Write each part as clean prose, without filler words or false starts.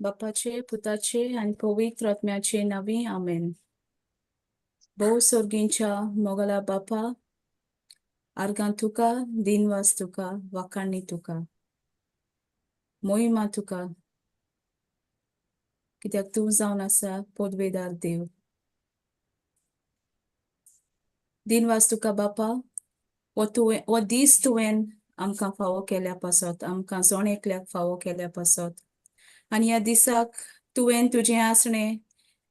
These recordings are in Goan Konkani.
बापाचे पुताचे आनी पवित्र आत्म्याचे नांवी आमेन. भोव सोर्गींच्या मोगला बापा, आर्गां तुका, दिनवास तुका, वाखाणी तुका, मोहिमा तुका, कित्याक तूं जावन आसा पदवेदार देव. दिनवास तुका बापा, हो तुवें हो दीस तुवें आमकां फावो केल्या पासत, आमकां जण एकल्याक फावो केल्या पासत. आनी ह्या दिसाक तुवें तुजें आसणें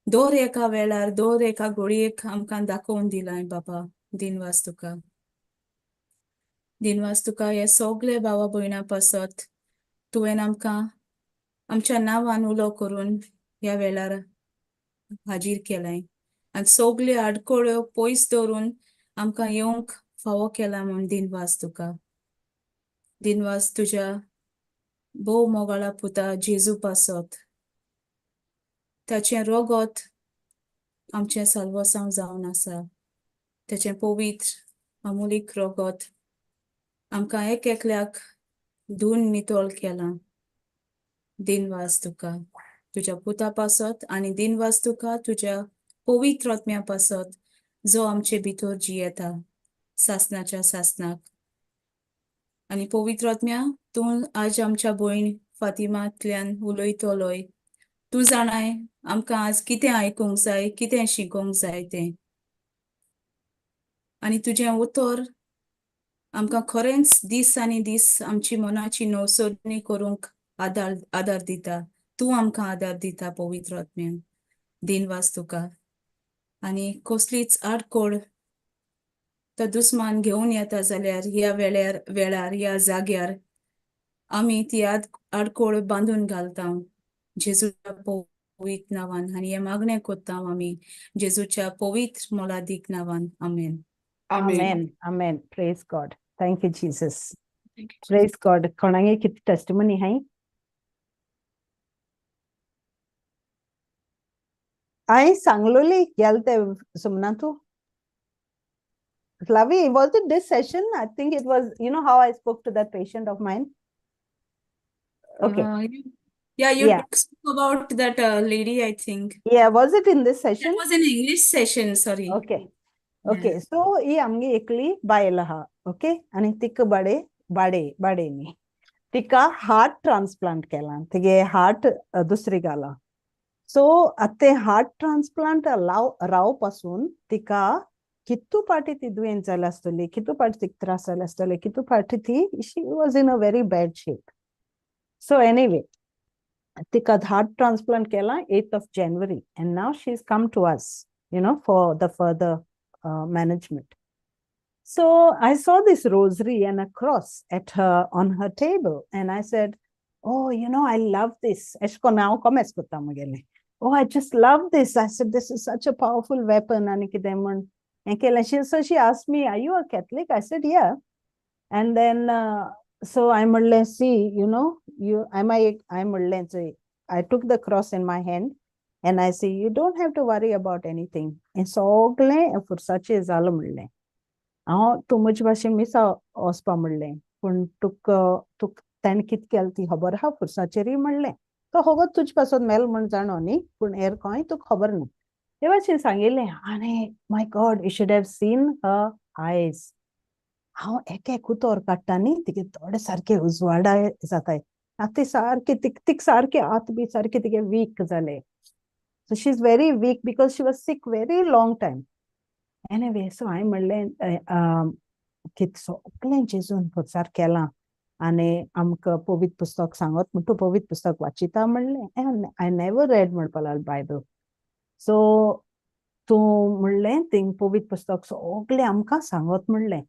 दर एका वेळार दर एका घडयेक आमकां दाखोवन दिलां बापा. दिनवास तुका. दिनवास तुका हे सगळे भावा भयणां पासत तुवें आमकां आमच्या नांवान उलो करून ह्या वेळार हाजीर केलाय आनी सगळे आडखळ्यो पयस दवरून आमकां येवंक फावो केला म्हूण दिनवास तुका. दिनवास तुज्या भोव मोगाळा पुता जेजू पासत, ताचें रोगत आमचें साल्वासांव जावन आसा. ताचें पवित्र अमुलीक रोगत आमकां एक एकल्याक धुवन नितळ केलां. दिनवास तुका तुज्या पुता पासत आनी दिनवास तुका तुज्या पवित्र आत्म्या पासत जो आमचे भितर जियेता सासनाच्या सासनाक. आनी पवित्र आत्म्या तूं आज आमच्या भयण फातिमांतल्यान उलयतलोय. तूं जाणाय आमकां आज कितें आयकूंक जाय, कितें शिकोवंक जाय तें. आनी तुजें उतर आमकां खरेंच दीस आनी दीस आमची मनाची नवसरणी करूंक आदार आदार दिता. तूं आमकां आदार दिता पवित्र आत्म्या. दिनवास तुका. आनी कसलीच आडखळ तो दुस्मान घेवन येता जाल्यार ह्या वेळार वेळार ह्या जाग्यार आमी ती आडखळ बांदून घालता जेजूच्या पवित्र नांवान. आनी हें मागणें करता आमी जेजूच्या पवित्र मोलादीक नांवान. आमेन. Amen. Amen. Praise God. Thank you, Jesus. Praise God. कोणागे कितें टेस्टिमनी हाय? हांवें सांगलोली गेल ते सुमना तूं. Flavi, was it this session? I think it was, you know how I spoke to that patient of mine? Okay. Yeah, you spoke about that lady, I think. Yeah, was it in this session? That was an English session, sorry. Okay. Okay, so ही आमगे एकली बायल आहा, ओके, आनी तिका बाडे बाडे बाडे न्ही, तिका हार्ट ट्रान्सप्लांट केला, तिगे हार्ट दुसरी घाला. सो आतां तें हार्ट ट्रान्सप्लांट राव पासून तिका कितू पाटी ती दुयेंत जाल्या आसतली, कितू पाटी तिका त्रास जाले आसतले, कितू पाटी ती she was in a very bad shape. So anyway तिका हार्ट ट्रान्सप्लांट केला 8th of January and now she is come to us, you know, for the further management. So I saw this rosary and a cross at her on her table, and I said, oh, you know, I love this. Oh, I just love this. I said, this is such a powerful weapon. So she asked me, are you a Catholic? I said, yeah. And then, so I'm see, you know, you, I'm I took the cross in my hand. And I say, you don't have to worry about anything. And सगळें फुरसाचें जालां म्हणलें. हांव तूं म्हजे भाशेन मिसा वचपा म्हणलें, पूण तुका तुका ताणें कितें केलें ती खबर आहा फुरसाचेरूय म्हणलें. तो खबर तुजे पासत मेल म्हण जाणो न्ही, पूण हेर खंय तुका खबर ना. ते भाशेन सांगिल्लें. आनी my God, you should have seen her eyes. हांव एक एक उतर काडटा न्ही, तिगे थोडे सारके उजवाडा जाताय. आतां ती सारकी तिक सारके आत बी सारके तिगे वीक जाले. So she's very weak because she was sick very long time. Anyway, so I म्हणलें कित सगळें जेजून फुरसार केलां आनी आमकां पवित्र पुस्तक सांगत म्हण तूं पवित्र पुस्तक वाचिता म्हणलें. I never read म्हणपा लागलो बायबल. सो तूं म्हणलें थिंग पवित्र पुस्तक सगळें आमकां सांगत म्हणलें.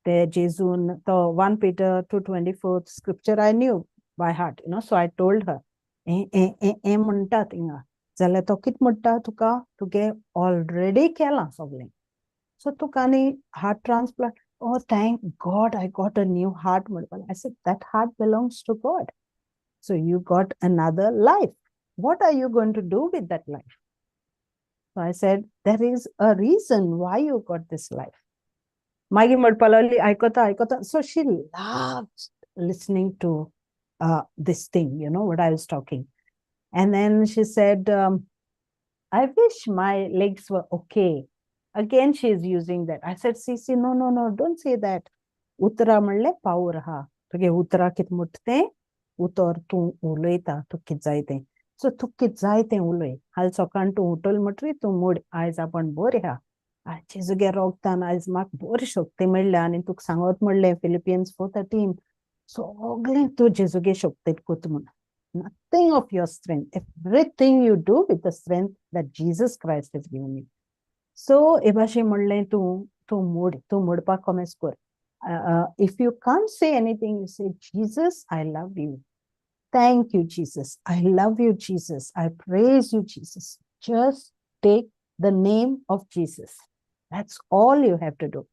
ते जेजून तो 1 Peter 2:24 scripture I knew by heart, you know. So I told her हें म्हणटा थिंगा जाल्यार तो कितें म्हणटा तुका, तुगे ऑलरेडी केलां सगळें. सो तुका आनी heart transplant, oh thank God I got a new heart म्हणपाक. I said that heart belongs to God. So you got another life. What are you going to do with that life? So I said there is a reason why you got this life. मागीर म्हणपाक लागली आयकता आयकता. So she loves listening to this thing, you know what I was talking. And then she said, I wish my legs were okay. Again, she is using that. I said, see, see, no, no, no, don't say that. उतरां म्हणलें पावर आहा. तुगे उतरां कितें म्हणटा तें उतर तूं उलयता, तुका कितें जाय तें. सो तुका कितें जाय तें उलय. हाल सकाळ तूं उठल म्हणटरी तूं मोड, आयज आपूण बरी आहा, आयज जेजुगे रोगतान आयज म्हाका बरी शक्ती मेळ्ळ्या. आनी तुका सांगत म्हणलें फिलिपियन्स 4:13, सगळें तूं जेजुगे शक्तीत कोत म्हूण. Nothing of your strength, everything you do with the strength that Jesus Christ has given you. So हे भाशेन म्हणलें, तूं तूं मोड, तूं मोडपाक कोमेस कर. If you can't say anything, you say, "Jesus, I love you. Thank you, Jesus. I love you, Jesus. I praise you, Jesus." Just take the name of Jesus. That's all you have to do.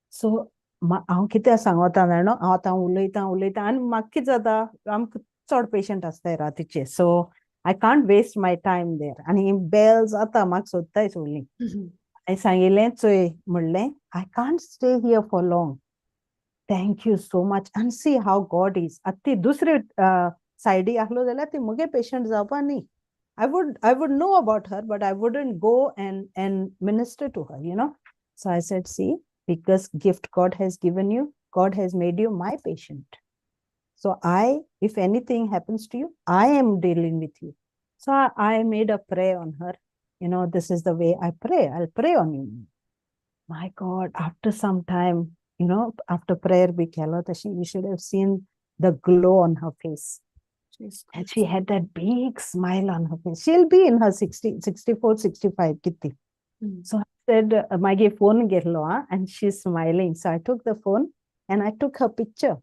So हांव कितें सांगता जाणा, हांव आतां उलयतां उलयतां आनी म्हाका कितें जाता, आमकां चड पेशंट आसताय रातीचे, so I can't waste my time there. आनी बेल जाता, म्हाका सोदताय सगळीं. हांवें सांगिल्लें, चोय म्हणलें, I can't stay here for long. Thank you so much. And see how God is. आतां ती दुसरे सायडी आहलो जाल्यार ती मुगे पेशंट जावपा न्ही. I would know about her, but I wouldn't go and minister to her. So I said, "See, because gift God has given you, God has made you my patient. So I, if anything happens to you, I am dealing with you." So I made a prayer on her. This is the way I pray. I'll pray on you. My God, after some time, after prayer, we you should have seen the glow on her face. And she had that big smile on her face. She'll be in her 60, 64, 65, किती. So I said, मागीर phone घेतलो, and she's smiling. So I took the phone and I took her picture.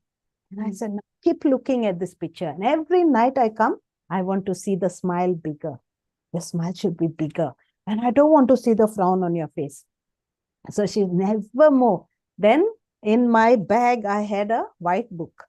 And I said, "Now keep looking at this picture. And every night I come, I want to see the smile bigger. The smile should be bigger. And I don't want to see the frown on your face." So she never more. Then in my bag, I had a white book.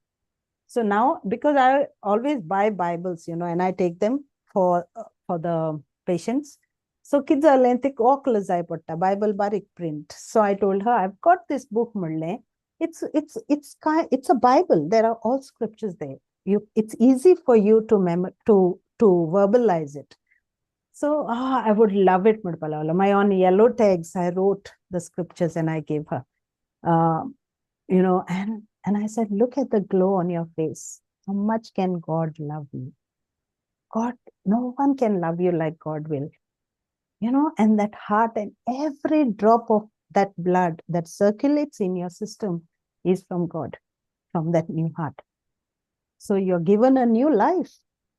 So now, because I always buy Bibles, and I take them for the patients. So कितें जालें, ते वक्ल जाय पडटा, बायबल बारीक print. So I told her, "I've got this book," म्हणलें, it's a Bible. There are all scriptures there. You it's easy for you to verbalize it." So I would love it म्हणपाक लागलो. My on yellow tags, I wrote the scriptures and I gave her. And I said, "Look at the glow on your face. How much can God love you? God, no one can love you like God will. And that heart and every drop of that blood that circulates in your system is from God, from that new heart. So you're given a new life.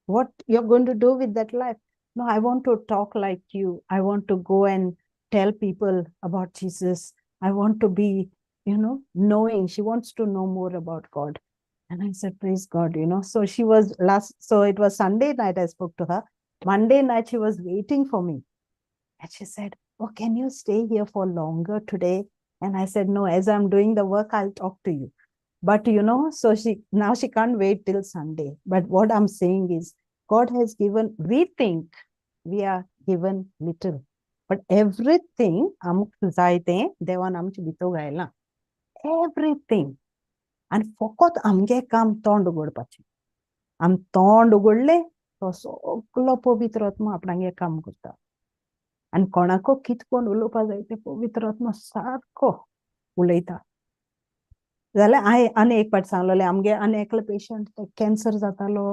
What you're going to do with that life?" "No, I want to talk like you. I want to go and tell people about Jesus. I want to be knowing." She wants to know more about God. And I said, "Praise God." So she was last, so it was Sunday night I spoke to her. Monday night, she was waiting for me. And she said, "Oh, can you stay here for longer today?" And I said, "No, as I'm doing the work, I'll talk to you." But so she now she can't wait till Sunday. But what I'm saying is, God has given, we think we are given little, but everything आमकां जाय तें देवान आमचे भितर घायलां. Everything. आनी फकत आमगे काम तोंड उगडपाचें. आमी तोंड उगडलें, तो सगलो पवित्र आत्मा आपणागे काम करता. आनी कोणाको कितें कोण उलोवपा जाय तें पवित्र आत्मा सारको उलयता. जाल्यार हांवें आनी एक फावट सांगलेलें, आमगे आनी एकलो पेशंट, कॅन्सर जातालो,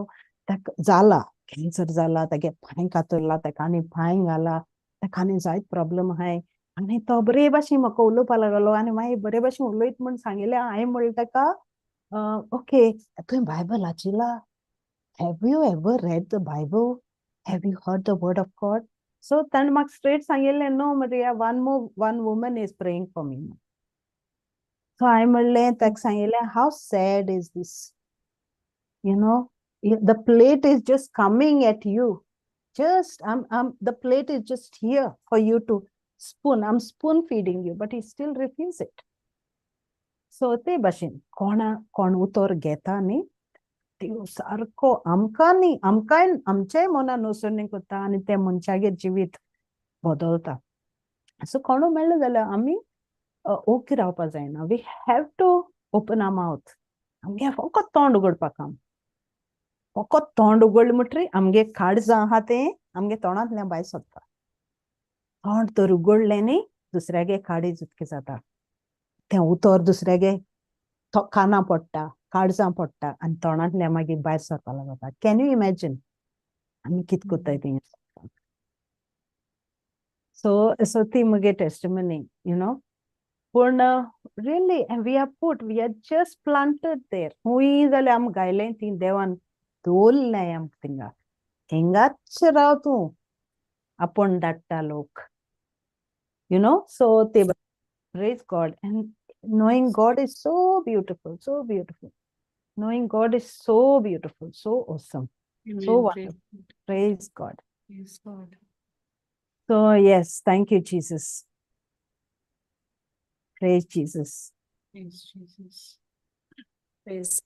ताका जाला कॅन्सर जाला, तागे पांय कातरला, ताका आनी पांय घाला, ताका आनी जायत प्रॉब्लम आहाय. आनी तो बरे भाशेन म्हाका उलोवपा लागलो आनी मागीर बरे भाशेन उलयत म्हूण सांगिल्लें. हांवें म्हणलें ताका, "ओके, तुवें Bible वाचिलां? Have you ever read the Bible? Have you heard the word of God?" So ताणें म्हाका स्ट्रेट सांगिल्लें, "No, Maria, one woman is praying for me." So हांवें म्हणलें, ताका सांगिल्लें, "How sad is this? The plate is just coming at you. Just I'm the plate is just here for you to spoon. I'm spoon feeding you, but you still refuse it." So ते भाशेन कोणा कोण उतर घेता न्ही, त्यो सारको आमकां न्ही, आमकांय आमच्याय मनान वचून करता आनी ते मनशागेर जिवीत बदलता. सो कोणू मेळ्ळो जाल्यार आमी ओके रावपा जायना. We have to open our mouth. आमगे फकत तोंड उगडपा काम. फकत तोंड उगडलें म्हणटरी आमगे काळजां आहा तें आमगे तोंडांतल्यान भायर सोदता. तोंड तर उगडलें न्ही दुसऱ्यागे काळीज उदकें जाता, तें उतर दुसऱ्यागे कानां पडटा, काळजां पडटा आनी तोंडांतल्यान मागीर भायर सरपाक लागता. Can you imagine आमी कितें करताय तें? सो सो ती मुगे टेस्टिमनी, you know. पूण really we are put, we are just planted there. खूंय जाल्यार आमकां गायलें ती देवान दवरलें आमकां थिंगा, थिंगाच राव तूं, आपूण धाडटा लोक, you know. सो ते praise God. And knowing God is so beautiful, so beautiful. Knowing God is so beautiful, so awesome, so Amen. Praise wonderful. Praise God. Praise God. So yes, thank you, Jesus. Praise Jesus. Praise Jesus. Praise.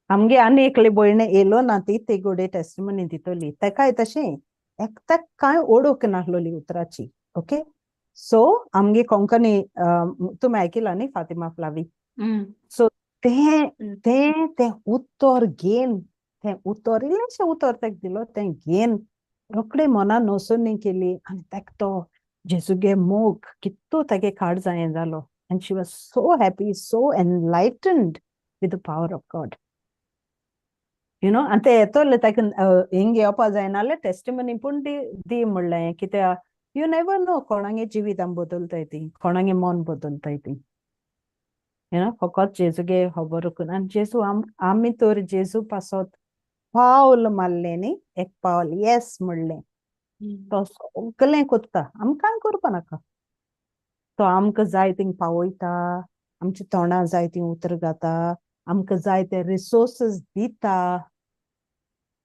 आमगे आनी एकले भयण येयलो ना ती ती गोडे टेस्टिमनी दितली. तेकाय तशें एकट्याक कांय ओडूक नासलोली उतराची. ओके, सो आमगे कोंकणी तुमी आयकिला न्ही फातिमा फ्लावी? सो तें तें तें उतर घेन, तें उतर इल्लेंशें उतर तेका दिलो, तें घेन रोखडें मनान नसोनी केली आनी तेका तो जेजूगे मोग कितू तेगे काळजां हें जालो. And she was so happy, so enlightened with the power of God, you know. आनी ते येतले ताका हिंग येवपा जायना जाल्यार टेस्टिमनी पूण दी दी म्हणलें, कित्याक you never know कोणागे जिवीत आमी बदलताय ती, कोणागे मन बदलताय ती, you know. फकत जेजूगे खबर करून. आनी जेजू आमी तर जेजू पासत पावल मारलें न्ही, एक पावल येस म्हणलें, तो सगलें कोत्ता, आमकां करपा नाका. तो आमकां जाय थिंग पावयता, आमच्या तोंडा जाय ती उतर घाता, आमकां जाय ते रिसोर्सीस दिता,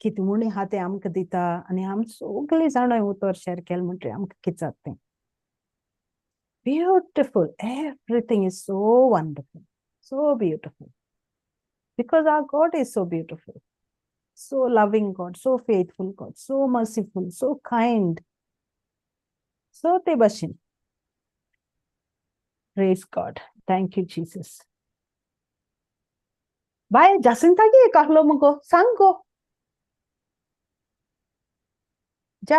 कितें उणें आहा तें आमकां दिता. आनी आमी सगळीं जाणां उतर शेर केलें म्हणटकीर आमकां कितें जाता तें. Beautiful, everything is so wonderful, so beautiful, because our God is so beautiful, so loving God, so faithful God, so merciful, so kind. So ते भशेन. Praise God. Thank you, Jesus. बाय जासिंतागे एक आहलो मुगो, सांग गो. जा.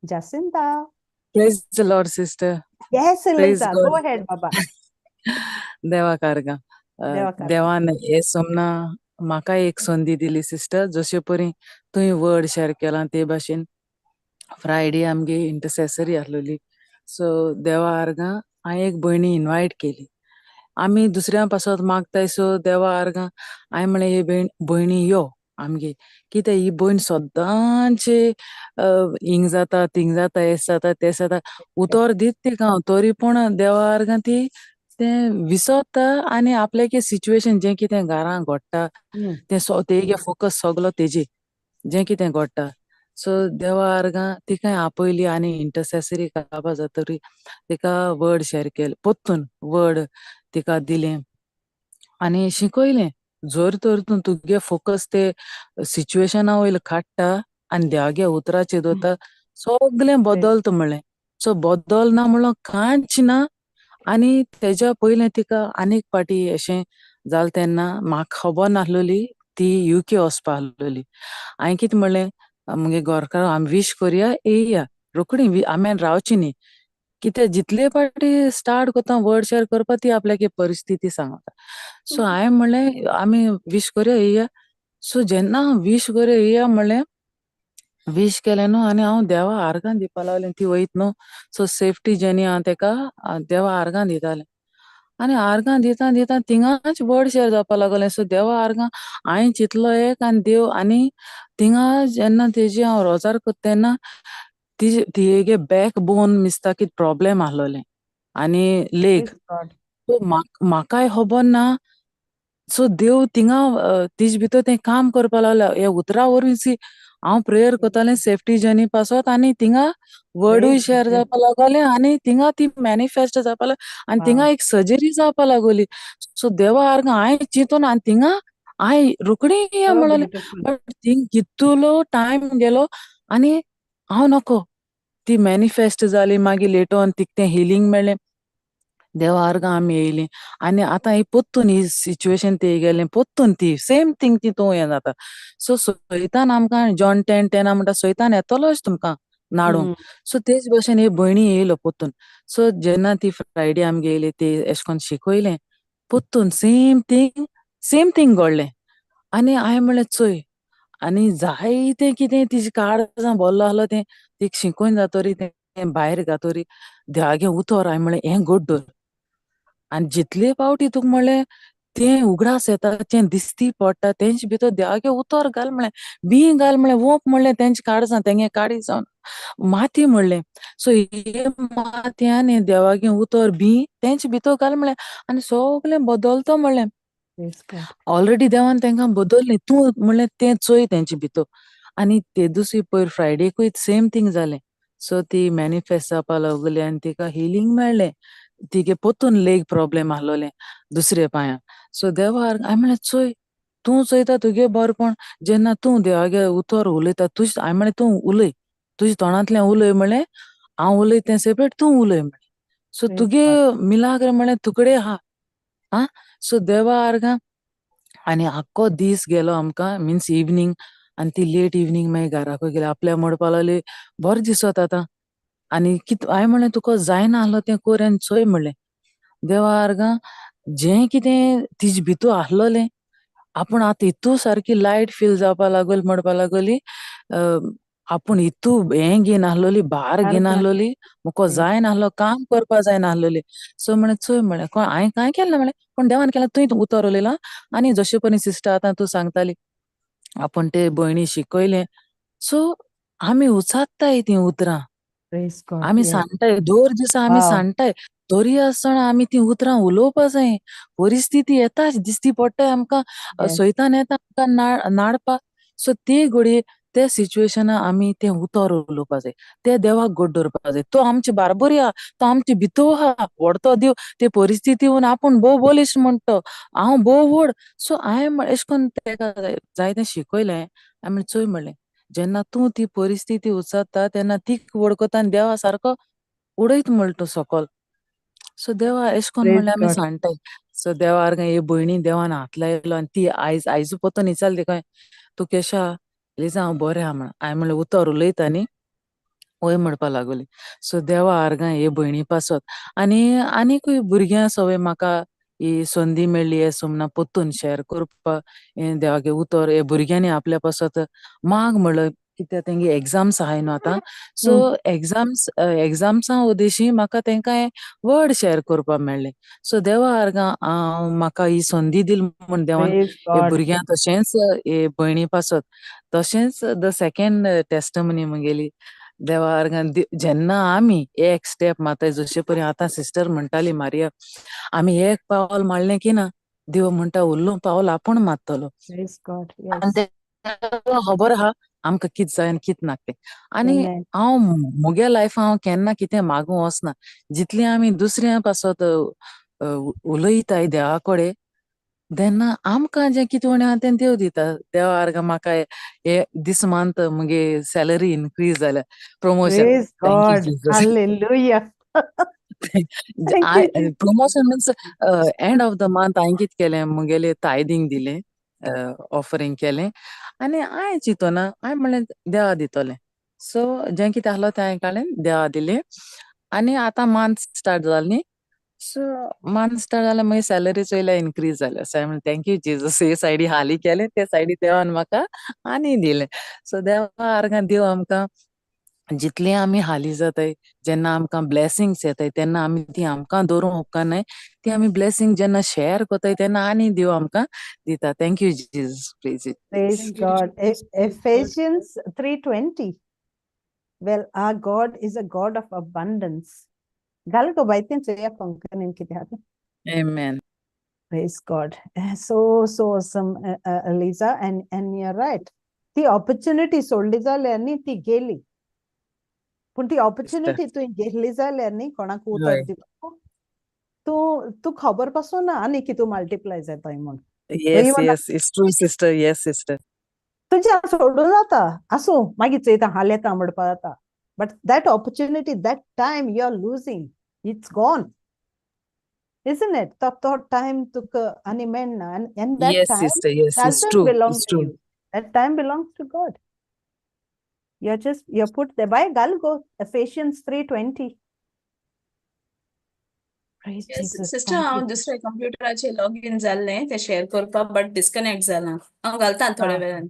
Jacinta. Praise the Lord, sister. Yes, Praise Eliza. God. Go ahead, Baba. देवा कारगा. देवा देवान हे सोमना म्हाका एक संदी दिली सिस्टर, जशे परी तुवें वर्ड शेअर केला ते भाशेन. फ्रायडे आमगे इंटरसेसरी आसलोली, सो देवा आर्गां हांवें एक भयणी इनवायट केली. आमी दुसऱ्या पासत मागताय, सो देवा आर्गां हांवें म्हणलें ही भयणी यो आमगे, कित्याक ही भयण सदांचे हिंग जाता थिंग जाता हें जाता तें जाता, उतर दीत तिका हांव, तरी पूण देवा आर्गां ती तें विसरता आनी आपल्यागे सिच्युएशन जें कितें घरां घडटा तें तेगे फोकस सगलो तेजे जें कितें घडटा. सो देवा आर्गां तिका आपयली आनी इंटरसेसरी काबा जातरी तिका वर्ड शेअर केलें, परतून वर्ड तिका दिलें आनी शिकयलें. जर तर तूं तुगे फोकस ते सिच्युएशना वयलो काडटा आनी देवागे उतराचेर दवरता, सगलें बदलता म्हणलें. सो बदल ना म्हणलो कांयच ना. आनी तेज्या पयलें तिका आनीक पाटी अशें जालें तेन्ना म्हाका खबर नासलोली ती युके वचपा आसलोली. हांवें कितें म्हणलें मुगे घरकार, आमी विश करया येया रोखडी, आमी रावची न्ही, कित्याक जितले पाटी स्टार्ट करता वर्ड शेअर करपा ती आपल्याक परिस्थिती सांगता. सो हांवें म्हणलें आमी विश करया येया. सो जेन्ना हांव विश करया येया म्हणलें, विश केलें न्हू आनी हांव देवा आर्गां दिवपा लागलें, ती वयत न्हू, सो सेफ्टी जर्नी हांव तेका देवा आर्गां दितालें. आनी आर्गां दिता दिता थिंगाच वर्ड शेअर जावपा लागलें. सो देवा आर्गां हांवें चिंतलो एक आनी देव, आनी थिंगा जेन्ना तेजी हांव रोजार करता तेन्ना तिगे बॅक बोन मिसता कितें प्रॉब्लेम आसलोलें आनी लेग, म्हाकाय खबर ना. सो देव थिंगा तिजे भितर तें काम करपा लागलो. ह्या उतरा वरवीं हांव प्रेयर करतालें सेफ्टी जर्नी पासत, आनी थिंगा वर्डूय शेअर जावपा लागले आनी थिंगा ती मॅनिफेस्ट जावपा लागली आनी थिंगा एक सर्जरी जावपा लागली. सो देवा आर्गां हांवें चिंतून आनी थिंगा हांवें रोखडी म्हणलें, बट थिंग कितलो टायम गेलो आनी हांव नको, ती मॅनिफेस्ट जाली. मागीर लेटर ऑन तिका तें हिलींग मेळ्ळें. देवा आर्गां आमी येयलीं आनी आतां ही पोत्तून ही सिच्युएशन ती गेलें पोत्तून ती सेम थिंग ती तूं हें जाता. सो सैतान आमकां जॉन 10:10 म्हणटा सैतान येतलोच तुमकां नाडूंक. सो तेच भशेन ही भयणी येयलो पोत्तून. सो जेन्ना ती फ्रायडे आमगे येयली ती एशें कोन्न शिकयलें पोत्तून सेम थिंग सेम थिंग घडलें. आनी हांवें म्हणलें चोय आनी जायतें कितें तिजे काळजां भरलो आहलो तें तीक शिकोवन जातरी तें भायर घातरी देवागे उतर हांवें म्हणलें हें गोड दवर. आनी जितले फावटी तुका म्हणलें तें उगडास येता तें दिसती पडटा तेंचे भितर देवागे उतर घाल म्हणलें बीं घाल म्हणलें वोप म्हणलें तेंचे काळजां तेंगे काळीज जावन माती म्हणलें. सो हे मातयेन हें देवागे उतर बीं तेंचे भितर घाल म्हणलें आनी सगळें बदलतो म्हणलें. ऑलरेडी देवान तेंकां बदल्लें तूं म्हणलें तें चोय तेंचे भितर. आनी ते दुसरी पयर फ्रायडेकूय सेम थींग जालें. सो ती मॅनिफेस्ट जावपा लागली आनी तिका हिलींग मेळ्ळें. तिगे पोतून लेग प्रॉब्लेम आहलोलें दुसऱ्या पांयां. सो देवार हांवें म्हणलें चोय तूं चोयता तुगे बरपण जेन्ना तूं देवागे उतर उलयता तुज हांवें म्हणलें तूं उलय तुज्या तोंडांतल्यान उलय म्हणलें हांव उलयता तें सेपरेट तूं उलय म्हणलें. सो तुगे मिलाग्र म्हणलें तुकडे आहा. आं सो देवा आर्गां आनी आख्खो दीस गेलो आमकां मिन्स इवनींग आनी ती लेट इवनींग मागीर घराकूय गेली आपल्या म्हणपा लागली बरें दिसत आतां. आनी कित हांवें म्हणलें तुका जायना आहलो तें कर आनी चोय म्हणलें. देवा आर्गां जें कितें तिजे भितूर आहलोलें आपूण आतां इतू सारकी लायट फील जावपा लागली म्हणपा लागली आपूण इतू हें घेवन आहलोली भार घेवन आहलोली मुको जायना आहलो काम करपा जायना आहलोली. सो म्हणलें चोय म्हणलें कोण हांवें कांय केलें ना म्हणलें पूण देवान केलें तुवें उतर उलयलां आनी जशें परी सिस्टर आतां तूं सांगताली आपूण ते भयणी शिकयलें. सो आमी उचात्ताय तीं उतरां. आमी सांडटाय दर दिसा आमी सांडटाय तरी आसतना आमी तीं उतरां उलोवपा जाय. परिस्थिती येताच दिसती पडटाय आमकां सैतान येता आमकां नाडपाक. सो ते घडये ते सिच्युएशना आमी तें उतर उलोवपा जाय ते देवाक गोड दवरपा जाय. तो आमचे बारबरी आहा तो आमचे भितर आहा व्हडतो देव ते परिस्थिती आपूण भोव बलिश्ट म्हणटा हांव भोव व्हड. सो हांवें एशें कोन्न तेका जायतें शिकयलें. हांवें म्हणलें चोय म्हणलें जेन्ना तूं ती परिस्थिती उचारता तेन्ना ती व्हड करता आनी देवा सारको उडयत म्हणटा तूं सकल. सो देवा एशें कोन्न म्हणल्यार आमी सांडटाय. सो देवा आर्गां हे भयणी देवान हात लायलो आनी ती आयज आयज पोतून विचारली तिका तूं केशें आहा? लिजा हांव बरें आहा म्हण. हांवें म्हणलें उतर उलयता न्ही वय म्हणपा लागली. सो देवा आर्गां हे भयणी पासत आनी आनीकूय भुरग्यां सवय म्हाका ही संदी मेळ्ळी हे सोमना पोत्तून शेअर करपाक हें देवागे उतर हे भुरग्यांनी आपल्या पासत माग म्हणलो कित्याक तेंगे एग्जाम्स आहाय न्हू आतां. सो एग्जाम्स एग्जाम्सां उद्देशी म्हाका तेंकां हें वर्ड शेअर करपाक मेळ्ळें. सो देवा आर्गां हांव म्हाका ही संदी दिली म्हूण देवान हे भुरग्यांक तशेंच हे भयणी पासत तशेंच the second testimony म्हगेली देवा आर्गां जेन्ना आमी एक स्टेप मारताय जशे परी आतां सिस्टर म्हणटाली मारिया आमी एक पावल मारलें की ना देव म्हणटा उरलो पावल आपूण मारतलो. आनी खबर आहा आमकां कित जाय आनी कित नाका तें. आनी हांव मुगे लायफान हांव केन्ना कितें मागूंक वचना. जितली आमी दुसऱ्या पासत उलयताय देवा कडेन तेन्ना आमकां जें कितें उणें आहा तें देव दिता. देवा आर्गां म्हाका हे दीस मंथ मुगे सॅलरी इनक्रीज जाल्या promotion. Thank you Jesus. Hallelujah. Promotion means end of the month हांवें कितें केलें मुगेलें तायदींग दिलें ऑफरींग केलें आनी हांवें चिंतना हांवें म्हणलें देवा दितलें. सो जें कितें आहलो तें हांवें काडलें देवा दिलें आनी आतां मंथ स्टार्ट जालो न्ही. सो मंथ स्टार्ट जाल्यार मागीर सॅलरी चोयल्यार इनक्रीज जाल्या. सो हांवें म्हणलें thank you Jesus हे सायडी हाली केलें ते सायडी देवान म्हाका आनी दिलें. सो देवा आर्गां देव आमकां जितले आमी हाली जाताय जेन्ना आमकां ब्लेसिंग्स येताय तेन्ना आमी ती आमकां दवरूंक उपकारनाय ती आमी ब्लेसिंग जेन्ना शेअर करताय तेन्ना आनी देव आमकां दिता. Thank you Jesus. Praise Praise God. Ephesians 3:20. Well, our God is a God of abundance. घाल गो बाय तें चोया कोंकणीन कितें आहा तें. Amen. Praise God. So, so awesome, Eliza. And you're right. ती opportunity सोडली जाल्यार न्ही ती गेली. पूण ती opportunity तुवें घेतली जाल्यार न्ही कोणाक उतर दिवपाक तूं तूं खबर पासून ना आनी कितू मल्टिप्लाय जाताय म्हूण. Yes, yes, it's true, sister. Yes, sister. तुज्या सोडून जाता आसूं मागीर चोयता हाल येता म्हणपा जाता. But that opportunity, that time you are losing, it's gone. Isn't it? तो तो टायम तुका आनी मेळना and that Yes, time sister, yes, it's doesn't true, belong it's to true. you. That time belongs to God. You're put there by Galgo, Ephesians 3:20. Praise Yes, Jesus. Sister, Thank हांव you. दुसऱ्या कंप्युटराचेर लॉग इन जाल्लें तें शेअर करपाक बट डिस्कनेक्ट जालां. हांव घालता थोड्या वेळान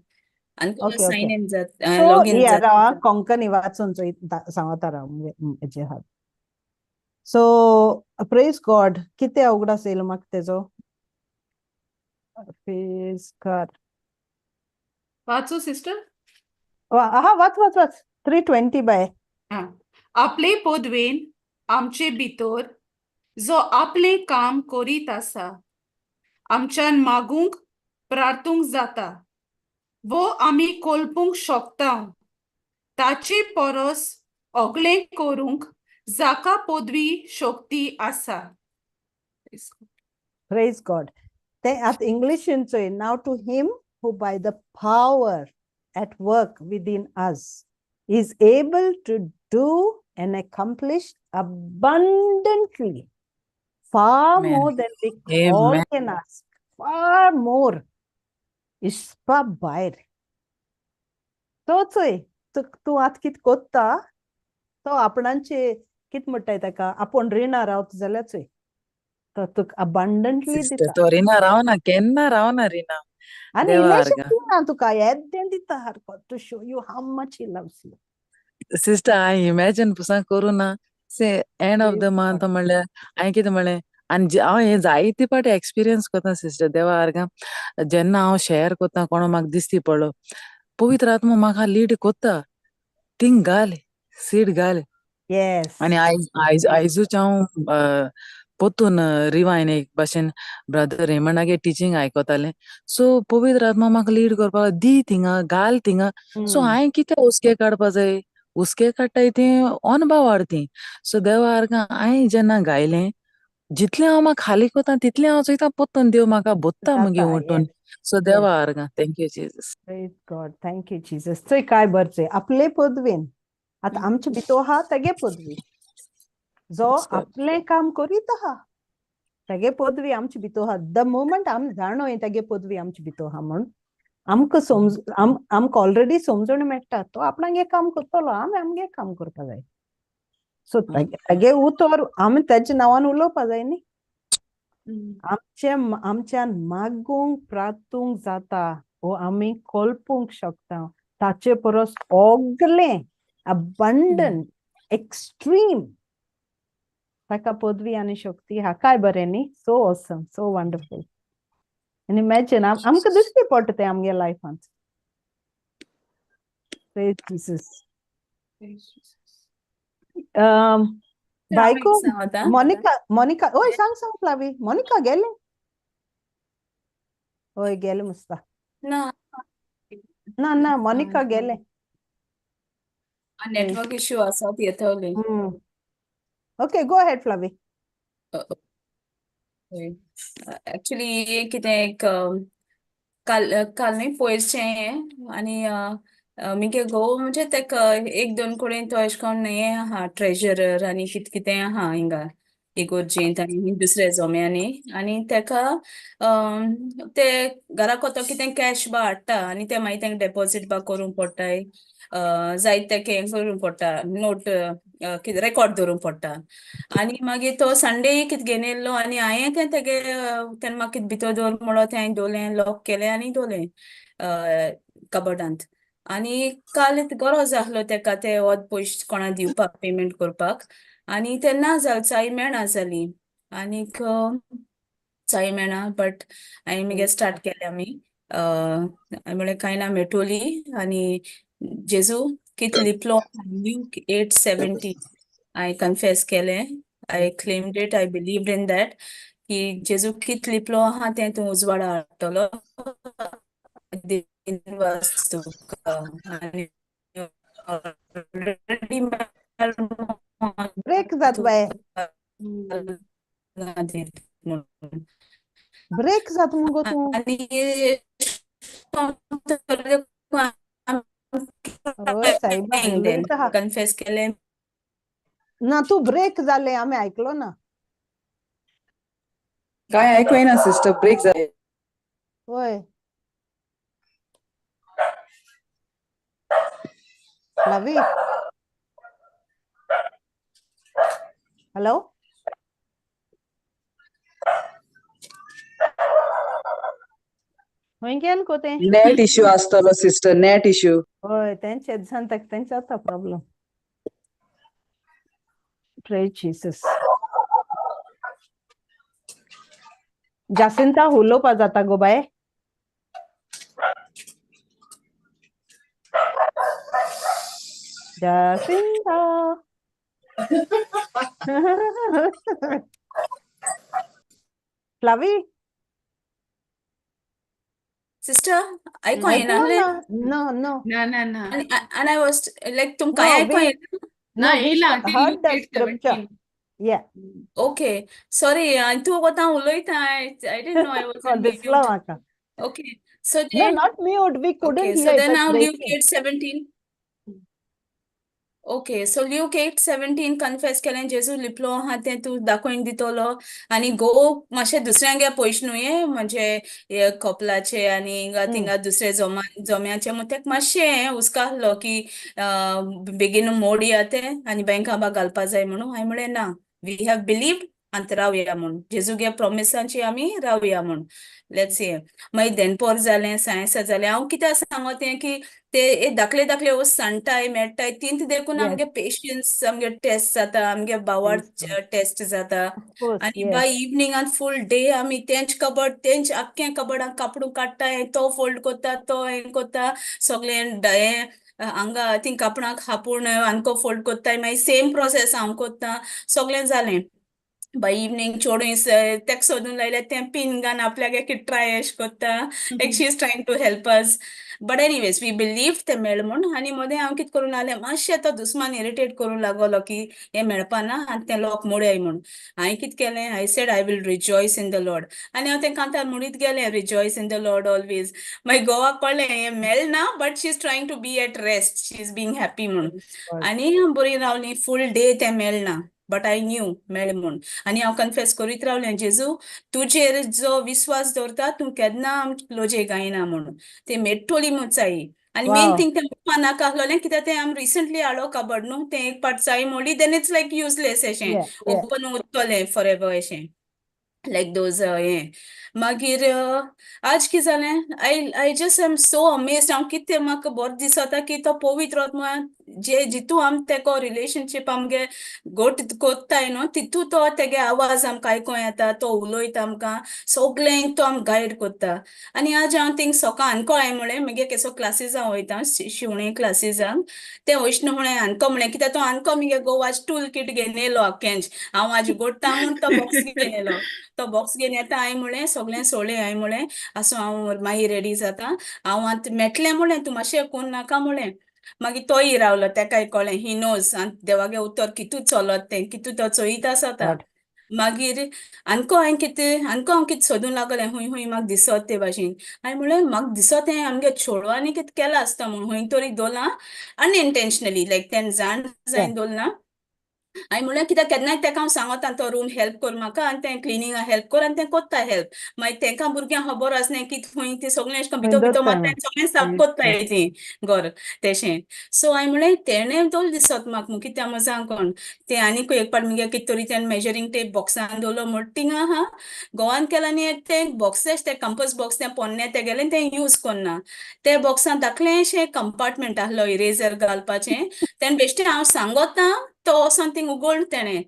आनी तुका Okay, sign okay. इन जात So, log in yeah, जाता. राव कोंकणी वाचून चोय सांगता राव हेजे हात. So, praise God. कितें उगडास येयलो म्हाका तेजो? Praise God. वाचू सिस्टर? आहा, वाच वाच वाच. 3:20 बाय. हा. आपले पदवेन आमचे भितर जो आपलें काम करीत आसा, आमच्यान मागूंक प्रार्थूंक जाता वो आमी कोल्पूंक शकता ताचे परस ओगलें करूंक जाका पदवी शक्ती आसा. Praise God. ते आतां इंग्लिशीन चोय. Now to him who by the power at work within us is able to do and accomplish abundantly far Amen. More than we all Amen. can ask, far more. इस्पा भायर. तो चोय, तूं आतां कितें कोत्ता तो आपणाचे कितें म्हणटाय ताका, आपूण रिणां रावता जाल्यार चोय, तो तुका अबंडंटली सिस्टर, दिता. तो रिणा रावना, केन्ना रावना रिणा. आनी देवा इल्लेशें आर्गां. दिना तुका, येद्दें दिता सारको to show you how much he loves you. Sister, हांवें इमॅजिन पुसान करूं ना से end of the Praise month God. म्हणल्यार हांवें कितें म्हणलें आनी हांव हें जायते फावटी एक्सपिरियन्स करता सिस्टर. देवा आर्गां, जेन्ना हांव शेअर करता, कोणो म्हाका दिसती पडलो, पवित्र आत्मा म्हाका लीड करता, थिंग घाल, सीड घाल. आनी आयज आयज आयजूच हांव परतून रिवायन एक भाशेन ब्रदर रेमंडागे टिचींग आयकतालें. सो पवित्र आत्मा म्हाका लीड करपाक, दी थिंगा, घाल थिंगा. सो हांवें कितें हुस्के काडपा जाय? हुस्के काडटाय ती अणभव ती. सो देवा आर्गां, हांवें जेन्ना गायलें, जितलें हांव म्हाका खाली करता तितलें हांव चोयता परतून देव म्हाका बोत्ता मुगे जाता उठून. सो देवा आर्गां, thank you Jesus. Praise God. Thank you, Jesus. चोय काय बरें चोय, आपले पदवेन आतां आमचे भितर आहा तेगे पदवी, जो Praise God. आपलें काम करीत आहा तेगे पदवी आमचे भितर आहा. The moment आमी जाणोय तेगे पदवी आमचे भितर आहा म्हूण, आमकां समज आमकां ऑलरेडी समजून मेळटा, तो आपणागे काम करतलो, आमी आमगे काम करपा जाय. सो तेगे उतर आमी तेज्या नांवान उलोवपा जाय न्ही. आमचे आमच्यान मागूंक प्रार्थूंक जाता वो आमी कोल्पूंक शकता ताचे परस ओगलें अबंडंट एक्स्ट्रीम ताका पदवी आनी शक्ती हा. काय बरें न्ही? So awesome, so wonderful. आनी इमॅजिन, आमकां दिश्टी पडटा तें आमगे लायफांत. Praise Jesus. बायको सांगता. मोनिका, मोनिका, ओय, सांग सांग फ्लावी. मोनिका गेलें? हय, गेलें मुस्ता. ना. ना ना, मोनिका गेलें. नेटवर्क इश्यू आसा येतले. Okay, go ahead, Flavi. Actually कितें एक काल, काल न्ही, पयरचें हें. आनी मुगे घोव म्हणजे तेका एक दोन कडेन तो एशें कोन्न हें आहा, ट्रेजरर आनी कितें कितें आहा हिंगा इगोर्जेंत आनी दुसऱ्या जोम्यांनी. आनी तेका ते घराको तो कितें कॅश बा हाडटा आनी ते मागीर तेंका डेपोजीट बा करूंक पडटाय, जायते तेका हें करूंक पडटा, नोट कितें रेकॉर्ड दवरूंक पडटा. आनी मागीर तो संडे कितें घेवन येयल्लो आनी हांयें तें तेगे तेन्ना म्हाका कितें भितर दवर म्हणलो, तें हांयें दवरलें, लॉक केलें आनी दवरलें कबर्डांत. आनी काल गरज आहलो तेका ते वत पयशे कोणा दिवपाक, पेमेंट करपाक, आनी ते ना जाल, चाय मेळना जाली. आनीक चाय मेळना, बट हांयें मागीर स्टार्ट केलें आमी, हांवें म्हणलें कांय ना, मेटोली. आनी जेजू कित लिपलो, ल्यूक 8:17 हांयें कन्फेस केलें. I claimed it, I believed in that की जेजू कित लिपलो आहा तें तूं उजवाडा हाडटलो तुका. आनी ऑलरेडी ब्रेक जात बाय. म्हणून ब्रेक जात मुगो तूं. आनी हय सायबा, उलयता आहा. कन्फेस केलें. ना, तूं ब्रेक जालें, आमी आयकलो ना. काय आयको येना सिस्टर, ब्रेक जालें. वय फ्लावी, हॅलो. खंय गेल गो तें? नेट इश्यू आसतलो सिस्टर, नेट इश्यू. हय, तेंचेच जाण तेंच जाता प्रॉब्लम. Praise Jesus. जासिंता उलोवपा जाता गो बाय? जासिंता. फ्लावी. सिस्टर, आयको येना आसलें? No, no. ना ना ना. आनी आनी I was like तुमकां No, आयको we येना? ना no, we येयला ते heard Luke the 8 scripture. 17. Yeah. Okay, sorry, तूं कोता उलयता, I didn't know I was on दिसलो mute. म्हाका. Okay, so No, then not mute. We couldn't okay, so hear. It then was now Luke breaking. 8:17. Okay, so Luke 8:17 confess केलें, जेजू लिपलो आहा तें तूं दाखोवन दितलो आनी गो मातशें दुसऱ्यांगे पयशे न्हू हे म्हणजे हे कपलाचे आनी हिंगा थिंगा दुसरे जोमा जोम्याचे म्हूण तेका मातशें हें हुस्को आहलो की बेगीन मोडया तें आनी बँका बा घालपा जाय म्हणून. हांवें म्हणलें ना, we have believed आनी रावया म्हूण, जेजूगे प्रॉमिसांची आमी रावया म्हूण. Let's see. मागीर देनपोर जालें, सायन्सा जालें. हांव कित्याक सांगो तें की ते हे धाकले धाकले वस्त सांडटाय मेळटाय तींत देखून आमगे पेशन्स आमगे टेस्ट जाता, आमगे बावार Praise God. Test जाता. Of course, आनी yes. बाय इवनिंगान फूल डे आमी तेंच कबड तेंच आख्खें कबडाक कापडूं काडटाय, तो फोल्ड कोत्ता, तो हें कोत्ता, सगळें हें हांगा तीं कापडांक हापून आमको फोल्ड कोत्ताय, मागीर सेम प्रोसेस हांव कोत्ता, सगळें जालें. बाय इवनिंग चेडूं तेका सोदून लायल्यार तें पिन घान आपल्याक एक ट्राय अशें कोत्ता, like she is trying to help us. But anyways, we believe तें मेळ म्हूण. आनी मदें हांव कितें करूं लागलें, मातशें तो दुस्मान इरिटेट करूं लागलो की हें मेळपा ना आनी तें लोक मोडयाय म्हूण. हांवें कितें केलें, I said I will rejoice in the Lord. आनी हांव तें कांतार म्हणीत गेलें, rejoice in the Lord always. मागीर घोवाक कळ्ळें हें मेळना, but she is trying to be at rest, she is being happy म्हूण. God. आनी बरी रावली फूल डे, तें मेळना, बट I new मेळ म्हूण. आनी हांव कन्फेस करीत रावलें, जेजू तुजेर जो विस्वास दवरता तूं केन्ना आमकां लजेक गायना म्हूण, ते मेट्टोली म्हूण चाई. आनी मेन थिंग तें म्हणपा नाका आसलोलें, कित्याक तें आमी रिसंटली हाडलो कबड न्हू, तें एक पाट चाई मोडली, then it's like useless अशें, ओपन उरतलें फॉर एवर अशें, लायक those हें. मागीर आज कितें जालें, I just am so amazed. हांव कितें म्हाका बरें दिसता की तो पवित्र आत्मा जे जितू आम तेको रिलेशनशीप आमगे गोट कोत्ताय न्हू, तितू तो तेगे आवाज आमकां आयकों येता, तो उलयता आमकां, सगळ्यांक तो आमकां गायड कोत्ता. आनी आज हांव थिंग सकाळ आनको हांवें म्हणलें, मागीर केसो क्लासीसांक वयता, शिवणे क्लासीसांक, तें वयश्ण म्हणलें आनको म्हणलें, कित्याक तो आनको मुगे घोव आज टूल किट घेवन येयलो आख्खेंच, हांव आज गोडटा म्हूण तो बॉक्स घेवन येयलो, तो बॉक्स घेवन येता. हांवें म्हणलें सगळें सोडलें, हांवें म्हणलें आसूं, हांव मागीर रेडी जाता, हांव आतां मेटलें म्हणलें, तूं मातशें कोन्न नाका म्हणलें. मागीर तोय रावलो, तेकाय कळ्ळें, ही नोज आनी देवागे उतर कितू चलत तें, कितू तो चोयत आसता. मागीर आनको हांवें कितें आनको हांव कितें सोदूंक लागलें, हूंय हूंय म्हाका दिसत ते भाशेन. हांवें म्हणलें म्हाका दिसत हें आमगे चेडवांनी कितें केलां आसता म्हूण, हूंय तरी दवरलां अनइंटेन्शनली, लायक तेणें जाण जायन दवरलां. हांवें म्हणलें कित्याक केन्नाय तेका हांव सांगता तो रूम हेल्प कर म्हाका आनी तें क्लिनिंगा हेल्प कर, आनी तें कोत्ता हेल्प. मागीर तेंकां भुरग्यांक खबर आसलें की खंय ती सगळें अशें करून भितर भितर मारता, सगळें साफ कोत्ताय ती घर तेशें. सो हांवें म्हणलें तेणें दवरलें दिसत म्हाका म्हूण, कित्याक म्हज्या कोण तें आनीकूय एक पाट मुगे कितें तरी तेणें मेजरींग टेप बॉक्सान दवरलो म्हूण थिंगा आहा गोवान केलां. आनी एक तें बॉक्स तें कंपस बॉक्स तें पोन्नें तेगेलें तें यूज कोन्ना, ते बॉक्सान धाकलेंशें कंपार्टमेंट आहलो इरेजर घालपाचें, तेणें बेश्टें हांव सांगोता तो वचोन थिंग उगोड तेणें,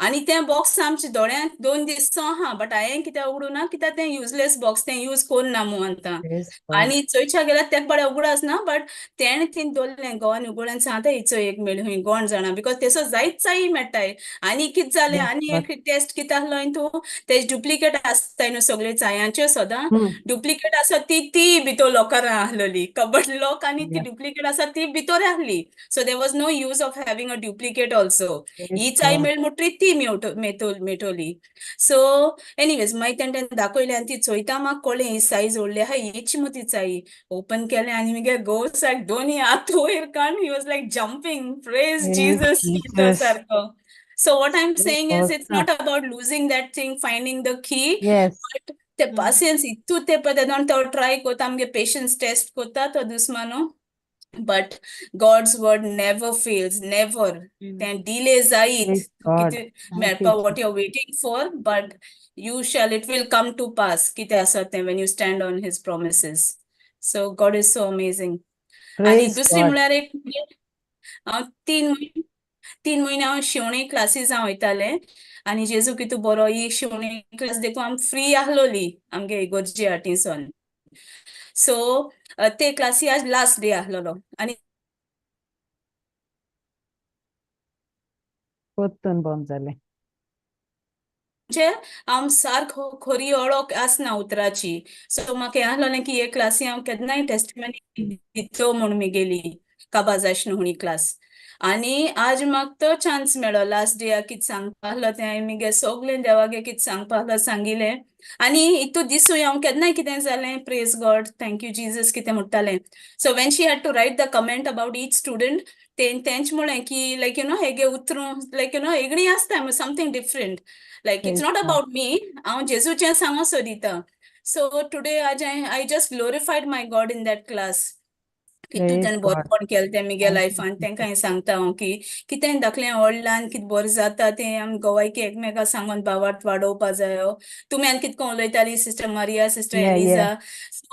आनी तें बॉक्स आमच्या दोळ्यांत 2 दीस आहा, बट हांवें कित्याक उगडूं ना, कित्याक तें युजलेस बॉक्स, तें यूज कोन्ना म्हूण आतां. आनी चोयच्या गेल्यार तेका बरें उगडास ना, बट तेणें थिंग दवरलें गोवान उगडून सांगता हिचो एक मेळ हूंय कोण जाणा, because तेसो जायत चाई मेळटाय. आनी कितें जालें, आनी एक टेस्ट कितें आहलो तूं, तेज डुप्लिकेट आसताय न्हू सगळे चायांच्यो सदां डुप्लिकेट आसा ती, ती भितर लॉकरां आहलोली, कबड लॉक, आनी ती डुप्लिकेट आसा ती भितर आहली. So there was no use of having a duplicate also. ही चाय मेळ म्हणटरी ती मेटोली. सो एनिवेज मागीर तेणें दाखयलें आनी ती चोयता म्हाका कळ्ळें ही सायज व्हडली आहा, हीच मु ती चाई. ओपन केलें आनी मुगे घोव सारको दोनी हात वयर काडून he was like jumping, praise Jesus म्हणटा सारको. So what I am saying is it's awesome. Not about losing that thing, finding the key, Yes. But ते पासियेंस इतू ते पळय तेदोन तो ट्राय कोता, आमगे पेशन्स टेस्ट कोता तो दुस्मानो, but God's word never fails, never. तें डिले जायत Praise God. कितें Thank you, मेळपा what Jesus. You are waiting for, but you shall, it will come to pass कितें आसा तें when you stand on his promises. So God is so amazing. आनी Praise दुसरी God. म्हळ्यार एक हांव 3 म्हयने हांव शिवणे क्लासीस हांव वयतालें आनी जेजू कितू बरो, ही शिवणे क्लास देखून आमी फ्री आहलोली आमगे इगोर्जे आटीसून. सो ते क्लासी आज लास्ट डे आहलोलो आनी परतून बंद जालें. म्हणजे हांव सारको खरी ओळख आसना उतराची. सो म्हाका हें आहलोलें की हे क्लासी हांव केन्नाय टेस्टिमनी दितो म्हूण मेगेली काबार जायश न्हू ही क्लास. आनी आज म्हाका तो चान्स मेळ्ळो लास्ट डेया कितें सांगपा आहलो तें हांवें मुगे सोगलें देवागे कितें सांगपा आहलो सांगिलें. आनी हितू दिसूय हांव केन्नाय कितें जालें, praise God, thank you Jesus कितें म्हणटालें. So when she had to write the comment about each student, तेंच म्हळें की लायक you know हेगे उतरूं like you know हेगणी आसता something different, like it's Praise not God. About me, हांव जेजूचें सांगो सोदिता. सो टुडे आज I just glorified my God in that class की तूं Praise तेणें God. बरेंपण केलें तें मुगे Thank you, लायफान. Jesus. तेंकां हांवें सांगता हांव की कितें धाकलें व्हडल्यान कितें बरें जाता तें आमी गोवायकी एकमेका सांगोन भावार्थ वाडोवपा जायो. तुमी आनी कितको उलयताली, sister Maria, sister Eliza. So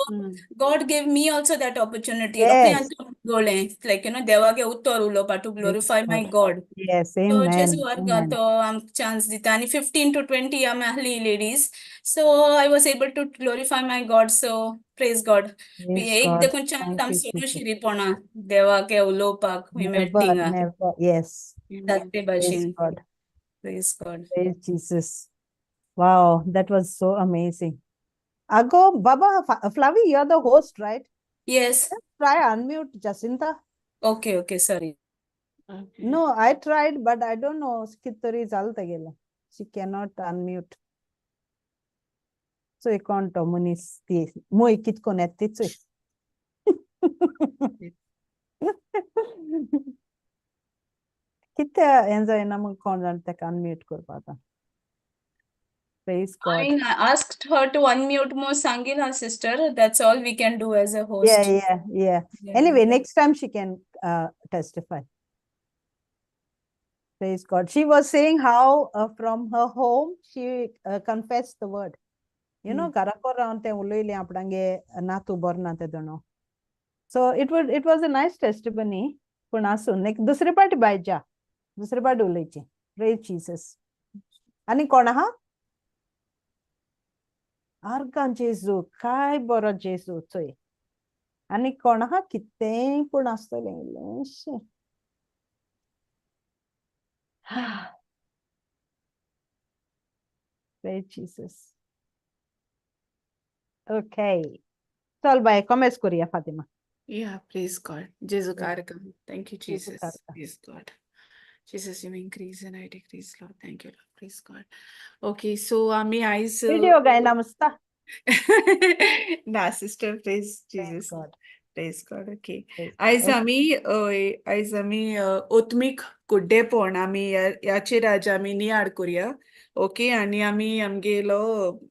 God gave me also that opportunity. रोखडें Yes. हांवें गोळें लायक you know देवागे उतर उलोवपा, to Praise glorify my God. God. Yes. So Amen. जेजू वर्गात Amen. तो आमकां चान्स दिता आनी 15 to 20 आमी आहली ladies, so I was able to glorify my God. So praise God. Praise एक God. देखून चान्स Thank आमी you, सोडू Jesus. शिरीपणा देवाके उलोवपाक we Never, मेळटा थिंगा never. Yes. जाते Praise भाशेन. God. Praise God. Praise Jesus. Wow, that was so amazing. Ago, Baba, Flavi, you're the host, right? Yes. Try unmute Jacinta. Okay, sorry. Okay. No, I tried, but I don't know. कितरी चालता गेलं. She cannot unmute. चोय कोण तो मनीस ती मोय कितकोन येता ती चोय. कितें हें जायना मग कोण जाण ताका अनम्यूट करपा आतां. Praise God. I asked her to unmute more सांगिला sister. That's all we can do as a host. Yeah. Anyway, next time she can testify. Praise God. She was saying how from her home she confessed the word. घरा रावन तें उलयलें आपणागे नातू बरो ना तेदोणो. So it was a nice testimony. पूण आसूं, दुसरे पाटी बाय जा, दुसरे पाटी उलयची. Praise Jesus. आनी कोण आहा? आर्गां जेजू, काय बरो जेजू चोय. आनी कोण आहा? कितेंय पूण आसतलें इल्लेंशें. Praise Jesus. Okay. चल बाय, कॉमेस करूया Fatima. Yeah, praise God. Jesu Karakam. Thank you, Jesu Jesus. Karakam. Praise God. Jesus, you increase and I decrease, Lord. Thank you, Lord. Praise God. Okay, so आमी आयज video गायना मस्ता. ना sister, praise Praise Jesus. God. Praise God. Okay. Praise God. आयज आमी आयज आमी ओत्मीक कुड्डेपण आमी ह्याचेर आज आमी नियाळ करुया. ओके, आनी आमी आमगेलो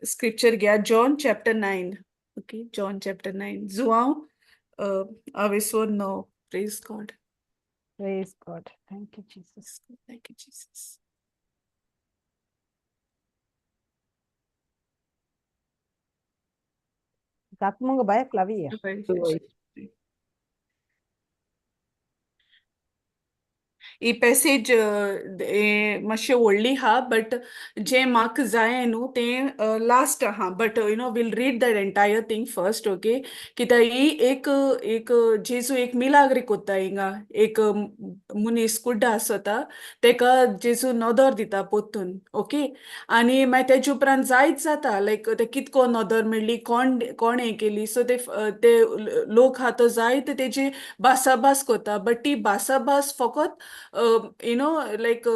स्क्रिप्चर घेया John chapter 9. Okay, John chapter 9, Joao आवेसोर 9. Praise God. Praise God. Thank you, Jesus. Thank you, Jesus. जात मुगो बाय फ्लाविया. ही पॅसेज मातशें व्हडली आहा, बट जें म्हाका जाय न्हू तें लास्ट आहा, but we'll read that entire thing first, okay? कित्याक ही एक एक जेजू एक मिलाग्री कोत्ता हिंगा. एक मनीस कुड्डो आसता, तेका जेजू नदर दिता पोत्तून, ओके? आनी मागीर तेजे उपरांत जायत जाता लायक ते कितको नदर मेळ्ळी, कोण कोण हें केली. सो ते ते लोक आहा तो जायत तेजी भासाभास कोत्ता, बट ती भासाभास फकत you know लायक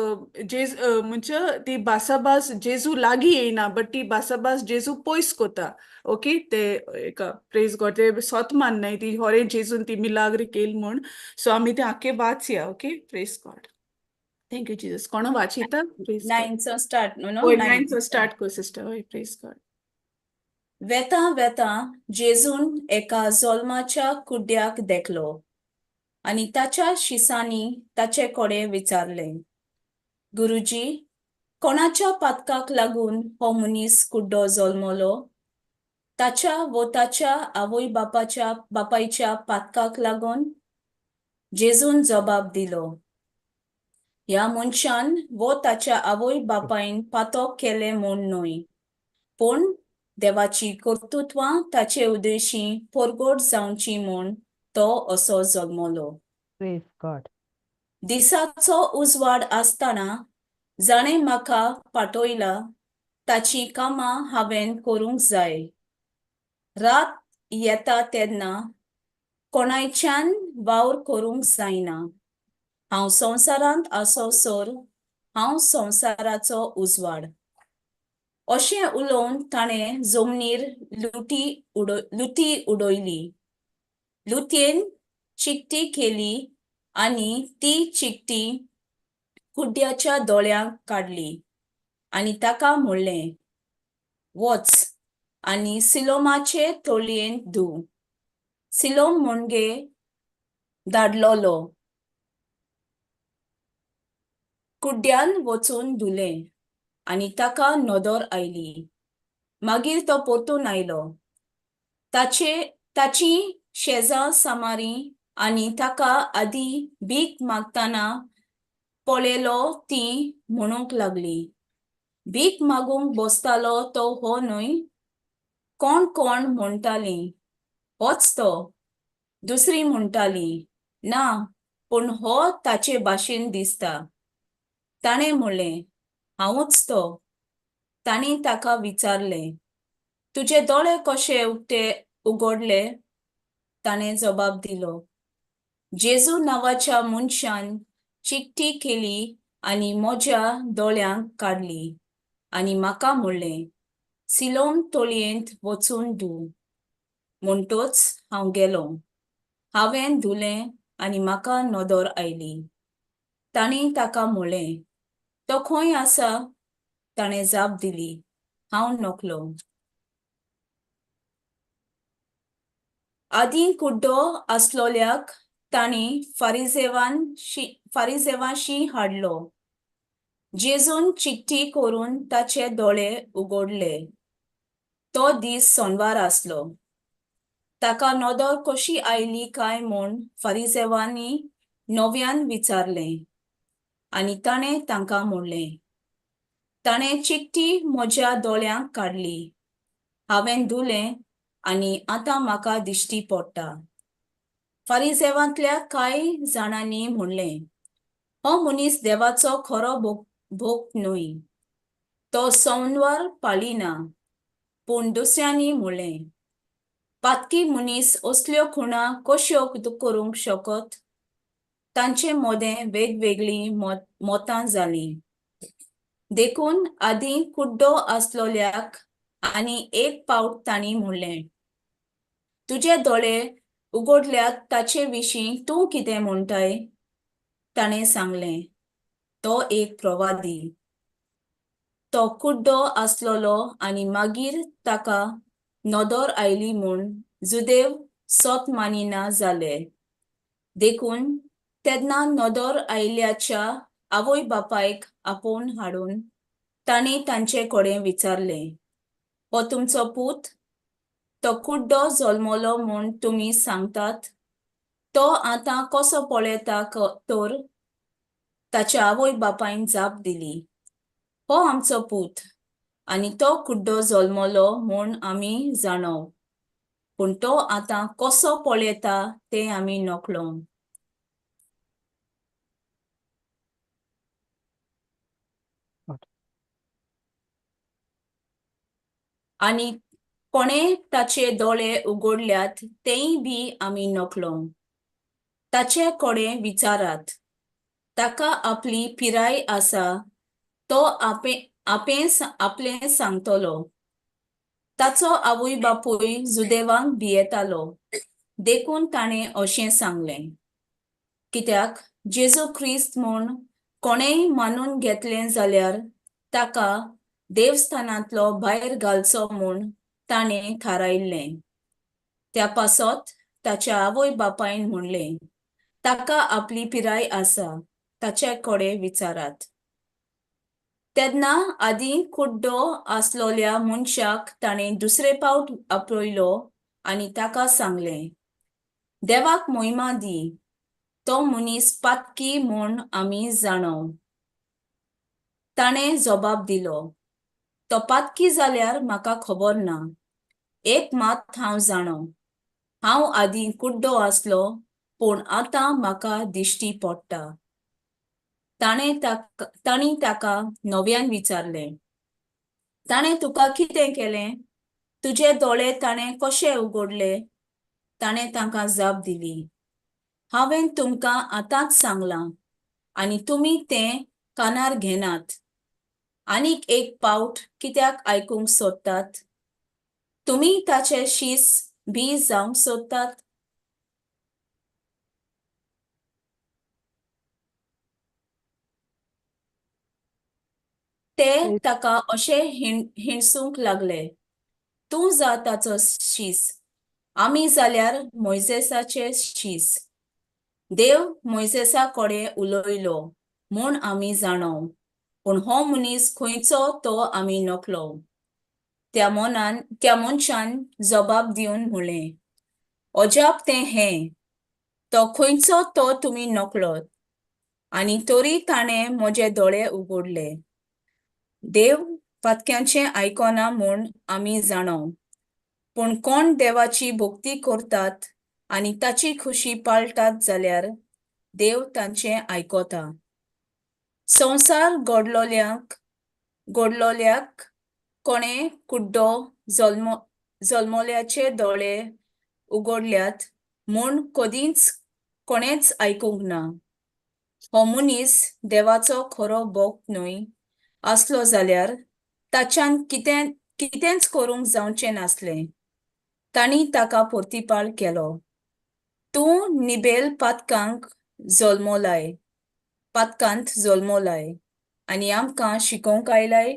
जेज म्हणजे ती भासाभास जेजू लागीं येयना, बट ती भासाभास जेजू पयस कोता, ओके? ते एका प्रेज गॉड, ते सोत माननाय ती होरें जेजून ती मिलाग्री केली म्हूण. सो आमी ते आख्खे वाचया. Okay, praise God. Thank you Jesus. कोण वाचिता? Praise God. नायनचो स्टार्ट न्हू न्हू हय, नायन. नायनचो स्टार्ट कर सिस्टर. हय, प्रेज गॉड. वेता वेता जेजून एका जोल्माच्या कुड्ड्याक देखलो आनी ताच्या शिसांनी ताचे कडेन विचारलें, गुरुजी, कोणाच्या पातकाक लागून हो मनीस कुड्डो जल्मलो? ताच्या वो ताच्या आवय बापाच्या बापायच्या पातकाक लागून? जेजून जबाब दिलो, ह्या मनशान वो ताच्या आवय बापायन पातक केलें म्हूण न्हय, पूण देवाची कर्तृत्वां ताचे उद्देशी परगट जावची म्हूण तो असो जल्मलो. Praise God. दिसाचो उजवाड आसतना जाणें म्हाका पाठयला ताचीं कामां हांवें करूंक जाय. रात येता तेन्ना कोणायच्यान वावर करूंक जायना. हांव संवसारांत आसोसर हांव संवसाराचो उजवाड. अशें उलोवन ताणें जमनीर लुटी उडयली. लुतयेन चिकटी केली आनी ती चिकटी कुड्ड्याच्या दोळ्यांक काडली आनी ताका म्हणलें, वच आनी सिलोमाचे तळयेंत धूव. सिलोम म्हणजे धाडलोलो. कुड्ड्यान वचून धुलें आनी ताका नदर आयली. मागीर तो परतून आयलो. ताचे ताची शेजा सामारी आनी ताका आदीं भीक मागतना पळयलो ती म्हणूंक लागली, भीक मागूंक बसतालो तो हो न्हय? कोण कोण म्हणटालीं, होच तो. दुसरी म्हणटाली, ना, पूण हो ताचे भाशेन दिसता. ताणें म्हणलें, हांवूच तो. तांणी ताका विचारलें, तुजे दोळे कशे उक्ते उगडले? ताणें जबाब दिलो, जेजू नांवाच्या मनशान चिकटी केली आनी म्हज्या दोळ्यांक काडली आनी म्हाका म्हणलें, सिलोम तळयेंत वचून धूव. म्हणटच हांव गेलों. हांवें धुलें आनी म्हाका नदर आयली. तांणी ताका म्हणलें, तो खंय आसा? ताणें जाप दिली, हांव नकळो. आदीं कुड्डो आसलोल्याक तांणी फारिजेवांशी हाडलो. जेजून चिकटी करून ताचे दोळे उगडले. तो दीस सोनवार आसलो. ताका नदर कशी आयली काय म्हूण फारिजेवांनी नव्यान विचारलें आनी ताणें तांकां म्हणलें, ताणें चिकटी म्हज्या दोळ्यांक काडली, हांवें धुलें आनी आतां म्हाका दिश्टी पडटा. फारिजेवांतल्या कांय जाणांनी म्हणलें, हो मनीस देवाचो खरो भोग न्हय, तो सोमवार पाळिना. पूण दुसऱ्यांनी म्हणलें, पातकी मनीस असल्यो खुणा कश्यो करूंक शकत? तांचे मदें वेगवेगळीं मतां जालीं. देखून आदीं कुड्डो आसलोल्याक आनी एक पावट तांणी म्हणलें, तुजे दोळे उगडल्यात ताचे विशीं तूं कितें म्हणटाय? ताणें सांगलें, तो एक प्रवादी. तो कुड्डो आसलोलो आनी मागीर ताका नदर आयली म्हूण जुदेव सत मानिना जाले. देखून तेन्ना नदर आयिल्ल्याच्या आवय बापायक आपोवन हाडून तांणी तांचे कडेन विचारलें, हो तुमचो पूत? तो कुड्डो जल्मलो म्हूण तुमी सांगतात? तो आतां कसो पळयता तर? ताच्या आवय बापायन जाप दिली, हो आमचो पूत आनी तो कुड्डो जल्मलो म्हूण आमी जाणव, पूण तो आतां कसो पळयता तें आमी नकळो. आनी कोणें ताचे दोळे उगडल्यात तेंय बी आमी नकळो. ताचे कडेन विचारात, ताका आपली पिराय आसा, तो आपे आपे आपलें सांगतलो. ताचो आवय बापूय जुदेवांक भियेतालो, देखून ताणें अशें सांगलें, कित्याक जेजू क्रिस्त म्हूण कोणेंय मानून घेतलें जाल्यार ताका देवस्थानांतलो भायर घालचो म्हूण ताणें थारायल्लें. त्या पासत ताच्या आवय बापायन म्हणलें, ताका आपली पिराय आसा, ताचे कडेन विचारात. तेन्ना आदीं कुड्डो आसलोल्या मनशाक ताणें दुसरे पावट आपयलो आनी ताका सांगलें, देवाक मोहिमा दी, तो मनीस पातकी म्हूण आमी जाणव. ताणें जबाब दिलो, तो पातकी जाल्यार म्हाका खबर ना, एक मात हांव जाणो, हांव आदीं कुड्डो आसलो पूण आतां म्हाका दिश्टी पडटा. तांणी ताका नव्यान विचारलें, ताणें तुका कितें केलें? तुजे दोळे ताणें कशे उगडले? ताणें तांकां जाप दिली, हांवें तुमकां आतांच सांगलां आनी तुमी तें कानार घेनात. आनीक एक पावट कित्याक आयकूंक सोदतात? तुमी ताचे शीस बी जावंक सोदतात? ते ताका अशें हिणसूंक लागले, तूं जा ताचो शीस, आमी जाल्यार मोयजेसाचे शीस. देव मोयजेसा कडेन उलयलो म्हूण आमी जाणो, पूण हो मनीस खंयचो तो आमी नकलो. त्या मनशान जबाब दिवन म्हणलें, अजाप तें हें, तो खंयचो तो तुमी नकळत, आनी तरी ताणें म्हजे दोळे उगडले. देव पातक्यांचें आयकना म्हूण आमी जाणो, पूण कोण देवाची भक्ती करतात आनी ताची खुशी पाळटात जाल्यार देव तांचें आयकता. संवसार घडलोल्याक कोणें कुड्डो जल्मल्याचे दोळे उगडल्यात म्हूण कदींच कोणेंच आयकूंक ना. हो मनीस देवाचो खरो भक्त न्हय आसलो जाल्यार ताच्यान कितेंच करूंक जावचें नासलें. तांणी ताका प्रतिपाळ केलो, तूं निबेल पातकांत जल्मलाय आनी आमकां शिकोवंक आयलाय.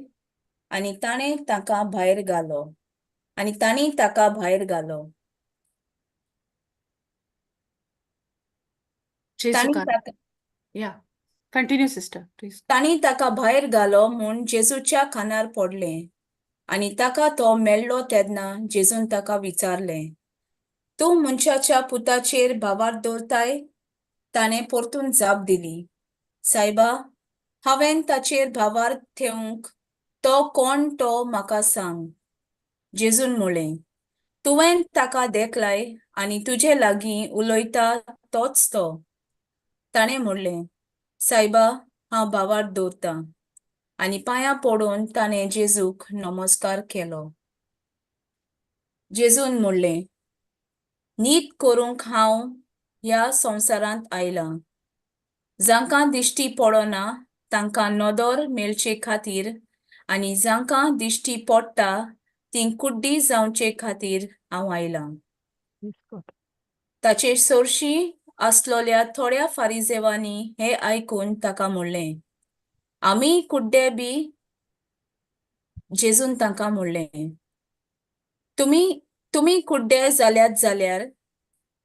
आनी ताणें ताका भायर घालो. आनी तांणी ताका भायर घालो. Yeah. Continue, sister, please. तांणी ताका भायर घालो म्हूण जेजूच्या कानार पडलें आनी ताका तो मेळ्ळो तेन्ना जेजून ताका विचारलें, तूं मनशाच्या पुताचेर भावार्थ दवरताय? ताणें परतून जाप दिली, सायबा, हांवें ताचेर भावार्थ ठेवंक तो कोण तो म्हाका सांग. जेजून म्हणलें, तुवें ताका देखलाय आनी तुजे लागीं उलयता तोच तो. ताणें म्हणलें, सायबा, हांव भावार्थ दवरतां. आनी पांयां पडून ताणें जेजूक नमस्कार केलो. जेजून म्हणलें, नीत करूंक हांव ह्या संवसारांत आयलां. जांकां दिश्टी पडना तांकां नदर मेळचे खातीर आनी जांकां दिश्टी पडटा तीं कुड्डी जावचे खातीर हांव आयलां. ताचे सरशीं आसलोल्या थोड्या फारिजेवांनी हें आयकून ताका म्हणलें, आमी कुड्डे बी? जेजून तांकां म्हणलें, तुमी कुड्डे जाल्यात जाल्यार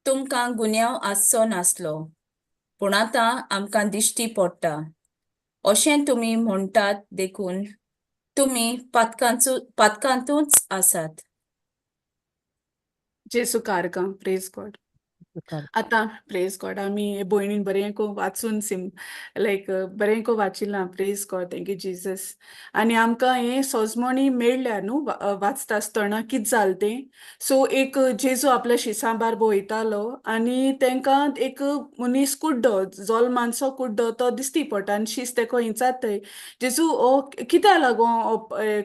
तुमकां गुन्यांव आसचो नासलो, पूण आतां आमकां दिश्टी पडटा अशें तुमी म्हणटात देखून तुमी पातकांतूच आसात. जेजू कारगां, प्रेज गॉड. आतां प्रेज गॉड, आमी भयणीन बरें को वाचून सिम लायक बरें को वाचिलां. Praise God, thank you Jesus. आनी आमकां हें सोजमणी मेळ्ळ्या न्हू वाचता आसतना कित जालें तें. सो एक जेजू आपल्या शिसां बारबो वयतालो आनी तेंकां एक मनीस कुड्डो, जोलमानसो कुड्डो तो दिश्टी पडटा आनी शीस तेका विचारताय, जेजू हो कित्या लागोन हो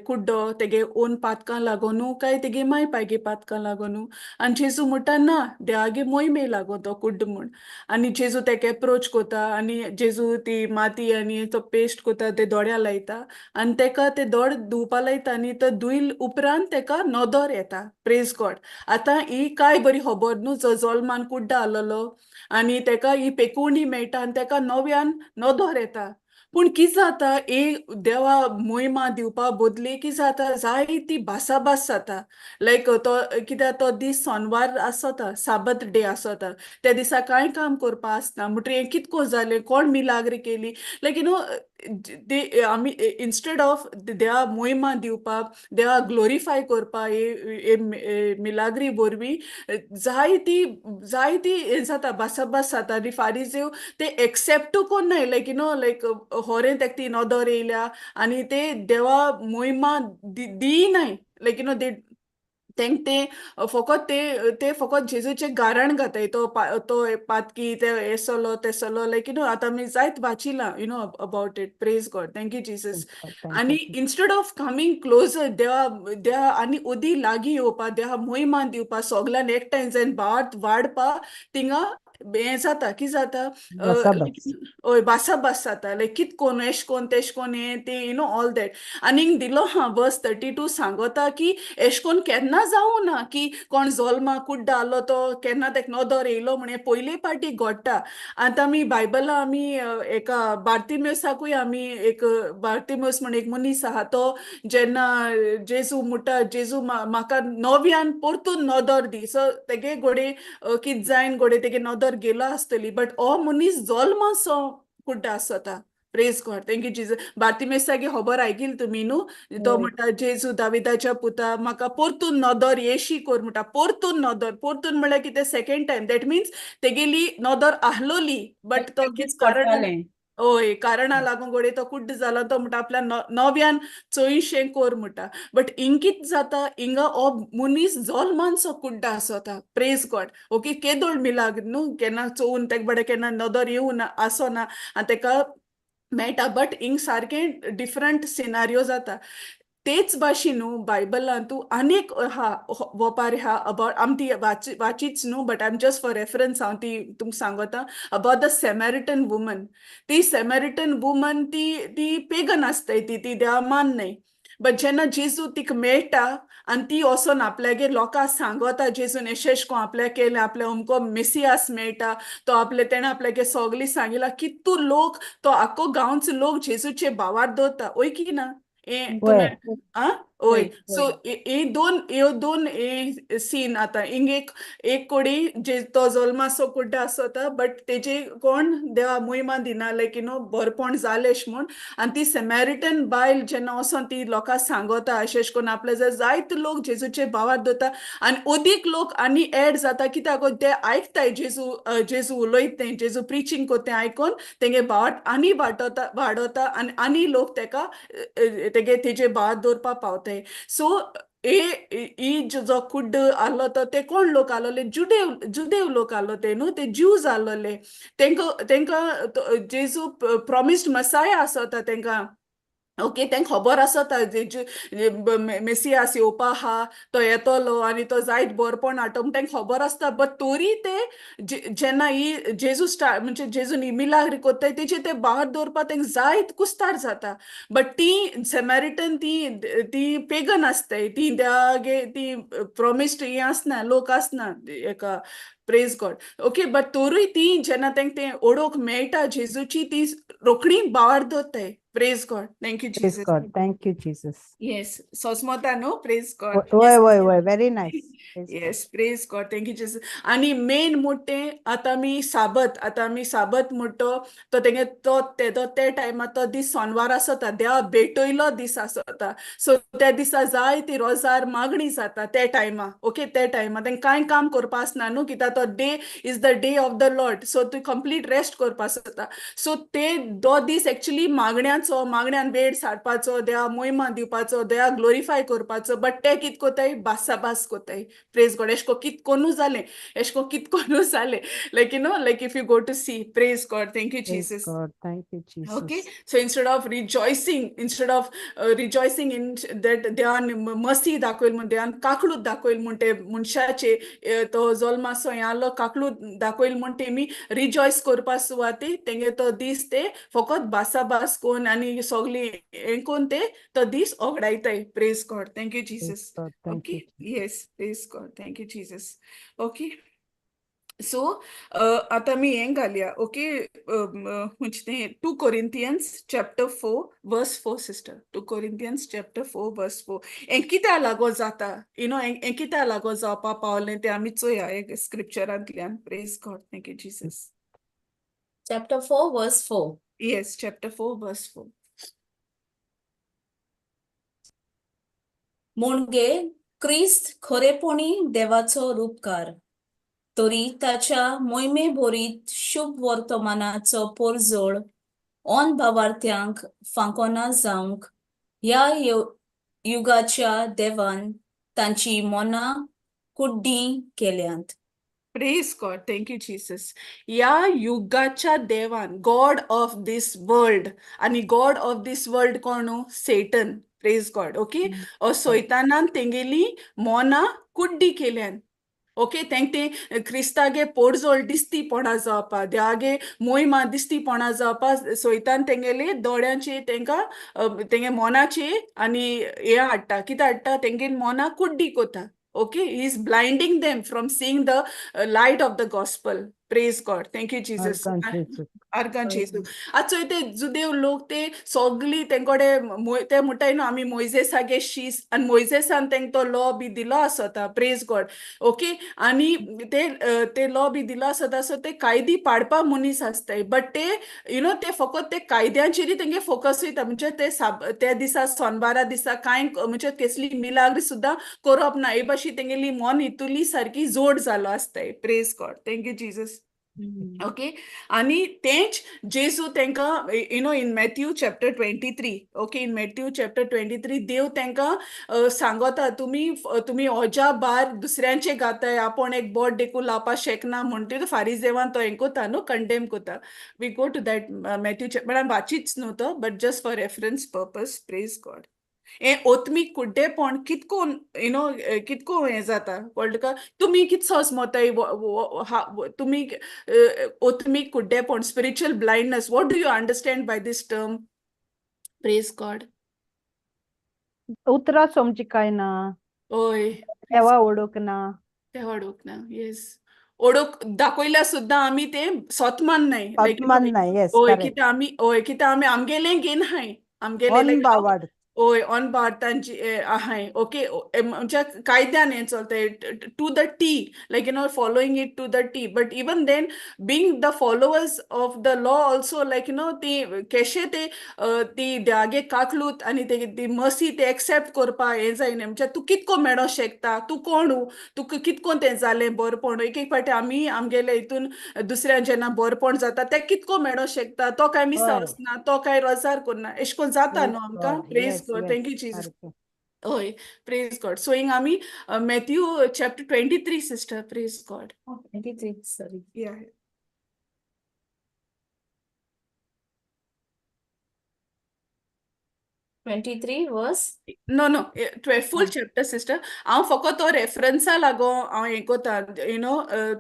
कुड्डो, तेगे ओन पातकां लागोनू काय तेगे माय पायगे पातकां लागोनू? आनी जेजू म्हणटा, ना, देवागे मोहिमे लागोन तो कुड्ड म्हूण. आनी जेजू तेका एप्रोच कोता आनी जेजू ती माती आनी तो पेस्ट कोता, ते दोळ्या लायता आनी तेका ते दोळ धुवपा लायता आनी तो धुयल उपरांत तेका नदर येता. Praise God. आतां ही काय बरी खबर न्हू, जो जोलमान कुड्डा आसलेलो आनी तेका ही पेकोवणी मेळटा आनी तेका नव्यान नदर येता. पूण कितें जाता, एक देवा मोहिमा दिवपा बदले कितें जाता, जायती भासाभास जाता. लायक तो कित्याक तो दीस सोनवार आसता, साबत डे आसता, त्या दिसा कांय काम करपा आसना. म्हणटकीर हें कितको जालें, कोण मिलाग्र केली, लायक you know ते आमी इन्स्टेड ऑफ देवा मोहिमा दिवपाक, देवा ग्लोरिफाय करपा हे मिलाग्री वरवीं, जायती जायती हें जाता, भासाभास जाता. आनी फारिजेव ते एक्सेप्टू कोन्नाय, लायक you know लायक होरें तेका ती नदर येयल्या आनी ते देवा मोहिमा दिनाय. लायक you know they तेंक ते फकत ते ते फकत जेजूचें गाराण घाताय, तो तो पातकी, ते हेसलो तेसलो. लायक you know आतां आमी जायत वाचिलां about it. Praise God, thank you Jesus. आनी इन्स्टेड ऑफ कमींग क्लोजर देवा देवा आनी ओदी लागीं येवपा, देवा मोहिमा दिवपा, सगल्यांक एकठांय जावन भावार्थ वाडपा, थिंगा हें जाता, कितें जाता, हय, भासाभास जाता. लायक कित कोन, एश कोन, तेश कोन, हें तें, you know all that. आनीक दिलो हा, वर्स 32 सांगोता की एश कोन केन्ना जावं ना की कोण जोल्मा कुड्डो आहलो तो केन्ना तेका नदर येयलो म्हण. पयले पाटी घडटा. आतां आमी बायबला आमी एका बार्तिमेसाकूय आमी, एक बार्तिमेस म्हण एक मनीस आहा, तो जेन्ना जेजू म्हणटा, "जेजू, म्हाका नव्यान परतून नदर दी." सो तेगे घोडे कित जायन, घोडे तेगे नदर गेलो आसतली, बट हो मनीस जल्मासो कुड्डो आसता. Praise God, thank you Jesus. बार्तिमेसागे खबर आयकील तुमी न्हू? तो म्हणटा, "जेजू, दाविदाच्या पुता, म्हाका परतून नदर येशी कर" म्हणटा. परतून नदर, परतून म्हणल्यार कितें? Second time. That means तेगेली नदर आहलोली, बट तो कित कारण, हय, कारणा लागून घोडये तो कुड्ड जाला. तो म्हणटा, आपल्या नव्यान चोयशें कोर म्हणटा. बट हिंग कित जाता, हिंगा हो मनीस जल्मानसो कुड्डो आसता. प्रेज गॉड. ओके, केदोळ मिलाग्र न्हू, केन्ना चोवन तेका बरें, केन्ना नदर येवना आसना आनी तेका मेळटा. बट हिंग सारकें डिफरंट सिनारियो जाता. तेच भाशेन न्हू, बायबलांतू आनीक आहा, वोपार आहा अबाउट, आमी ती वाचीच न्हू, but I am just for reference हांव ती तुमकां सांगता, अबाउट the सेमेरिटन वुमन. ती सेमेरिटन वुमन, ती ती पेगन आसताय, ती ती देवा मान न्हय. बट जेन्ना जेजू तिका मेळटा आनी ती वचोन आपल्यागेर लोकांक सांगता, जेजून एशें एशें कोन्न आपल्याक केलें, आपल्या अमको मेसियास मेळटा, तो आपले तेणें आपल्यागे सगळी सांगिलां. कितू लोक, तो आख्खो गांवचो लोक जेजूचे भावार्थ दवरता, वय की ना? हें तुमी आं, वय. सो हे दोन हे सीन आतां हिंग एक एक कोडी जे तो जल्मासो कुड्डो आसता, बट तेजे कोण देवा मोहिमा दिना, लायक you know बरपण जालें अशें म्हूण. आनी ती सेमेरिटन बायल जेन्ना वचोन ती लोकांक सांगता अशें अशें करून, आपले जर जायते लोक जेजूचे भावार्थ दवरता आनी अदीक लोक आनी एड जाता. कित्याक ते आयकताय जेजू जेजू उलयता तें, जेजू प्रिचींग कोत्ता तें आयकोन तेंगे भावार्थ आनी वाडोता वाडोता आनी आनी लोक तेका तेगे तेजे भावार्थ दवरपा पावताय. सो हे ही जो कुड्ड आहलो तो ते कोण लोक आहलोले? जुदेव, जुदेव लोक आहलो ते न्हू, ते ज्यूज आहलोले. तेंकां तेंकां जेजू प्रॉमिस्ड मसाया आसता तेंकां. ओके, तेंकां खबर आसता जेजू मेसियास येवपा आहा, तो येतलो आनी तो जायत बरपण हाडटलो म्हण तेंकां खबर आसता. बट तोरी ते जेन्ना ही जेजू स्टार्ट, म्हणजे जेजून ही मिलाग्री कोत्ताय, तेजे ते भावार्थ दवरपा तेंकां जायत कुस्तार जाता. बट ती सेमेरिटन, ती ती पेगन आसताय, ती देवागे ती प्रॉमिस्ड हें आसना, लोक आसना एका. प्रेज गॉड. ओके, बट तोरूय ती जेन्ना तांकां तें ओळख मेळटा जेजूची, ती रोखडी भावार्थ दवरताय. Praise God, thank you Praise Jesus. God. Thank you, Jesus. Yes, सोसमोता न्हू? Praise God. वय वय वय, very nice. Praise God. Yes, praise God, thank you Jesus. आनी मेन म्हणटा तें, आतां आमी साबत म्हणटो तो तेंगे तो तो ते टायमार तो दीस सोनवार आसता, देवा भेटयलो दीस आसता. सो त्या दिसा जाय ती रोजार मागणी जाता त्या टायमा. ओके, त्या टायमा तेंकां कांय काम करपा आसना न्हू, कित्याक तो day is the day of the Lord, so तूं कंप्लीट रेस्ट करपा आसता. सो ते तो दीस एक्चुली मागण्याचो, मागण्यान वेळ सारपाचो, देवा मोहिमा दिवपाचो, देवा ग्लोरिफाय करपाचो. बट ते कित कोताय? भासाभास कोताय. प्रेज गॉड. एशको कित कोनू जालें, एशको कित कोनू जालें, like you know like if you go to see. Praise God, thank you Praise Jesus. God. Thank you, Okay, Jesus. so instead of rejoicing in that देवान मर्सी दाखयल म्हूण, देवान काकळूत दाखयल म्हूण, ते मनशाचे तो जल्मासो हें आहलो, काकळूत दाखयल म्हूण तेमी रिजॉयस करपा सुवाती तेंगे तो दीस ते फकत भासाभास कोन्न आनी सगळी हें कोन्न ते तो दीस ओगडायताय. Praise God, thank you Praise Jesus. God. Thank Okay, you, Jesus. Yes, praise God, thank you Jesus. Okay. So आतां आमी हें घालया, ओके, म्हणजे तें 2 Corinthians chapter 4 verse 4, sister. 2 Corinthians chapter 4 verse 4. हें कित्या लागो जाता, you know, हें कित्या लागो जावपा पावलें तें आमी चोया एक स्क्रिप्चरांतल्यान. Praise God, thank you Jesus. Chapter 4, verse 4. Yes, chapter 4 verse 4. म्हणजे क्रिस्त खरेपणी देवाचो रूपकार तरी ताच्या मोहिमे भरीत शुभ वर्तमानाचो पोरजोळ अनभावार्थ्यांक फांकोना जावंक ह्या युगाच्या देवान तांची मनां कुड्डीं केल्यांत. Praise God. Thank you, Jesus. या युगाच्या देवान, गॉड ऑफ this world, आणि गॉड ऑफ this world कोण? सेटन. प्रेज गॉड, ओके. सोयतानान तेंगेली मोना कुड्डी केल्यान, ओके. तेंक ते क्रिस्तागे पोडजोळ दिसतीपणा जावपा, देवागे मोहिमा दिसतीपणा जावपा, सोयतान तेंगेले दोळ्यांचे तेंकां तेंगे मोनाचे आनी हे हाडटा. कितें हाडटा? तेंगे मोना कुड्डी कोता. Okay, he is blinding them from seeing the light of the gospel. Praise God, thank you Jesus. आर्गां जेजू. आतां चोय, ते जुदेव लोक ते सगळी तेंकोडे ते म्हणटाय न्हू, आमी मोयजेसागे शीस आनी मोयजेसान तेंक तो लॉ बी दिलो आसता. प्रेज गॉड, ओके. आनी ते लॉ बी दिलो आसता, सो ते कायदी पाडपा मनीस आसताय, बट ते you know ते फकत ते कायद्यांचेरय तेंगे फोकस वयता. म्हणजे ते त्या दिसा, सोनबारा दिसा कांय म्हणजे केसली मिलाग्र सुद्दां करप ना, हे भाशेन तेंगेली मन हितुली सारकी जोड जालो आसताय. Praise God, thank you Jesus. Okay, आणि तेंच जेजू तेंकां in Matthew chapter 23, okay, in Matthew chapter 23 देव तेंकां सांगता, तुमी ओजा भार दुसऱ्यांचे घाताय, आपूण एक बोट देखून लावपा शकना म्हणटी फारीजेवान तो हें कोता न्हू, कंडेम कोता. We go to that Matthew, but वाचीच न्हू तो, but just for reference purpose. Praise God. हें ओत्मीक कुड्डेपण कितको you know कितको हें जाता, कळ्ळें तुका? तुमी कित सोजमताय तुमी ओत्मीक कुड्डेपण, spiritual blindness? What do you understand by this term? Praise God. उतरां समजी काय ना. हय. देवा ओळख ना. तें ओळख ना, येस. ओळख दाखयल्यार सुद्दां आमी तें सोतमान नाय, लायक सतमान ना, येस. हय. करेक्ट. कित्याक आमी, हय, कित्याक आमी आमगेलें घेन हाय आमगेलें लायक अनबावाड. ओय, ऑन भारतांची आहाय, ओके. म्हणजे कायद्यान हें चलताय to the T, like following it to the T. But even then, being the followers of the law also, like ती केशे ते ती द्यागे काकलूत आनी ते ती मर्सी ते एक्सेप्ट करपा हें जायना. म्हणजे तूं कितको मेळोंक शकता, तूं कोण, तुका कितको तें जालें बरपण. एक एक फावटी आमी आमगेले हितून दुसऱ्यान जेन्ना बरपण जाता, तें कितको मेळोंक शकता, तो काय मिसा वचना, तो काय रोजार करना, एशें कोन जाता न्हू आमकां. Praise God, thank you Jesus. हय, प्रेज गॉड. सो हिंग आमी Matthew chapter 23, sister. Praise God. 23, sorry. Yeah. 23 verse. No, full chapter, sister. हांव फकत तो रेफरन्सा लागो हांव हें कोता, you know,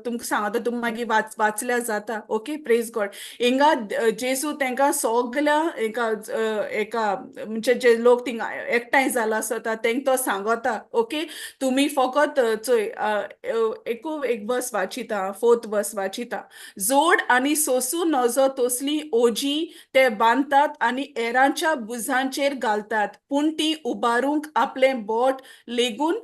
तुमकां सांगता, तुमी मागीर वाचल्यार जाता. ओके, प्रेज गॉड. हिंगा जेजू तांकां सगल्या एका म्हणजे जे लोक थिंगा एकठांय जालो आसता तांकां तो सांगता, ओके, तुमी फकत चोय, एकू एक वर्स वाचिता, फोर्थ वर्स वाचिता. जोड आनी सोसूं नजो तसली ओजी ते बांदतात आनी हेरांच्या भुजांचेर घालतात, पूण ती उबारूंक आपलें बोट लेगून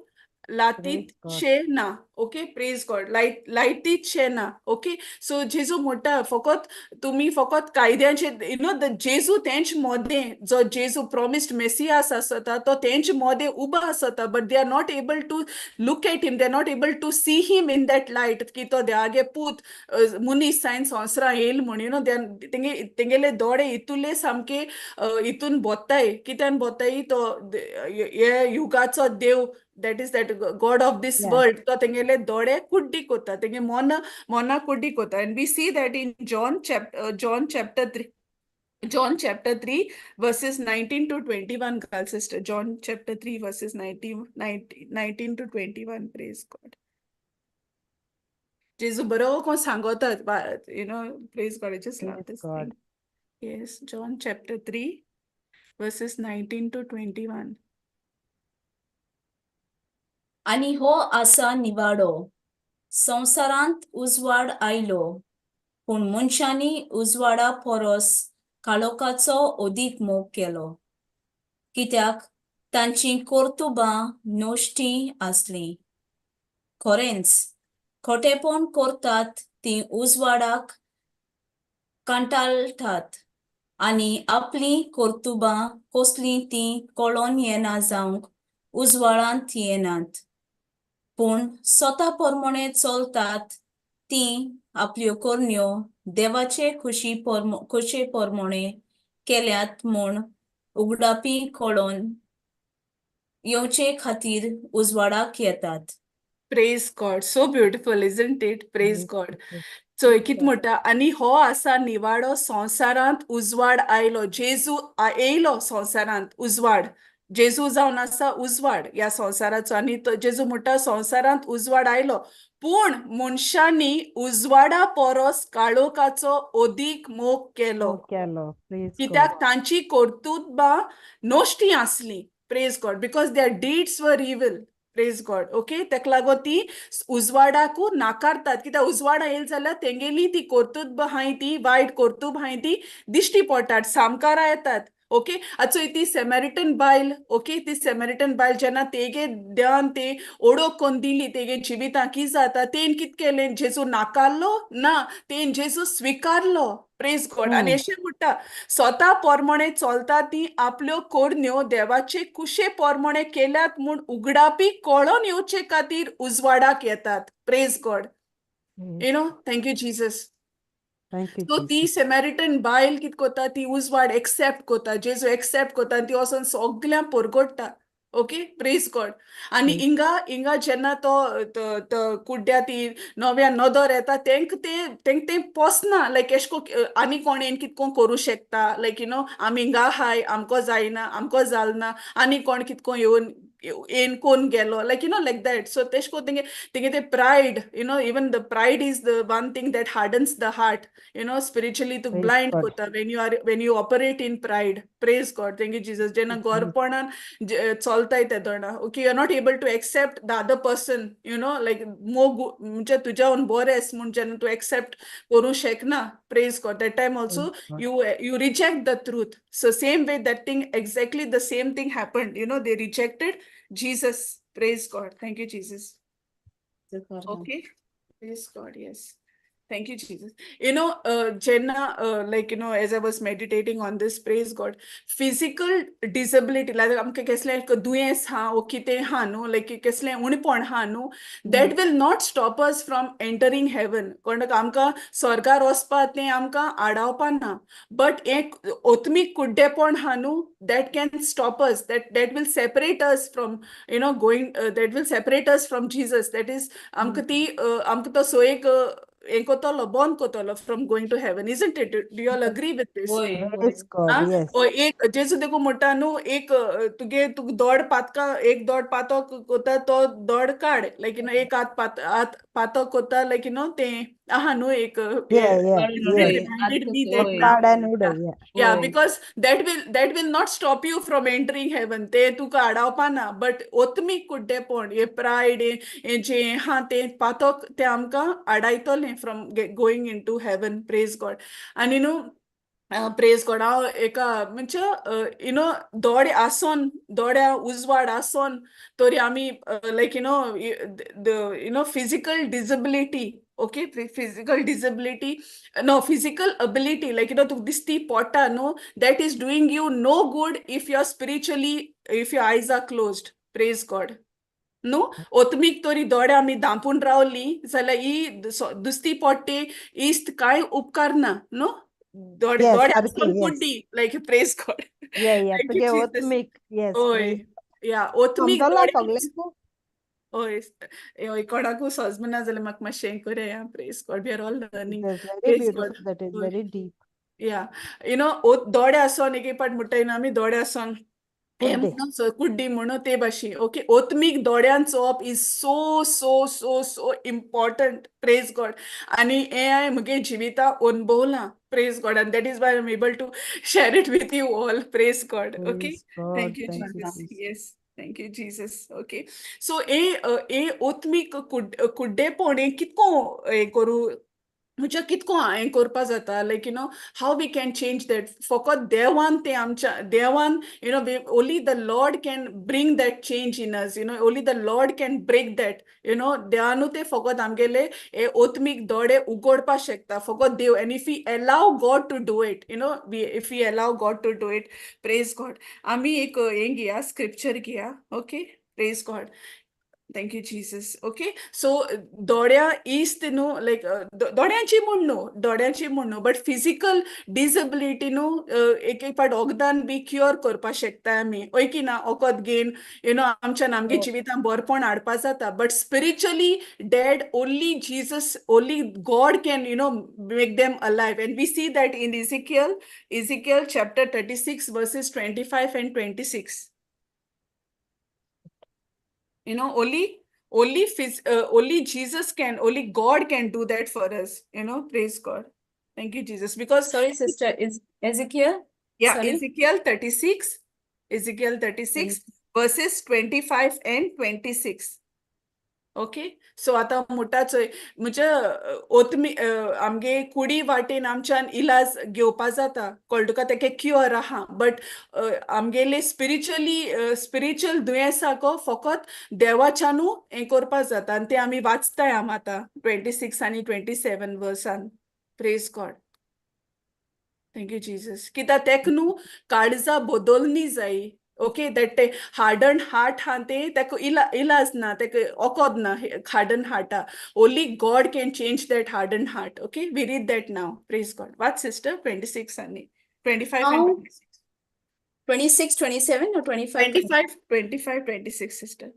लातीत शे ना. ओके, प्रेज गॉड. लायट लायतीत शे ना. ओके, सो जेजू म्हणटा, फकत तुमी फकत कायद्यांचे you know the जेजू तेंच मोदें, जो जेजू प्रॉमिस्ड मेसियास आसता, तो तेंच मोदें उबो आसता, but they are not able to look at him, they are not able to see him in that light की तो देवागे पूत मनीस जायन संवसारां येयल म्हूण. You know तेंगे तेंगेले दोळे इतुले सामके हितून बोत्ताय. कित्यान बोत्ताय? तो हे युगाचो देव, that is that God of this world, तो तेंगेले दोळे कुड्डी कोता, तेंगे मोना कुड्डी कोता. And we see that in John chapter 3 verses 19 to 21 girl, sister. John chapter 3 verses 19 to 21. Praise God. जेजू बरो कोण सांगोतात, praise God. I just love Praise this God. thing. Yes, John chapter 3 verses 19 to 21. आनी हो आसा निवाडो. संवसारांत उजवाड आयलो, पूण मनशांनी उजवाडा परस काळोखाचो अदीक मोग केलो, कित्याक तांचीं कर्तुबां नश्टीं आसलीं. खरेंच, खोटेपण करतात तीं उजवाडाक कंटाळटात आनी आपलीं कर्तुबां कसलीं तीं कळोन येना जावंक उजवाडांत येनात. पूण स्वता प्रमाणे चलतात तीं आपल्यो करण्यो देवाचे खुशी खोशे प्रमाणे केल्यात म्हूण उगडापी कळोन येवचे खातीर उजवाडाक येतात. Praise God. So beautiful, isn't it? Praise God. चोय कित म्हणटा, आनी हो आसा निवाडो, संवसारांत उजवाड आयलो, जेजू येयलो संवसारांत. उजवाड, जेजू जावन आसा उजवाड ह्या संवसाराचो. आनी तो जेजू म्हणटा, संवसारांत उजवाड आयलो, पूण मनशांनी उजवाडा परस काळोखाचो अदीक मोग केलो. मोग केलो. Praise कित्याक God. तांची कर्तुबां नश्टी आसली. Praise God. Because their deeds were evil. Praise God. Okay, तेका लागून ती उजवाडाकू नाकारतात, कित्याक उजवाडा येयली जाल्यार तेंगेली ती कर्तुबां आहाय, ती वायट कर्तुब आहाय, ती दिश्टी पडटात, सामकारा येतात. ओके, आतां चोय ती सेमेरिटन बायल. ओके, ती सेमेरिटन बायल जेन्ना तेगे देवान ते ओळख कोन्न दिली तेगे जिवितां, कितें जाता? तेन कितें केलें? जेजू नाकारलो ना, तेन जेजू स्विकारलो. Praise God. आनी अशें म्हणटा, स्वता पोरमोणे चलता ती आपल्यो करण्यो देवाचे कुशे पोरमोणे केल्यात म्हूण उगडापी कळोन येवचे खातीर उजवाडाक येतात. Praise God. Thank you, Jesus. Thank you, so ती Jesus. सेमेरिटन बायल कित कोता? ती उजवाड एक्सेप्ट कोता, जेजू एक्सेप्ट कोता आनी ती वचोन सगल्यांक परगट्टा. ओके, प्रेज गॉड. आनी हिंगा हिंगा जेन्ना तो कुड्ड्या ती नव्या नदर येता, तेंक तें पोसना. लायक एशें को आनी कोण येवन कित कोन करूं शकता, लायक you know आमी हिंगा आहाय, आमकां जायना, आमकां जालना, आनी कोण कित कोन येवन येन कोन गेलो, like like that. So तेश को तेंगे ते pride, even the pride is the one thing that hardens the heart, spiritually तुका Praise blind God. कोता when you operate in pride. Praise God. Thank you, Jesus. जेन्ना गोरपणान चलताय तेदोणा, okay, you are not able to accept the other person, like मोग म्हणजे तुज्याहून बरें आस म्हूण जेन्ना तूं एक्सेप्ट करूं शकना, praise God, that time also Praise God. you reject the truth. So same way, that thing, exactly the same thing happened. They rejected Jesus. Praise God. Thank you, Jesus. Okay, praise God. Yes, thank you, Jesus. Jenna, like as I was meditating on this, praise God, physical disability, like आमकां कसलें एक दुयेंस हा वो कितें हा न्हू, लायक कसलें उणेपण हा न्हू, that will not stop us from entering heaven. कोणाक आमकां स्वर्गार वचपा तें आमकां आडावपा ना, बट एक आत्मीक कुड्डेपण हा न्हू, that can stop us, that will separate us from going, that will separate us from Jesus. That is आमकां ती आमकां तो सोयेक हें कोतलो, बंद कोतलो from going to heaven, isn't it? Do you all agree with this? होय. Praise God. Ah? Yes. ओ एक जेजू देखून म्हणटा न्हू, एक तुगे तुका दोड पातका, एक दोड पातक कोता तो दोड काड, लायक you know एक हात पात हात पातक कोता, लायक you know तें आहा न्हू एक. Yeah. Reminded me that होय. Now. Card and उडय, yeah. Yeah, होय. Because that will not stop you from entering heaven. ते तुका आडावपा ना, बट ओत्मीक कुड्डेपण, हे प्रायड, हे जे आहा तें पातक, तें आमकां आडायतलें from going into heaven. Praise God. आनी न्हू, प्रेज गॉड, हांव एका म्हणजे you know दोळे आसोन, दोळ्या उजवाड आसोन तरी आमी like the physical disability, okay, physical disability, no, physical ability, like तुका दिसती पोटा न्हू, that is doing you no good if you are spiritually, if your eyes are closed. Praise God. न्हू, ओतमीक तरी दोळे आमी धांपून रावली जाल्यार ही दुसती पोट्टे इस्त कांय उपकारना न्हू. दोळे Yes, दोळे सारकी, आसून yes. कुड्डी, like, praise God. Yeah. Thank you, तुगे Jesus. ओत्मीक, yes. होय. Praise. या, ओतमीक समजला दोळे. सगळ्यांकू? होय होय, कोणाकू समजना जाल्यार म्हाका मातशें हें करया. Praise God. We are all learning. It is very Praise God. beautiful. That is होय. Very deep. या, you know दोळे आसोन एक एक पाट म्हणटाय न्हू आमी, दोळे आसोन हें कुड्डे. म्हणून कुड्डी म्हणून ते भाशेन. ओके, ओत्मीक दोळ्यान चोवप is so so so so important. Praise God. आनी हें हांवें म्हगे जिविता अनुभवलां. Praise God. And that is why I am able to share it with you all. Praise God. Okay. Praise God. Thank you, Thank you, Jesus. Jesus. Yes. Thank you, Jesus. Okay, so ए ओत्मीक कुड्डेपण हें कितको हें करूं, म्हणजे कितको हें करपा जाता, like how we can change that? फकत देवान तें आमच्या देवान, only the Lord can bring that change in us. Only the Lord can break that. देवानू ते फकत आमगेले हे ओत्मीक दोळे उगडपा शकता, फकत देव. And if we allow God to do it, we if we allow God to do it. Praise God. आमी एक हें घेया, स्क्रिप्चर घेया. Okay, praise God. Thank you, Jesus. Okay, so दोळ्या इस्त न्हू, लायक दोळ्यांची म्हूण न्हू, दोळ्यांची म्हूण न्हू, बट फिजिकल डिसेबिलिटी न्हू, एक एक फावट वखदान बी क्युअर करपा शकता आमी, हय की ना? वखद घेवन आमच्यान आमगे जिवितान बरपण हाडपा जाता, but spiritually dead, only Jesus, only God can make them alive. And we see that in Ezekiel chapter 36, verses 25 and 26. Only Jesus can, only God can do that for us. Praise God. Thank you, Jesus, because Sorry, sister, is Ezekiel? Yeah. Sorry? Ezekiel 36, Ezekiel 36 verses 25 and 26. Okay, so आतां म्हणटा चोय, म्हणजे ओतमी आमगे कुडी वाटेन आमच्यान इलाज घेवपा जाता, कळ्ळें तुका? तेके क्युअर आहा, बट आमगेले स्पिरिच्युअल दुयेंसाको फकत देवाच्यानू हें करपा जाता आनी तें आमी वाचताय आम आतां 26 आनी 27 वर्सान. Praise God. Thank you, Jesus. कित्याक तेक न्हू काळजा बदलनी जाय. ओके, that ते हार्डन हार्ट हा, ते तेका इलाज ना, तेका वखद ना harden हार्टा. Only God can change that harden heart. Okay, we read that now. Praise God. Watch, sister, 26 आनी 25 and हांव 26. 26, 27 or 25? 25, 25, 26, sister.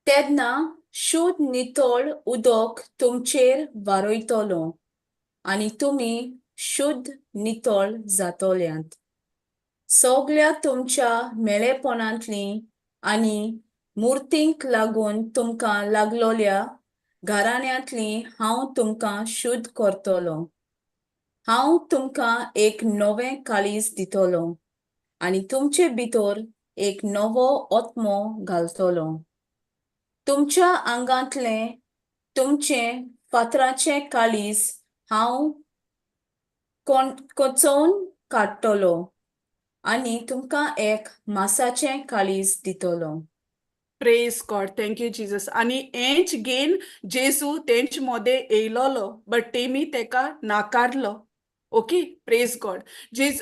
तेन्ना शुद्ध नितळ उदक तुमचेर वारयतलो आनी तुमी शुद्ध नितळ जातल्यांत. सगळ्या तुमच्या मेळेपणांतली आनी मुर्तींक लागून तुमकां लागलोल्या घराण्यांतली हांव तुमकां शुद्ध करतलो. हांव तुमकां एक नवें काळीज दितलो आनी तुमचे भितर एक नवो आत्मो घालतलो. तुमच्या आंगांतलें तुमचें फातराचें काळीज हांव कोचोवन काडटलो आनी तुमकां एक मासाचें काळीज दितलो. Praise God. Thank you, Jesus. आनी हेंच घेन जेजू तेंच मोदें येयलोलो, बट तेमी तेका नाकारलो. Okay, praise God. जेज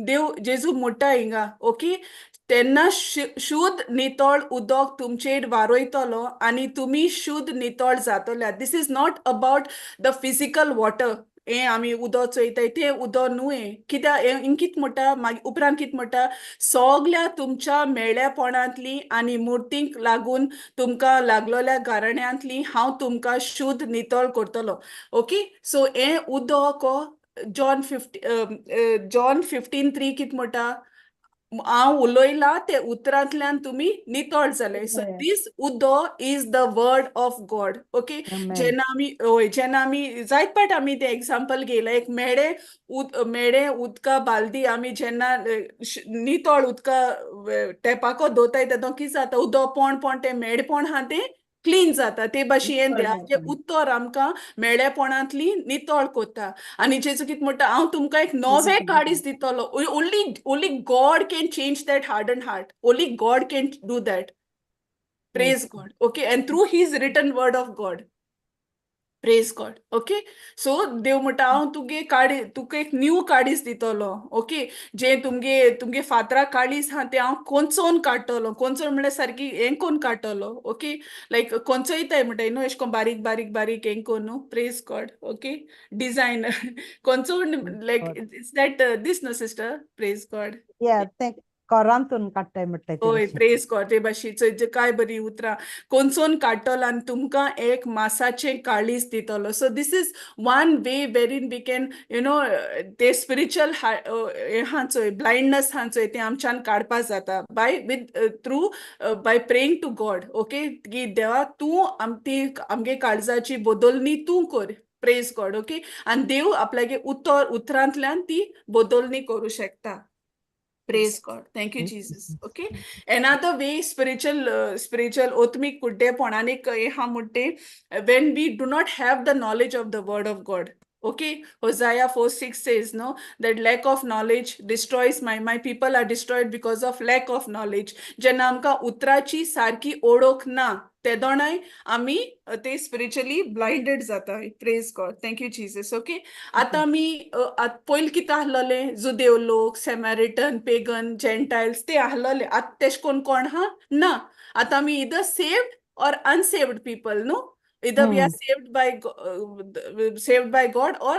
देव जेजू म्हणटा हिंगा, ओके, तेन्ना शुद्ध नितळ उदक तुमचेर वारयतलो आनी तुमी शुद्ध नितळ जातले. This is not about the physical water. हें आमी उदक चोयताय तें उदक न्हू हें. कित्याक हें कितें म्हणटा मागीर उपरांत कितें म्हणटा? सगल्या तुमच्या मेळेपणांतली आनी मुर्तींक लागून तुमकां लागलोल्या घराण्यांतली हांव तुमकां शुद्ध नितळ करतलो. ओके, सो हें उदक, John 15:3 कितें म्हणटा? हांव उलयलां ते उतरांतल्यान तुमी नितळ जाले. सो दीस उदक is the word of God, okay? जेन्ना आमी, हय, जेन्ना आमी जायत फावट आमी तें एग्जाम्पल घेयलां, एक मेडे उदका बालदी आमी जेन्ना नितळ उदका टेपाको दवरताय, तेदो कितें जाता? उदक पोण पोण तें मेडपण आहा तें क्लीन जाता. ते भाशेन देवाचें उतर आमकां मेळेपणांतली नितळ करता. आनी जेजू कितें म्हणटा? हांव तुमकां एक नवें काळीज दितलो. Only God can change that hardened heart. Only God can do that. Praise God. Okay, and through his written word of God. Praise God. Okay, so देव म्हणटा, हांव तुगे काळी तुका एक न्यू काळीज दितलो. ओके, जे तुमगे फातरा काळीज आहा तें हांव कोंचोवन काडटलो. कोंचोवन म्हणल्यार सारकी हें कोन्न काडटलो. ओके, लायक कोंचयताय म्हणटाय न्हू, एशें कोन्न बारीक बारीक बारीक हें कोन्न न्हू. Praise God. Okay, design कोंचोवन, like it's that this न्हू, सिस्टर? Praise God. या, तें कोरांतून काडटाय म्हणटाय ते हय. भाशेन. प्रेज गॉड. ते भाशेन काय बरी उतरां. कोंचोवन काडटलो आनी तुमकां एक मासाचें काळीज दितलो. So this is one way wherein we can ते स्पिरिच्युअल हें आहा चोय, ब्लायंडनस आहा चोय, तें आमच्यान काडपा जाता by with through by praying to God, okay, की देवा, तूं आम ती आमगे काळजाची बदलणी तूं कर. प्रेज गॉड. ओके, आनी देव आपल्यागे उतरांतल्यान ती बदलणी करूं शकता. Praise God. Thank you, Jesus. Okay. Another way spiritual आत्मिक कुड्डेपण आनीक हें आहा म्हणटा तें, when we do not have the knowledge of the word of God. Okay, Hosea 4:6 says, no, that lack of knowledge destroys my people are destroyed because of lack of knowledge. जेन्ना आमकां उतराची सारकी ओळख ना, तेदोणाय आमी ते स्पिरिच्युअली ब्लाइंडेड जाता. Praise God. Thank you, Jesus. Okay. आतां आमी पयलीं कितें आहलोलें, जुदेव लोक, सेमॅरिटन, पेगन, जेंटायल्स ते आहलोले. आतां तेश कोन्न कोण आहा ना. आतां आमी either saved or unsaved people, न्हू? Either we are saved by God or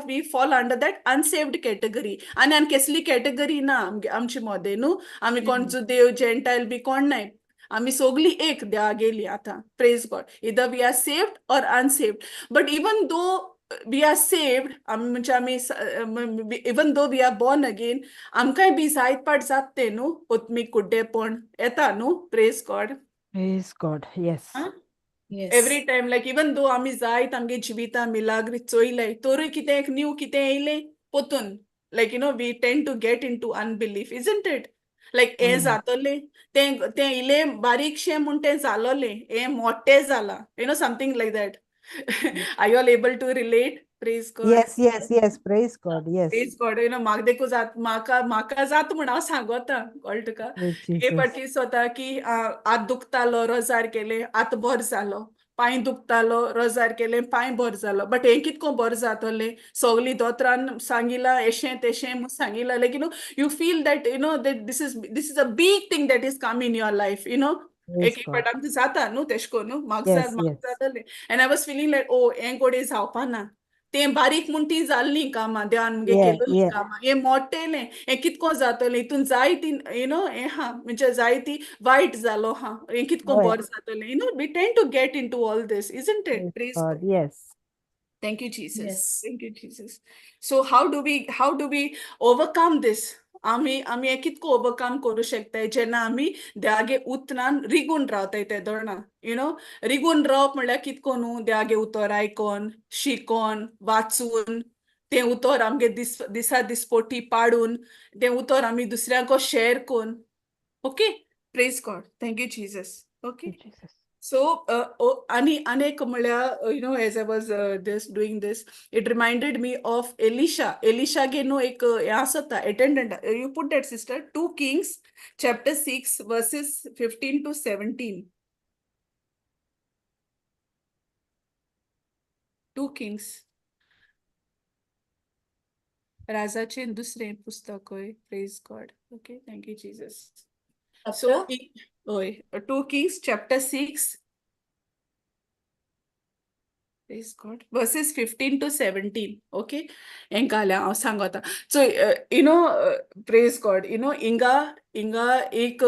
we fall under that unsaved category. आनी आनी केसली कॅटेगरी ना आमचे मोदें न्हू. आमी कोण जुदेव, जेंटायल बी कोण नाय, आमी सोगली एक देवा गेली आतां. Praise God. Either we are saved or unsaved, but even though we are saved, आमी म्हणजे आमी even though we are born again, आमकांय बी जायत पाट जाता तें न्हू, आत्मीक कुड्डेपण येता न्हू. Praise God. Praise God. Yes. आं. Yes. Every time, like even though आमी जायत आमगे जिविता मिलाग्री चोयले, तोरूय कितें एक न्यू कितें येयलें पोतून, like we tend to get into unbelief, isn't it? Like हें जातलें, तें तें इलें बारीकशें म्हूण तें जालोलें, हें मोठें जालां, something like that. Are you all able to relate? Praise God. Yes. Praise God. Yes. Praise God. म्हाका देखून जात, म्हाका म्हाका जात म्हूण हांव सांगोता, कळ्ळें तुका? Praise एक Jesus. फावटी स्वता की हात दुखतालो, रोजार केलें, हात बरो जालो. पांय दुखतालो, रोजार केलें, पांय बरो जालो. बट हें कितको बरो जातलें? सगळीं दोतोरान सांगिलां एशें तेशें म्हूण सांगिलां. Like you feel that that this is a big thing that is come in your life. Praise एक एक God. फावट आमकां जाता न्हू तेश कोन्न न्हू, म्हाका म्हाका जातालें and I was feeling like, oh, हें गोडे जावपा ना, तें बारीक म्हूण ती जाल्लीं कामां, देवान मुगे केलोलीं कामां, हें मोटेलें, हें कितको जातलें? हितून जायती you know हें आहा, म्हणजे जायती वायट जालो आहा, हें कितको बरें जातलें? We tend to get into all this, isn't it? Praise Praise God. God. Yes. Thank you, Jesus. Yes. Thank you, Jesus. So how do we overcome this? आमी आमी हें कितको ओवरकम करूं शकताय? जेन्ना आमी देवागे उतरान रिगून रावताय तेदोणा. You know रिगून रावप म्हणल्यार कितको न्हू? देवागे उतर आयकोन, शिकोन, वाचून, तें उतर आमगे दिस दिसा दिसपोटी पाडून, तें उतर आमी दुसऱ्यांको शेअर करून. Okay, praise God. Thank you, Jesus. Okay. Thank you, Jesus. So, oh, आनी आनी म्हणल्यार, as I was this doing this, it reminded me of Elisha. Elisha गे न्हू एक हें आसता, attendant. You put that, sister, 2 Kings chapter 6 verses 15 to 17. 2 Kings. राजाचें दुसरें पुस्तक हय. Praise God. Okay, thank you, Jesus. So, Chapter? हय, 2 Kings chapter 6. Praise God. Verses 15 to 17. Okay. हें घाल्या, हांव सांगता. So, praise God, हिंगा हिंगा एक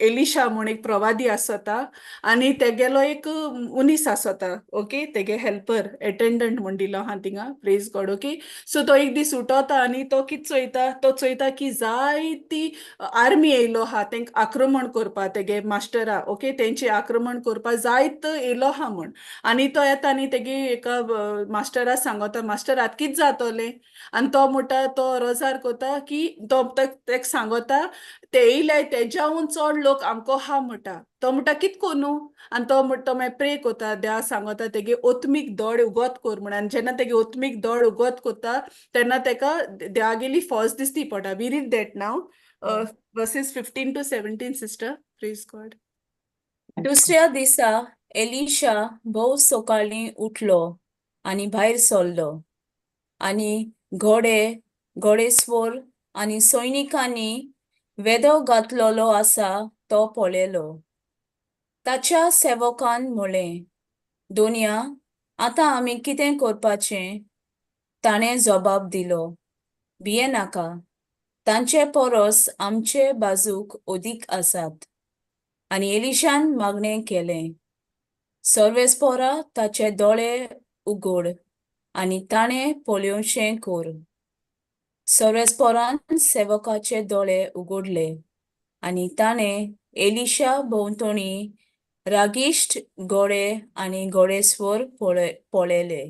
एलिशा म्हूण एक प्रवादी आसता आनी तेगेलो एक मनीस आसता, ओके, तेगे हेल्पर, एटेंडंट म्हूण दिलो आहा थिंगा. प्रेज गॉड. ओके, सो तो एक दीस उठोता आनी तो कित चोयता? तो चोयता की जायती आर्मी येयलो आहा तेंका आक्रमण करपा, तेगे मास्टरा, ओके, तेंचे आक्रमण करपा जायत येयलो आहा म्हूण. आनी तो येता आनी तेगे एका मास्टरा सांगता, मास्टर, आतां कित जातलें? आनी तो म्हणटा, तो रोजार कोता की तो तेका सांगता, ते येयले तेज्याहून चड लोक आमकां आहा म्हणटा. तो म्हणटा, कित कोन्नू? आनी तो म्हणटा, तो मागीर प्रे कोता, देवा सांगता तेगे ओत्मीक दोळे उगत कोर म्हण. आनी जेन्ना तेगे ओत्मीक दोळे उगत कोता तेन्ना तेका देवागेली फौज दिसती पडटा. We read that now, verses 15 to 17, sister. Praise God. दुसऱ्या दिसा एलिशा भोव सकाळीं उठलो आनी भायर सरलो आनी घोडे, घोडेस्वर आनी सैनिकांनी वेदो घातलेलो आसा तो पळयलो. ताच्या सेवकान म्हळें, दोनया, आतां आमी कितें करपाचें? ताणें जबाब दिलो, भियेनाका, तांचे परस आमचे बाजूक अदीक आसात. आनी एलिशान मागणें केलें, सर्वेस्पोरा, ताचे दोळे उगड आनी ताणें पळोवचें कर. सर्वेस्पोरान सेवकाचे दोळे उगडले आनी ताणें एलिशा भोंवतणी रागिश्ट घोडे आनी घोडेस्वर पळयले.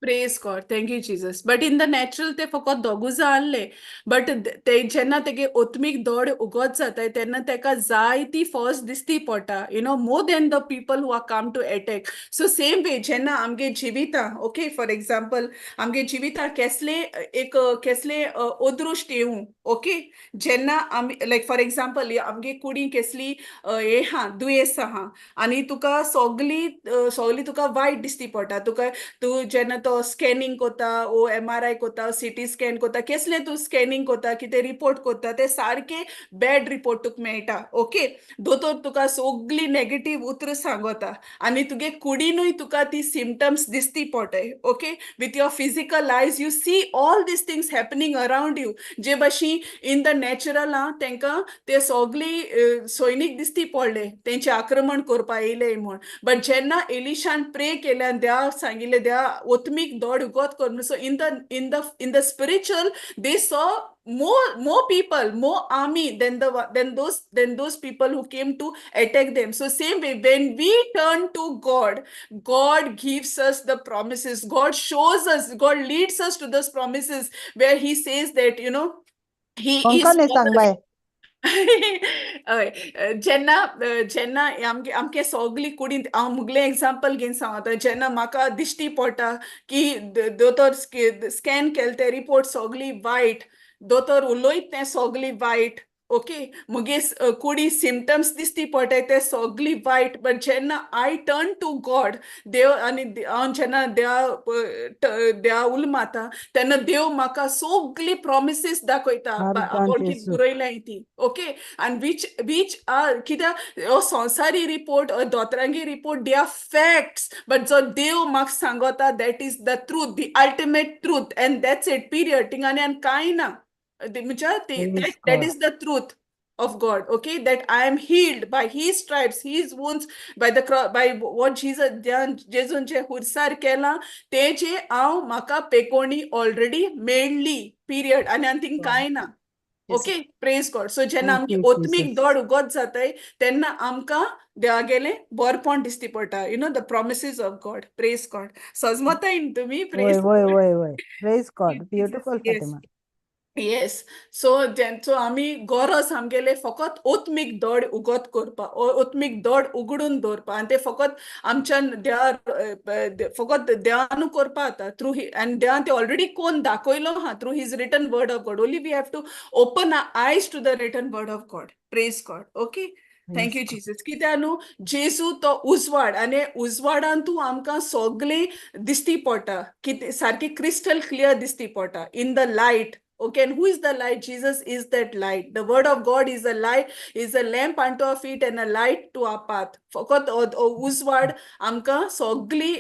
Praise God, thank you Jesus. But in the natural ते फकत दोगूच जाण आहले, बट ते जेन्ना तेगे ओत्मीक दोळे उगत जाताय तेन्ना तेका जायती फौज दिसती पडटा, more than the people who are come to attack. So same way जेन्ना आमगे जिवितां, ओके, फॉर एग्जाम्पल, आमगे जिवितां केसले एक केसले अदृश्ट येवं, ओके, जेन्ना आमी, लायक फॉर एग्जाम्पल, आमगे कुडी केसली हें आहा, दुयेंस आहा आनी तुका सगली सगली तुका वायट दिसती पडटा. तुका तूं जेन्ना तो स्कॅनिंग कोता ओ एमआरआय कोता, सिटी स्कॅन कोता, केसलें तूं स्कॅनिंग कोता, कितें रिपोर्ट कोता, ते सारके बॅड रिपोर्ट तुका मेळटा, ओके. दोतोर तुका सगली नेगेटीव उतरां सांगता आनी तुगे कुडीनूय तुका ती सिमटम्स दिसती पडटाय, okay. With your physical eyes you see all these things happening around you. जे भाशेन इन the natural आहा, तांकां ते सगली सैनीक दिसती पडले, तेंचें आक्रमण करपा येयले म्हूण. बट जेन्ना एलिशान प्रे केलें आनी देवा सांगिल्लें, देवा ओत्मीक दोळे उगत कर, so in the spiritual they saw more people, more army than those people who came to attack them. So same way, when we turn to God, God gives us the promises. God shows us, God leads us to those promises where he says that he is Konkani सांग बाय. हय, जेन्ना जेन्ना आमगे आमके सगली कुडींत, हांव मुगलें एग्जाम्पल घेवन सांगता, जेन्ना म्हाका दिश्टी पडटा की दोतोर स्कॅन केले ते रिपोर्ट सगली वायट, दोतोर उलयत तें सगली वायट, ओके, मुगे कुडी सिमटम्स दिसती पडटाय ते सगली वायट, बट जेन्ना I turn to God, देव आनी हांव जेन्ना देवा देवा उल माता तेन्ना देव म्हाका सगली प्रॉमिसीस दाखयता आर्गां आपूण कितें जेजू. बरयलाय ती, ओके. आनी which are कित्याक हो संवसारी report, दोतोरांगे report, they are facts, but जो देव म्हाका सांगता, that is the truth, the ultimate truth, and that's it, period. थिंगा आनी कांय ना. म्हणजे Praise that God. Is the truth of God, okay, that I am healed by his stripes, his wounds, by the cross, by what Jesus, जेजून जे खुर्सार केलां तेजे हांव म्हाका पेकोणी ऑलरेडी मेळ्ळी, पिरियड. आनी आनी थिंग कांय ना. ओके, प्रेज गॉड. सो जेन्ना Thank आमगे you, ओत्मीक Jesus. दोळ उगत जाताय तेन्ना आमकां देवागेलें बरपण दिसती पडटा, the promises of God. Praise God. सजमताय न्ही तुमी? वय. प्रेज. वय, praise God. Jesus. Beautiful. Fatima. Yes, so जेंचो आमी गरज आमगेले फकत ओत्मीक दोळ उगत करपा, ओत्मीक दोळ उगडून दवरपा. आनी ते फकत आमच्यान देवा फकत देवानू करपा जाता थ्रू आनी देवान ते ऑलरेडी कोण दाखयलो आहा through his written word of God. Only we have to open our eyes to the written word of God. Praise God. Okay, thank you, Jesus. कित्याक न्हू, जेजू तो उजवाड आनी उजवाडान तूं आमकां सगळें दिसती पडटा, कितें सारकें क्रिस्टल क्लियर दिसती पडटा in the light. Okay, and who is the light? Jesus is that light. The word of God is a light, is a lamp unto our feet and a light to our path. फकत उजवाड आमकां सगळी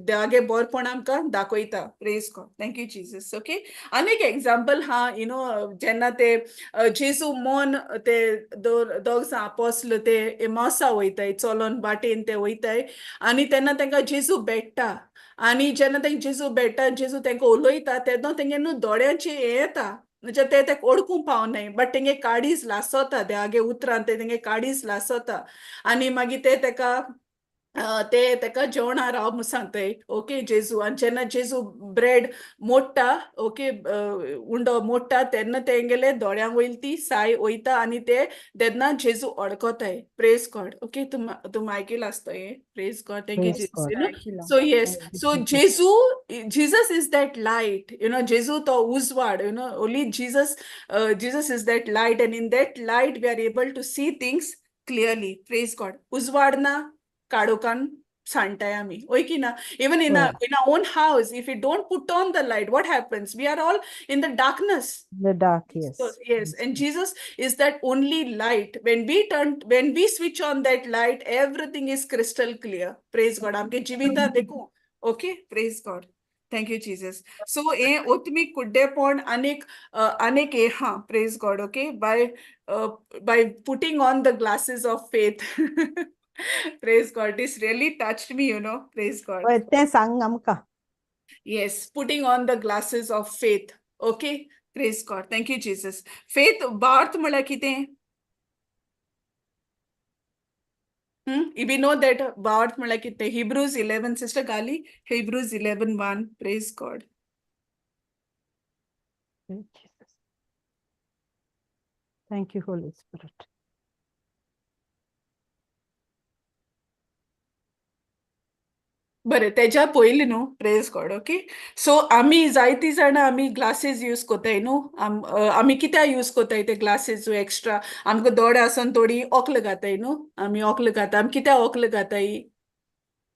देवागे बरपण आमकां दाखयता. Praise God, thank you, Jesus. Okay, आनीक एग्जाम्पल हा, you know जेन्ना ते जेजू मोन ते दोग जाण आपोस्ल ते एमासा वयताय, चलोन वाटेन ते वयताय आनी तेन्ना तांकां जेजू भेट्टा. आनी जेन्ना तांकां जेजू भेट्टा, जेजू तांकां उलयता, तेन्ना तेंगे न्हू दोळ्यांचे हें येता, म्हणजे ते तेका ओळखूंक पावनाय, बट तेंगे काळीज लासता. देवागे उतरान ते तेंगे काळीज लासता आनी मागीर ते तेका जेवणा राव म्हूण सांगताय, ओके, जेजू. आनी जेन्ना जेजू ब्रेड मोडटा, ओके, उंडो मोडटा, तेन्ना तेंगेले दोळ्यां वयली ती साय वयता आनी ते तेन्ना जेजू वळखताय. प्रेज गॉड. ओके, तुम तुम आयकिलां आसतो हें. Praise God, thank you Praise Jesus. God. You know so yes, Thank you, so Jesus. Jesu, Jesus is that light. जेजू तो उजवाड. Only Jesus, Jesus is that light, and in that light we are able to see things clearly. Praise God. उजवाड ना, काळोखान सांडटाय आमी, हय की ना? Even in हय. In our own house, if you don't put on the light, what happens? We are all in the darkness. The dark, yes. So, yes, and Jesus is that only light. When we turn, when we switch on that light, everything is crystal clear. Praise God. आमगे जिविता देखूं. Okay, praise God. Thank you, Jesus. So, हे ओत्मीक कुड्डेपण आनीक आनीक हे हा. Praise God. Okay, by putting on the glasses of faith. Praise God. This really touched me. Praise God. हय, तें सांग आमकां. Yes, putting on the glasses of faith. Okay, praise God. Thank you, Jesus. Faith, भावार्थ म्हळ्यार कितें? We know that भावार्थ म्हळ्यार कितें? हिब्रूज 11, सिस्टर गाली, Hebrews 11:1. Praise God. Jesus. Thank you, Holy Spirit. बरें, तेज्या पयलीं न्हू, प्रेज गॉड, ओके. सो आमी जायतीं जाणां आमी ग्लासीस यूज कोताय न्हू. आमी कित्याक यूज कोताय ते ग्लासीस एक्स्ट्रा? आमकां दोळे आसून थोडी ओक्ल घाताय न्हू, आमी ओक्ल घाता. आमी कित्याक ओक्ल घाताय?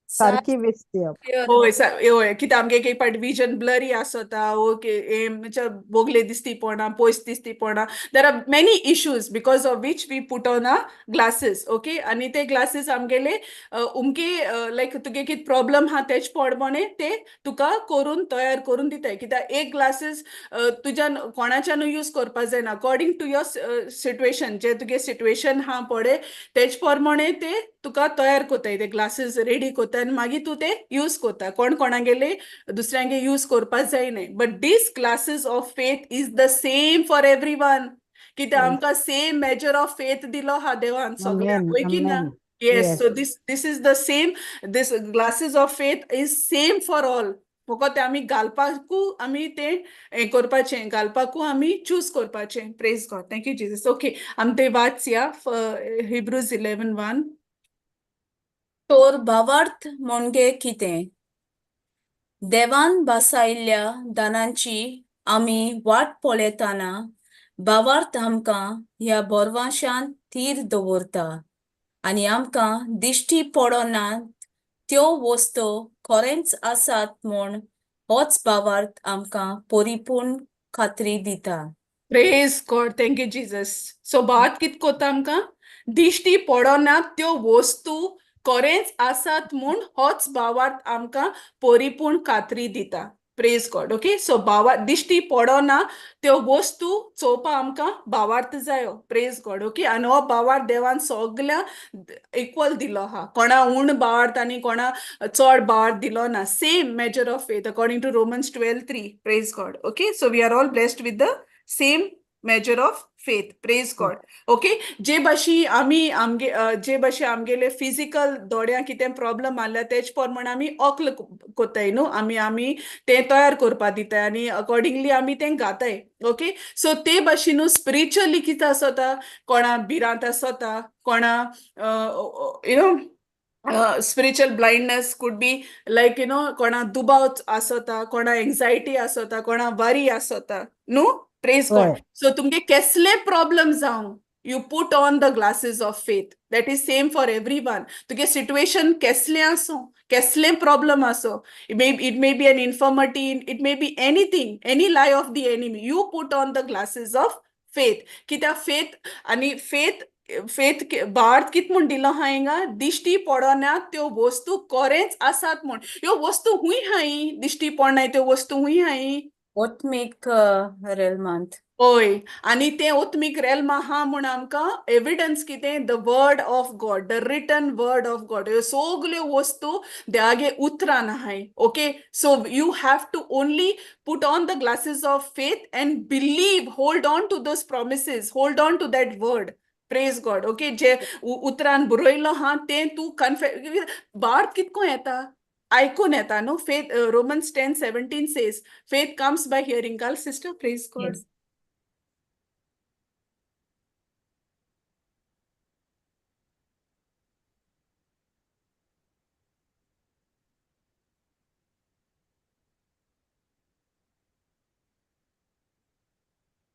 सारकी वीज दिवप. हय, हय, कित्याक आमगे एक पाट विजन ब्लरी आसता, ओके, म्हणजे बोगले दिसती पडना, पयस दिसती पडना. There are many issues because of which we put on a glasses, okay. आनी ते ग्लासीस आमगेले उमके लायक तुगे कितें प्रॉब्लम आहा तेज प्रमाणे ते तुका करून तयार करून दिताय. कित्याक एक ग्लासीस तुज्यान कोणाच्यानूय यूज करपा जायना. अकॉर्डिंग टू your situation, जे तुगे सिट्युएशन आहा पळय तेज प्रमाणे ते तुका तयार कोताय, ते ग्लासीस रेडी कोताय आनी मागीर तूं ते यूज कोता. कोण कोणागेले दुसऱ्यांगे यूज करपा जायना. But these glasses of faith is the same for everyone. कित्याक आमकां सेम मेजर ऑफ फेथ दिलो आहा देवान सगळ्यांक, हय की ना? Yes. Yes. So this is the same, this glasses of faith is same for all. फकत ते आमी घालपाकू आमी ते हें करपाचें, घालपाकू आमी चूज करपाचें. Praise God, thank you Jesus. Okay, आमी ते वाचया, हिब्रूज 11:1. तर भावार्थ म्हणजे कितें? देवान भासायल्ल्या दानांची आमी वाट पळयतना भावार्थ आमकां ह्या भरवंशांत थीर दवरता आनी आमकां दिश्टी पडनात त्यो वस्तू खरेंच आसात म्हूण होच भावार्थ आमकां परिपूर्ण खात्री दिता. Praise God, thank you Jesus. So भावार्थ कित कोता आमकां? दिश्टी पडना त्यो वस्तू खरेंच आसात म्हूण होच भावार्थ आमकां परिपूर्ण खात्री दिता. प्रेज गॉड. ओके, सो भावा दिश्टी पडना त्यो वस्तू चोवपा आमकां भावार्थ जायो. प्रेज गॉड. ओके, आनी हो भावार्थ देवान सगळ्या इक्वल दिलो आहा. कोणा उण भावार्थ आनी कोणा चड भावार्थ दिलो ना. Same measure of faith according to Romans 12:3. Praise God. Okay, so we are all blessed with the same measure of faith. Praise God. Okay, जे भाशी आमी आमगे जे भाशे आमगेले फिजिकल दोळ्यांक कितें प्रॉब्लम आसल्यार तेज प्रमाणे आमी ओक्ल कोताय न्हू, आमी तें तयार करपा दिताय आनी अकॉर्डिंगली आमी तें घाताय. ओके, सो ते भाशेनू स्पिरिच्युअली कितें आसता, कोणा भिरांत आसता, कोणा spiritual blindness could be like कोणा दुबाव आसता, कोणा एंग्जायटी आसता, कोणा वरी आसता न्हू. प्रेज गॉड. सो तुमगे केसले प्रॉब्लम जावं, you put on the glasses of faith. That is same for everyone. तुगे सिट्युएशन केसलें आसूं, केसलें प्रॉब्लम आसूं, it may be an infirmity, it may be anything, any lie of the enemy, you put on the glasses of faith. कित्याक फेथ आनी फेथ फेथ भावार्थ कित म्हूण दिलो आहा हिंगा? दिश्टी पडना त्यो वस्तू खरेंच आसात म्हूण. ह्यो वस्तू खूंय आहाय? दिश्टी पडनाय त्यो वस्तू खूंय आहाय? आत्मीक रेल्मांत. हय, आनी तें आत्मीक रेल्म आहा म्हूण आमकां एविडन्स कितें? The word of God, the written word of God. ह्यो सगल्यो वस्तू देवागे उतरान आहाय. Okay, so you have to only put on the glasses of faith and believe, hold on to those promises, hold on to that word. Praise God. Okay, जे उतरान बरयलो आहा तें तूं कन्फे भावार्थ कितको येता? आयकून येता न्हू. Faith, Romans 10:17 says faith comes by hearing. Gal sister, praise God. Yes.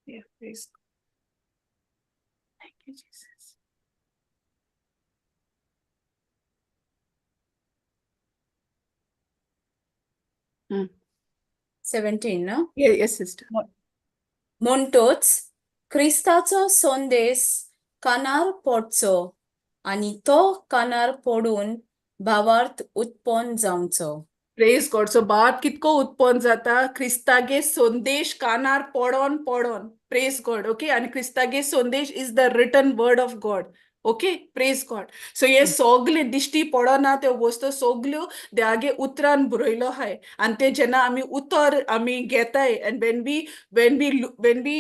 Yeah, praise God. Thank you, Jesus. 17, no? Yeah, yes, sister. म्हणटोच क्रिस्ताचो संदेश कानार पडचो आनी तो कानार पडून भावार्थ उत्पन्न जावचो. प्रेज गॉड. सो भावार्थ कितको उत्पन्न जाता? क्रिस्तागे संदेश कानार पडोन पडोन. प्रेज गॉड. ओके, आनी क्रिस्तागे संदेश is the written word of God. Okay, praise God. So हे सगळे दिश्टी पडना त्यो वस्तू सगल्यो देवागे उतरान बरयलो आहाय आनी ते जेन्ना आमी उतर आमी घेताय and when we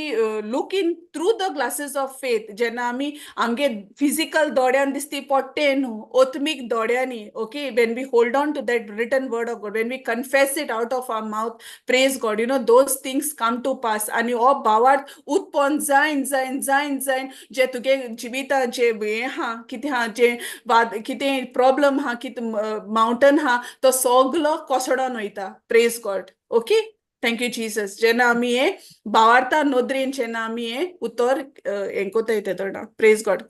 look in through the glasses of faith, जेन्ना आमी आमगे फिजिकल दोळ्यान दिसती पडटे न्हू, आत्मीक दोळ्यांनी, okay, when we hold on to that written word of God, when we confess it out of our mouth, praise God, those things come to pass. आनी हो भावार्थ उत्पन्न जायन जायन जायन जायन जे तुगे जिविता जे हें आहा, कितें आहा, जे वाद कितें प्रॉब्लम आहा, कितें मावंटन आहा, तो सगलो कोसडोन वयता. Praise God. Okay, thank you Jesus. जेन्ना आमी हें भावार्था नदरेन जेन्ना आमी हें उतर हें कोताय तेदोणा, प्रेज गॉड,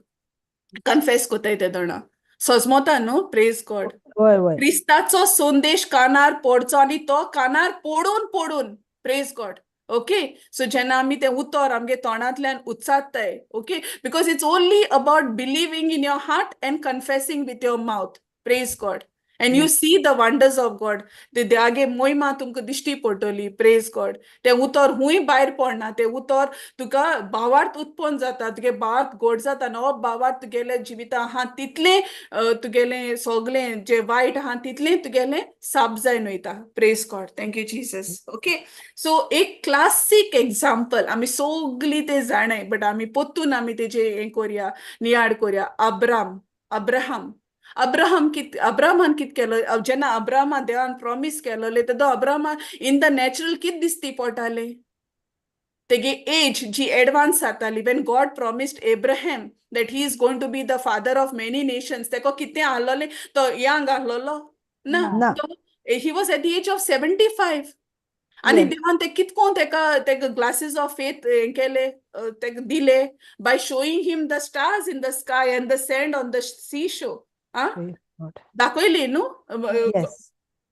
कन्फेस कोताय तेदोणा, सजमता न्हू? Praise God. वय वय. क्रिस्ताचो संदेश कानार पडचो आनी तो कानार पडून पडून, प्रेज गॉड. ओके, सो जेन्ना आमी तें उतर आमगे तोंडांतल्यान उच्चारताय, okay, because it's only about believing in your heart and confessing with your mouth, praise God, and you see the wonders of God. ते देवागे मोहिमा तुमकां दिश्टी पडटली. प्रेज गॉड. तें उतर हुंय भायर पडना, तें उतर तुका भावार्थ उत्पन्न जाता, तुगे भावार्थ गोड जाता आनी हो भावार्थ तुगेले जिविता आहा तितलें तुगेलें सगलें जें वायट आहा तितलें तुगेलें साप जायन वयता. Praise God. Thank you Jesus. Okay, so एक क्लासीक एग्जाम्पल आमी सगलीं तें जाणाय, बट आमी पोत्तून आमी तेजें हें करया, नियाळ करया. अब्राम अब्राहम अब्राहम कित अब्राहमान कित केलो? जेन्ना अब्राहमा देवान प्रॉमीस केलोलें तेदो अब्राहमा इन the natural कित दिसती पडटालें? तेगे एज जी एडवान्स जाताली. When God promised Abraham that he is going to be the father of many nations, तेको कितें आहलोलें? तो यंग आहलोलो ना. ना. He was at the age of 75 आनी देवान ते कितकोन तेका तेका ग्लासीस ऑफ फेथ केले, तेका दिले by showing him the stars in the sky and the sand on the sea shore. आं, दाखयली न्हू? Yes.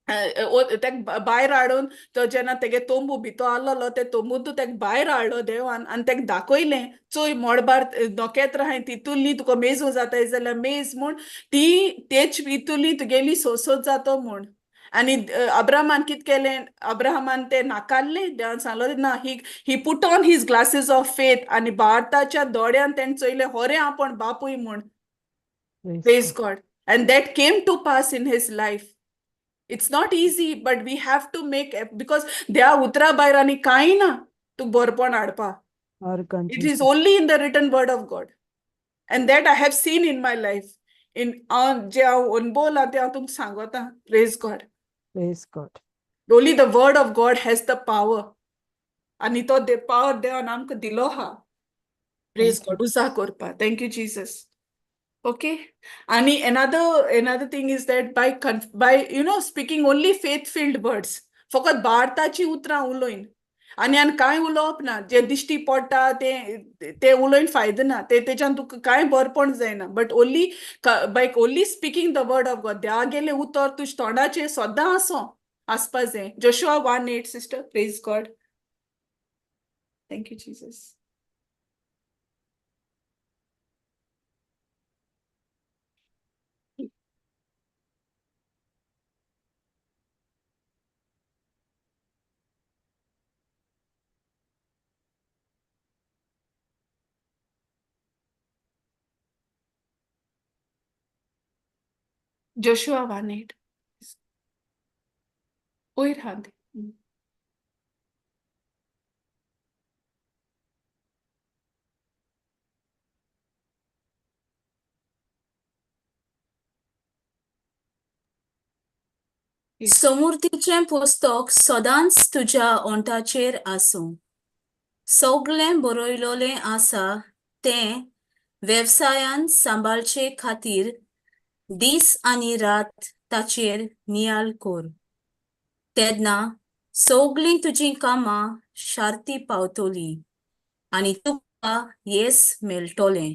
तेका भायर हाडून तो जेन्ना तेगे तंबू भितर आहलोलो ते तंबूंतू तेका भायर हाडलो देवान आनी तेका दाखयलें, चोय मळबार नखेत्रां आहाय, तितुली तुका मेजूं जाताय जाल्यार मेज म्हूण, ती तेच हितुली तुगेली सोंसत जातो म्हूण. आनी अब्राहमान कित केलें? अब्राहमान तें नाकारलें. देवान सांगलो ना, he put on his glasses of faith आनी भारताच्या दोळ्यान तेणें चोयलें होरें आपूण बापूय म्हूण. Praise God. And that came to pass in his life. It's not easy, but we have to make, because देवा उतरा भायर आनी कांय ना तुका बरपण हाडपा. It is only in the written word of God. And that I have seen in my life. In हांव जें हांव अणभवलां तें हांव तुमकां सांगता. Praise God. Praise God. Only the word of God has the power. आनी तो पावर देवान आमकां दिलो आहा. Praise God. उजा करपा. Thank you Jesus. Okay, आणि another thing is that by speaking only faith filled words, फकत भारताची उतरां उलोवन आनी आनी कांय उलोवप ना, जे दिश्टी पडटा ते ते उलोवन फायदो ना, ते तेच्यान तुका कांय बरपण जायना, but only by only speaking the word of God. देवागेलें उतर तुज्या तोंडाचेर सदां आसो आसपा जाय. Joshua 1:8, sister. Praise God. Thank you Jesus. Joshua 1:8. वयर आहा तें. समूर्तीचें पुस्तक सदांच तुज्या ओंठाचेर आसूं. सगळें बरयलोलें आसा तें वेवसायान सांबाळचे खातीर दीस आनी रात ताचेर नियाळ कर, तेन्ना सगळीं तुजीं कामां शार्ती पावतलीं आनी तुका येस मेळटलें.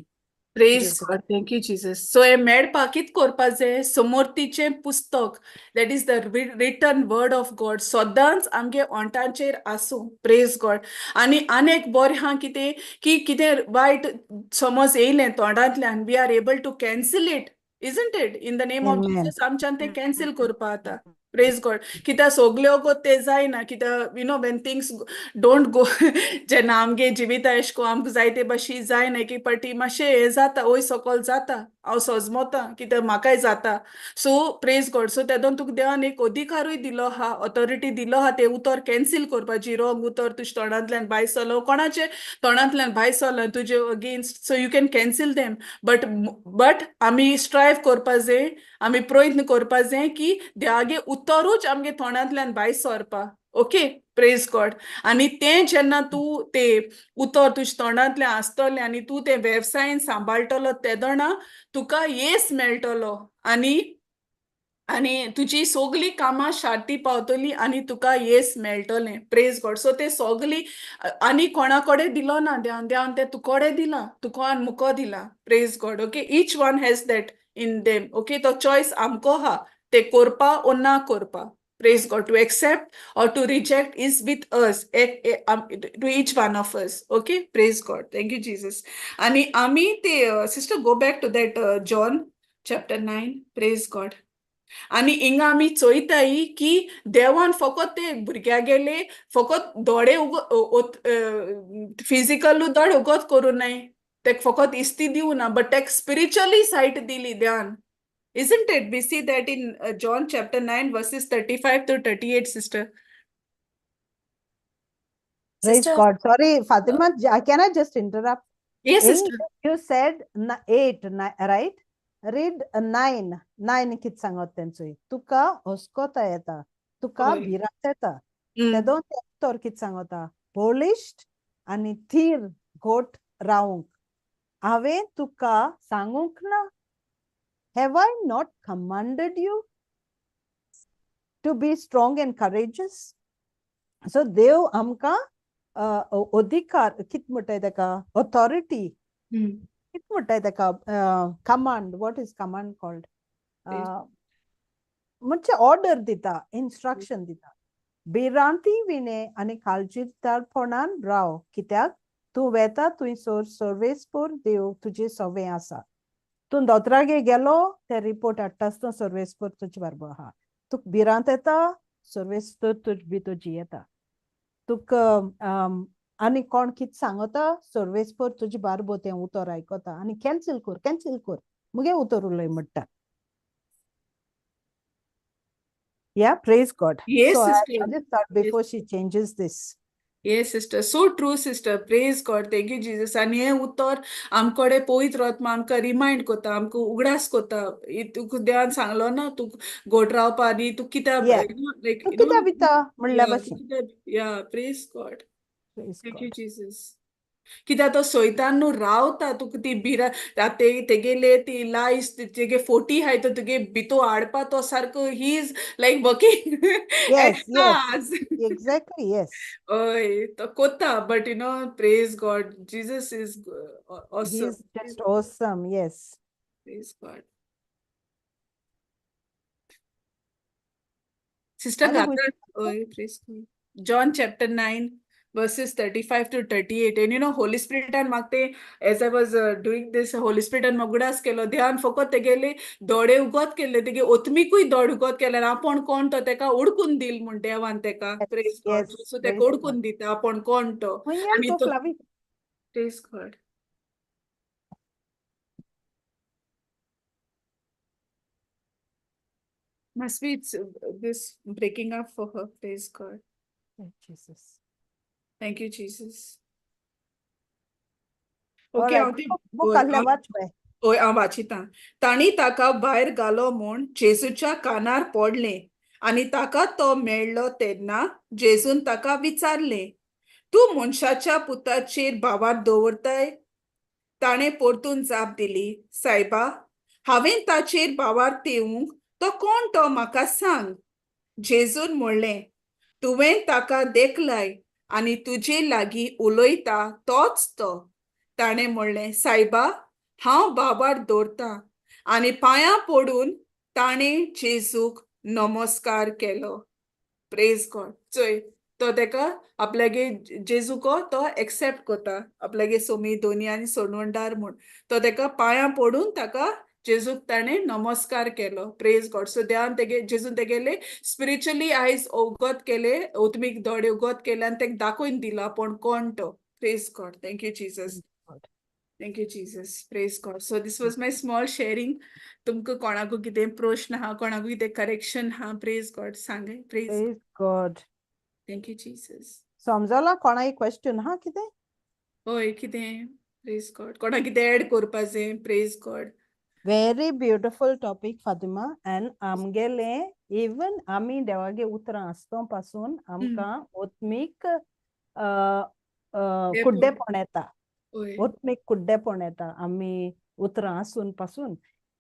Praise Jesus. God. Thank you, Jesus. So हें मेळपाक कित करपा जाय? समोर्तीचें पुस्तक, that is the written word of God, सदांच आमगे ओंठांचेर आसूं. Praise God. आनी आनी एक बरें आहा कितें की कितें वायट समज येयलें तोंडांतल्यान, we are able to cancel it, isn't it? In the name of Amen. Jesus, आमच्यान तें कॅन्सल करपा जाता. प्रेज गॉड. कित्याक सोगल्यो गो ते जायना, कित्याक you know when things don't go, जेन्ना आमगे जिविता एशें कोन्न आमकां जाय ते भाशेन जायना, एक पाटी मातशें हें जाता, वयर सकयल जाता. हांव सोजमोता कित्याक म्हाकाय जाता. सो प्रेज गॉड. सो तेदोन तुका देवान एक अधिकारूय दिलो आहा, ऑथॉरिटी दिलो आहा तें उतर कॅन्सील करपाची. रोंग उतर तुज्या तोंडांतल्यान भायर सरलो, कोणाचे तोंडांतल्यान भायर सरलो तुजे against, so you can cancel them. But आमी स्ट्रायव करपा जाय, आमी प्रयत्न करपा जाय की देवागे उतरूच आमगे तोंडांतल्यान भायर सरपा. Okay, praise God. आनी तें जेन्ना तूं ते उतर तुज्या तोंडांतल्यान आसतलें आनी तूं तें वेवसायन सांबाळटलो तेदोना तुका येस मेळटलो आनी आनी तुजी सोगली कामां शार्ती पावतली आनी तुका येस मेळटलें. Praise God. सो ते सोगली आनी कोणा कडेन दिलो ना देवान, देवान तें तुकोडे दिलां, तुका आनी मुको दिलां. Praise God. Okay, each one has that in them. Okay, तो चॉयस आमको आहा ते करपा ओ ना करपा. Praise God. To accept or to reject is with us, to each one of us. Okay, praise God. Thank you, Jesus. आनी आमी ते sister, go back to that John chapter 9. Praise God. आनी हिंगा आमी चोयताय की देवान फकत ते भुरग्या गेले फकत दोळे उग फिजिकल दोळे उगत करूं नाय, तेक फकत इस्ती दिवं ना, बट तेक स्पिरिच्युअली सायट दिली देवान. Isn't it? We see that in John chapter 9, verses 35 to 38, sister. Praise Sister, God. Sorry, Fatima, can I just interrupt? Yes, sister. You said 8, right? Read 9. 9 कित सांगत तेंचोय. तुका हसकोता येता, तुका भिरांत येता. तेदोन ते उतर कित सांगता, बळिश्ट आनी थीर घोट रावंक हांवें तुका सांगूंक ना? Have I not commanded you to be strong and courageous? So देव आमकां अधिकार कित म्हणटाय तेका, ऑथॉरिटी कित म्हणटाय तेका, command, what is command called, म्हणजे ऑर्डर दिता, इन्स्ट्रक्शन दिता. भिरांती विणे आनी काळजीदारपणान राव, कित्याक तूं वेता थंयसर सर्वेस्पर देव तुजे सवे आसा. तूं दोतोरागे गेलो ते रिपोर्ट हाडटा आसतना सर्वेस्पर तुजे बरोबर आहा. तुका भिरांत येता, सर्वेस्पर तुज भितर जियेता. तुका आनी कोण कितें सांगता, सर्वेस्पर तुजे बारबो तें उतर आयकता आनी कॅन्सील कर, कॅन्सील कर, मुगे उतर उलय म्हणटा. Yeah, praise God. Yes, So sister. I just thought before she changes this. Yes, sister. So true, sister. Praise God. Thank you, Jesus. आनी हें उतर आमकडे पवित्र आत्मा आमकां रिमायंड कोता, आमकां उगडास कोता. तुका देवान सांगलो ना, तूं गोड रावपा आनी तूं कित्याक, लायक, तूं कित्याक भिता म्हणल्या भशेन. Yeah, praise God. Praise Thank you, God. Jesus. कित्याक तो सोयतान न्हू रावता तुका ती भिरा तेगेले ती लायस तेगे फोटी आहाय तो तुगे भितू हाडपा तो सारको he is like working Yes, exactly, yes. हय, तो कोता, but you know, praise God, Jesus is He awesome. is just awesome, yes. Praise God. Sister आनी गाता, हय, praise God. John chapter 9 verses 35 to 38. And you know, Holy Spirit and म्हाका as I was doing this, Holy Spirit and उगडास केलो, ध्यान फकत तेगेले दोळे उगत केल्ले, तेगे ओतमिकूय दोळे उगत केले, आपूण कोण तो तेका उडकून दिल म्हण देवान तेका. Praise God. So तेका Praise God. उडकून दिता आपूण कोण तो. खंय आनी तो तो Flavi? Praise God. Must be it's this breaking up for her. Praise God. Thank Jesus. Thank you, Jesus. All Okay, right, हांव ती book आहले वाच पळय. हय, हांव वाचितां. तांणी ताका भायर घालो म्हूण जेजूच्या कानार पडलें आनी ताका तो मेळ्ळो तेन्ना जेजून ताका विचारलें, तूं मनशाच्या पुताचेर भावार्थ दवरताय? ताणें परतून जाप दिली, सायबा, हांवें ताचेर भावार्थ येवंक तो कोण तो म्हाका सांग. जेजून म्हणलें, तुवें ताका देखलाय आनी तुजे लागीं उलयता तोच तो. ताणें म्हणलें, सायबा, हांव भावार्थ दवरतां. आनी पांयां पडून ताणें जेजूक नमस्कार केलो. Praise God. चोय, तो तेका आपल्यागे जेजूको तो एक्सेप्ट कोता, आपल्यागे सोमी दोनी आनी सोडवणदार म्हूण. तो तेका पांयां पडून ताका जेजूक ताणें नमस्कार केलो. Praise God. सो देवान तेगे, जेजून तेगेले स्पिरिच्युअली आयज उगत केले, आत्मीक दोळे उगत केले आनी तेका दाखोवन दिलो आपूण कोण तो. Praise God. Thank you, Jesus. Thank you, Jesus. Praise God. So this was my small sharing. तुमकां कोणाकू कितें प्रश्न आहा, कोणाकू कितें करेक्शन आहा, प्रेज गॉड, सांगाय. Praise. Praise God. Thank you, Jesus. समजला? कोणाय क्वेश्चन हा कितें? हय, कितें? प्रेज गॉड. कोणाक कितें एड करपा जाय? Praise God. Very beautiful topic, Fatima. And आमगेले इवन आमी देवागे उतरां आसतो पासून आमकां आत्मीक कुड्डेपण येता. आत्मीक कुड्डेपण येता आमी उतरां आसून पासून.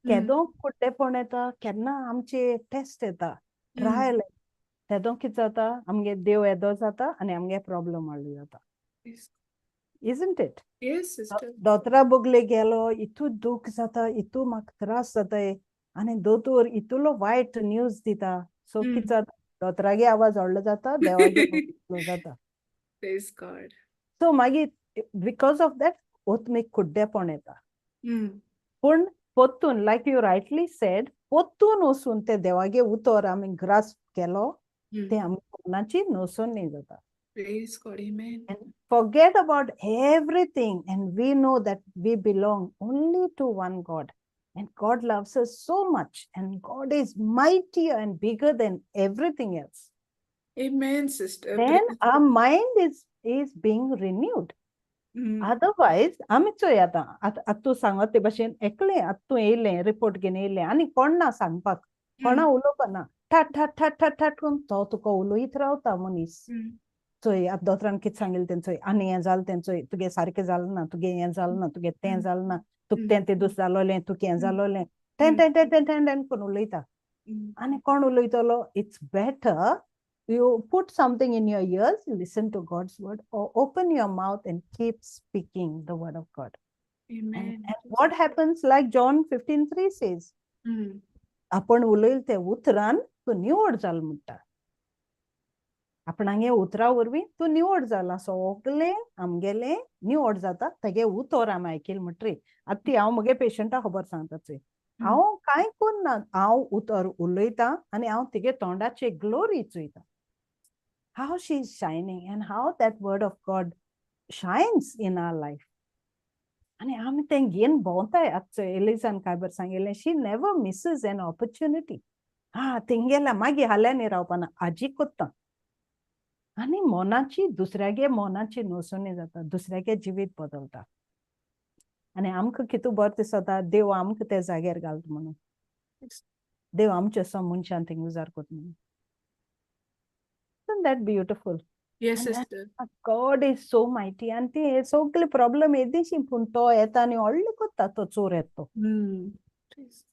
केदो कुड्डेपण येता? केन्ना आमचे टेस्ट येता, ट्रायल, तेदो कितें जाता? आमगे देव येदो जाता आनी आमगे प्रॉब्लम व्हडलो जाता, isn't it? Yes, sister. दोतोरा बगले गेलो, इतू दुःख जाता, इतू म्हाका त्रास जाताय आनी दोतोर इतलो वायट न्यूज दिता. सो कितें जाता? दोतोरागे आवाज व्हडलो जाता, देवागे व्हडलो जाता. Praise God. सो मागीर because of that आत्मीक कुड्डेपण येता. पूण पोत्तून, लायक you rightly said, पोत्तून वचून ते देवागे उतर आमी ग्रास्प केलो, ते आमच्या मनाची नसोनी जाता. Praise God. Amen. And forget about everything, and we know that we belong only to one God, and God loves us so much, and God is mightier and bigger than everything else. Amen, sister. Then Praise our mind is being renewed. Otherwise आमी चोय, आतां आतां तूं सांगत ते भाशेन एकलें आतां तूं येयलें, रिपोर्ट घेवन येयलें आनी कोण ना सांगपाक, कोणा उलोवपा ना, ठाट ठाट ठाट ठाट ठाट करून तो तुका उलयत रावता मनीस. चोय, आतां दोतोरान कितें सांगिल्लें तें चोय, आनी हें जालें तें चोय, तुगे सारकें जालें ना, तुगे हें जालें ना, तुगे तें जालें ना, तुका तें ते दीस जालोलें, तुका हें जालोलें, तें तें तें तें तें तें करून उलयता. आनी कोण उलयतलो? It's better you put something in your ears, listen to God's word, or open your mouth and keep speaking the word of God. Amen. And what happens, like John 15:3 says, आपण उलयल ते उतरान तूं निवड जाल म्हणटा. आपणागे उतरा वरवीं तूं निवड जाला. सगलें आमगेलें निवड जाता तेगे उतर आमी आयकिल म्हणटरी. आतां ती हांव म्हगे पेशंटा खबर सांगता चोय, हांव कांय करना, हांव उतर उलयतां आनी हांव तिगे तोंडाचे ग्लोरी चोयता, how she is shining and how that word of God shines in our life. आनी आमी तें घेवन भोंवताय. आतां एलिजान काय बरें सांगिल्लें, she never misses an opportunity. हा, थिंगेल्या मागीर हाल्यांनी रावपाना, आजी कोत्ता आनी मनाची दुसऱ्यागे मनाची नसोनी जाता, दुसऱ्यागे जिवीत बदलता आनी आमकां कितू बरें दिसता, देव आमकां त्या जाग्यार घालता म्हणून, देव आमचे असो मनशान थिंग उजार करता म्हणून. Isn't that beautiful? Yes, And sister. God is so mighty. आनी ती सगळे प्रॉब्लम येदीशी, पूण तो येता आनी व्हडलो करता, तो चोर येता तो. Praise.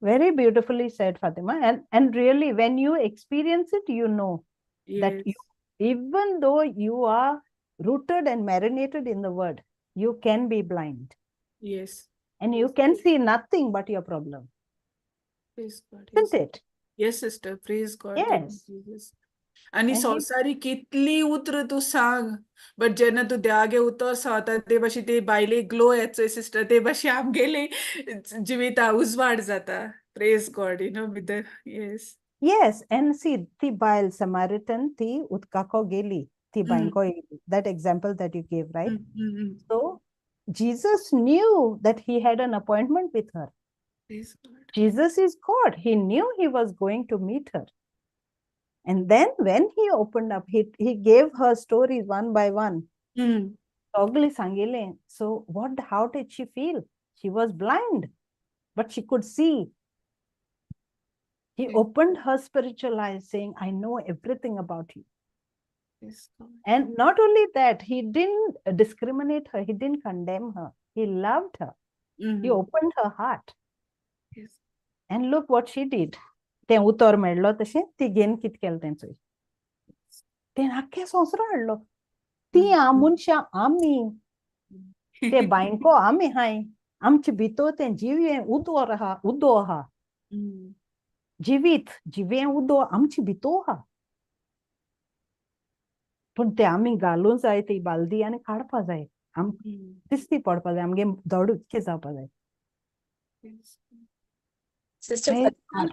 Very beautifully said, Fatima. And really, when you experience it, you know that you, even though you are rooted and marinated in the word, you can be blind. And you can see nothing but your problem. Praise God. Isn't it? Yes, sister. Praise God. Thank you, Jesus. आनी And he संवसारी कितली उतरां तूं सांग, बट जेन्ना तूं देवागे उतर सांगता, ते भाशेन ते बायले ग्लो येता सिस्टर, ते भाशेन आमगेले जिविता उजवाड जाता. Praise God, with the, yes. Yes, and see, ती बायल Samaritan, ती उदकाको गेली, ती बांयको येयली. That example that you gave, right? So Jesus knew that he had an appointment with her. Praise God. Jesus is God. He knew he was going to meet her. And then when he opened up, he gave her stories one by one. सगळें सांगिलें. So how did she feel? She was blind, but she could see. He opened her spiritual eyes, saying, "I know everything about you." Yes, God. And not only that, he didn't discriminate her. He didn't condemn her. He loved her. He opened her heart. And look what she did. तें उतर मेळ्ळो तशें ती घेवन कितें केलें तें चोय, तें आख्खे संवसार हाडलो. ती मनशां आमी ते बांयको आमी हाय, आमचे भितर तें जिवें उदो आहा, उदो आहा, जिवीत जिवें उदो आमचे भितर आहा, पूण ते आमी घालूं जाय ती बालदी आनी काडपा जाय, आम दिसती पडपा जाय, आमगे दोड उदके जावपा जाय. सिस्टर Praise Fatima,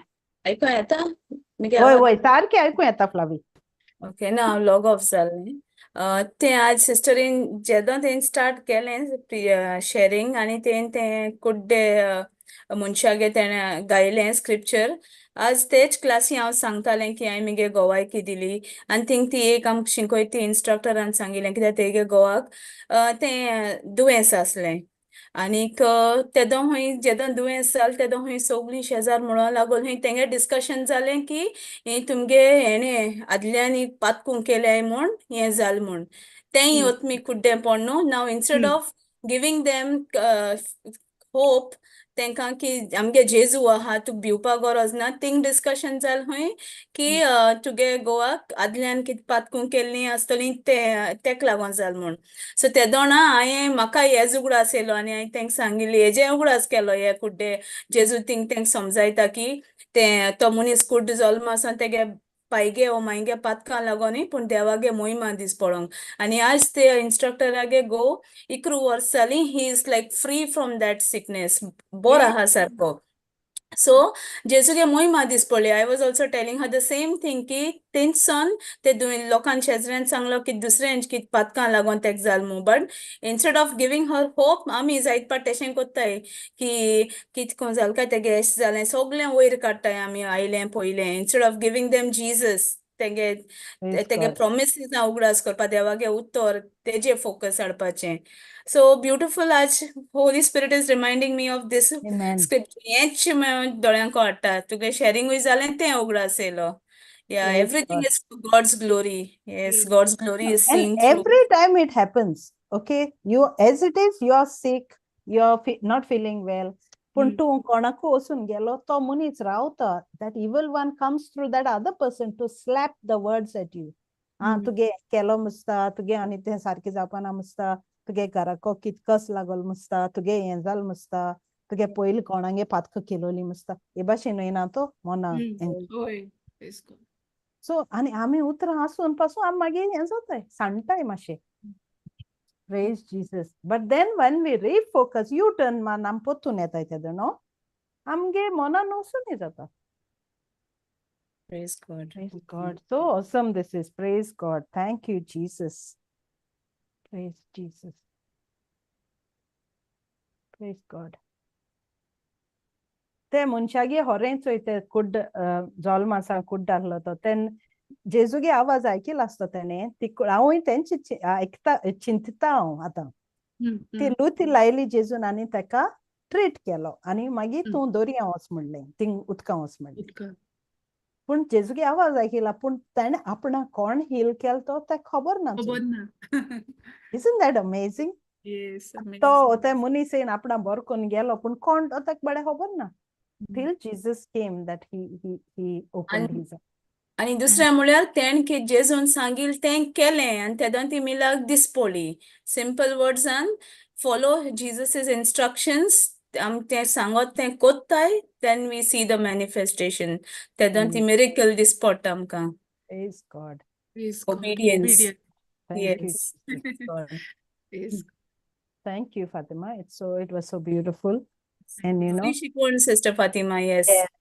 आयको येता मुगे वय आवाज? वय, सारकें आयकूं येता फ्लावी. ओके, ना हांव लॉग ऑफ जालें. तें आज सिस्टरीन जेदों तें स्टार्ट केलें शेरींग आनी तें तें कुड्डे मनशागे तेणें गायलें स्क्रिप्चर, आज तेच क्लासी हांव सांगतालें की हांवें मुगे गोवायकी दिली आनी थिंग ती एक आमकां शिकयता ती इन्स्ट्रक्टरान सांगिल्लें कित्याक तेगे गोवाक तें दुयेंस आसलें आनीक तेदो खंय जेदो दुयेंस जालें तेदो खंय सगळीं शेजार म्हणूंक लागोन खंय तेंगे डिस्कशन जालें की हें तुमगे हेणें आदल्यांनी पातकूं केल्याय म्हूण हें जालें म्हूण तेंय ओतमी कुड्डें पड न्हू. Now instead of giving them hope तेंकां की आमगे जेजू आहा, तुका भिवपा गरज ना, थिंग डिस्कशन जालें खंय की तुगे गोवाक आदल्यान कितें पातकूं केल्लीं आसतलीं तें तेक लागोन जालें म्हूण. सो तेदोणा हांवें म्हाका हेज उगडास येयलो आनी हांवें तेंका सांगिल्ली हेजे उगडास केलो हे कुड्डे जेजू थिंग तेंका समजायता की तें तो मनीस कुड्ड जल्म आसा तेगे पायगे ओ मायगे पातकां लागोनी पूण देवागे मोहिमा दीस पडोंक. आनी आज ते इन्स्ट्रक्टरागे गो 11 वर्स जालीं, he is like free from that sickness, बोरो आहा सारको. सो जेजूगे मोहिमा दीस पडली. I was also telling her the same thing की तेंच सन ते लोकांक शेजऱ्यान सांगलो की दुसऱ्यांच कितें पातकां लागोन तेका जाल म्हूण, but instead of giving her hope आमी जायत पाट तेशें कोत्ताय की कितें कोन जालें काय तेगे एशें जालें सगळें वयर काडटाय आमी आयलें पयलें, instead of giving them Jesus, तेगे Praise तेगे God. प्रोमिसीस उगडास करपा, देवागे उत्तर तेजे फोकस हाडपाचें. सो ब्युटिफूल, आज Holy Spirit is reminding me of this Amen. Script, हेंच दोळ्यांक हाडटा. तुगे शेरींगूय जालें तें उगडास येयलो. Yeah, Praise everything God. is for God's glory. Yes, God's glory is And seen through. Every time it happens, okay, you as it is, you are sick, you are not feeling well. पूण तूं कोणाकू वचून गेलो तो मनीस रावता, that evil one comes through that other person to slap the words at you. आं, तुगे केलो मुसता, तुगे आनी तें सारकें जावपाना मुसता, तुगे घराको कितकस लागोल मुसता, तुगे हें जाल मुसता, तुगे पयलीं कोणागे पातकां केलोली मुसता, हे भाशेन येना तो मना. होय, praise God. सो आनी आमी उतरां आसून पासून आमी मागीर हें जाताय, सांडटाय मातशें. Praise Jesus. But then when we refocus, U turn मारून आमी परतून येताय तेदो न्हू, आमगे मनान वचून जाता. Praise God. Praise God. So awesome this is. Praise God. Thank you, Jesus. Praise Jesus. Praise God. ते मनशागे होरें चोय ते कुड्ड जल्म आसा कुड्ड आहलो तो तेन जेजूगे आवाज आयकिलो आसतो तेणें ती हांवूय तेंची आयकता चिंतता हांव आतां. ती लुती लायली जेजून आनी तेका ट्रीट केलो आनी मागीर तूं दर्या वच म्हणलें, थिंग उदकां वच म्हणलें. उदकां. पूण जेजूगे आवाज आयकिला पूण तेणें आपणाक कोण हील केलो तो तेका खबर ना. खबर ना. Isn't that amazing? Yes, तो amazing. ते मनीस येवन आपणा बरो करून गेलो पूण कोण तो तेका बरें खबर ना. Till Jesus came that he opened his eyes. आनी दुसरें म्हळ्यार तेणें कितें जेजून सांगिल तें केलें आनी तेदोन ती मिलाक दिसपडली. सिंपल वर्ड्सान फॉलो जीजस इन्स्ट्रक्शन्स, आमी तें सांगत तें कोत्ताय, then we see the manifestation, तेदोन ती मिरेकल दिसपडटा आमकां. Praise God. Praise God. Obedience. Obedience. Thank you, Yes. Jesus. God. Praise God. Thank you, Fatima. It was so beautiful. And you know, बरी शिकवण सिस्टर फातिमा, येस. Yeah.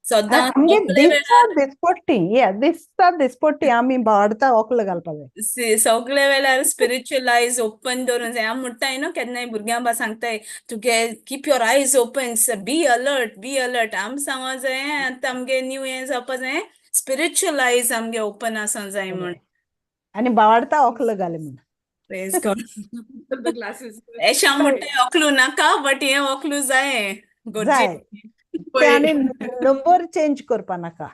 सदां आमगे सगळे दिसता वेळार दिसपट्टी, yeah, दिसता दिसपट्टी आमी बावडता वक्ल घालपा जाय. सगळे वेळार स्पिरिच्युअल आयज ओपन दवरून जाय. हांव म्हणटाय न्हू केन्नाय भुरग्यां बा सांगताय तुगे keep your eyes open, be alert, be alert. आम सांगो जाय आतां आमगे न्यू हें जावपा जाय, स्पिरिच्युअल आयज आमगे ओपन आसूंक जाय म्हूण. आनी बावडता वक्ल घाले म्हूण. Praise God. The glasses. एशें हांव म्हणटाय वक्लू नाका बट हें वक्लू जाय. जाय. गरजेचें. ते आनी नंबर चेंज करपा नाका.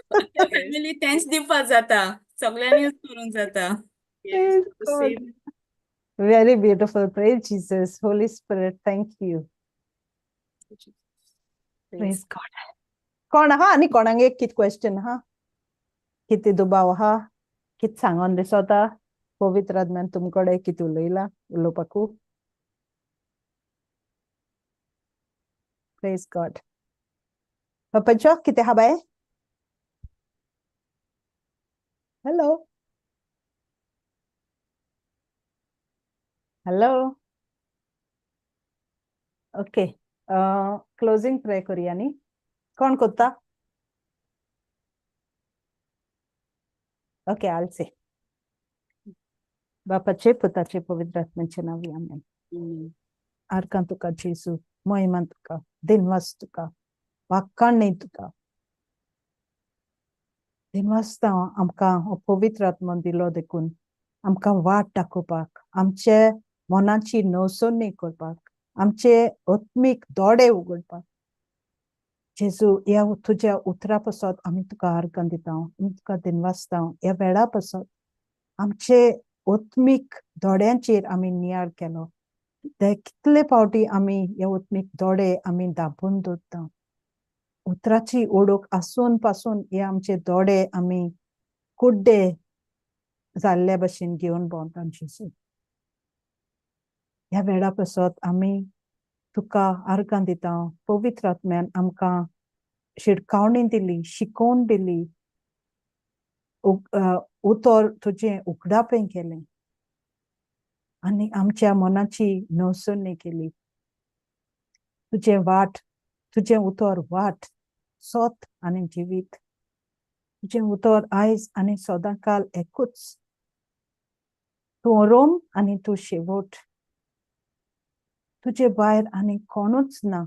फॅमिली तेंच दिवपा जाता, सगळ्यांनी यूज करूंक जाता. Yes, Praise the God. same. Very beautiful. Praise Jesus. Holy Spirit, thank you. Praise God. कोण आहा आनी कोणाक एक कित क्वेश्चन आहा, कितें दुबाव आहा, कित सांगोन दिसता पवित्र आत्म्यान तुमकडे कितें उलयला उलोवपाकू? Praise God. पप्पाचो कितें आहा बाय? Hello, hello. Okay, closing pray करुया न्ही. कोण कोत्ता? ओके, आल से. बापाचे, पुताचे, पवित्र आत्म्याचे नांवी, आमेन. आर्कां तुका जेजू, मोहिमान तुका, दिनवास तुका, वाक्काणी तुका दिनवासता. आमकां हो पवित्र आत्मो दिलो देखून, आमकां वाट दाखोवपाक, आमचे मनाची नवसरणी करपाक, आमचे आत्मीक दोळे उगडपाक. जेजू, ह्या तुज्या उतरा पासत आमी तुका आर्गां दिता, आमी तुका दिनवासता. ह्या वेळा पासत आमचे आत्मीक दोळ्यांचेर आमी नियाळ केलो. ते कितले फावटी आमी ह्या आत्मीक दोळे आमी धांपून दवरता. उतराची ओळख आसून पासून हे आमचे दोळे आमी कुड्डे जाल्ल्या भशेन घेवन भोंवता. जेजू, ह्या वेळा पासत आमी तुका आर्गां दिता. पवित्र आत्म्यान आमकां शिडकावणी दिली, शिकोवन दिली, उतर तुजें उगडापें केलें आनी आमच्या मनाची नवसरणी केली. तुजें वाट, तुजें उतर वाट, सत आनी जिवीत. तुजें उतर आयज आनी सदांकाल एकूच. तूं रोम आनी तूं शेवट. तुजे भायर आनी कोणूच ना.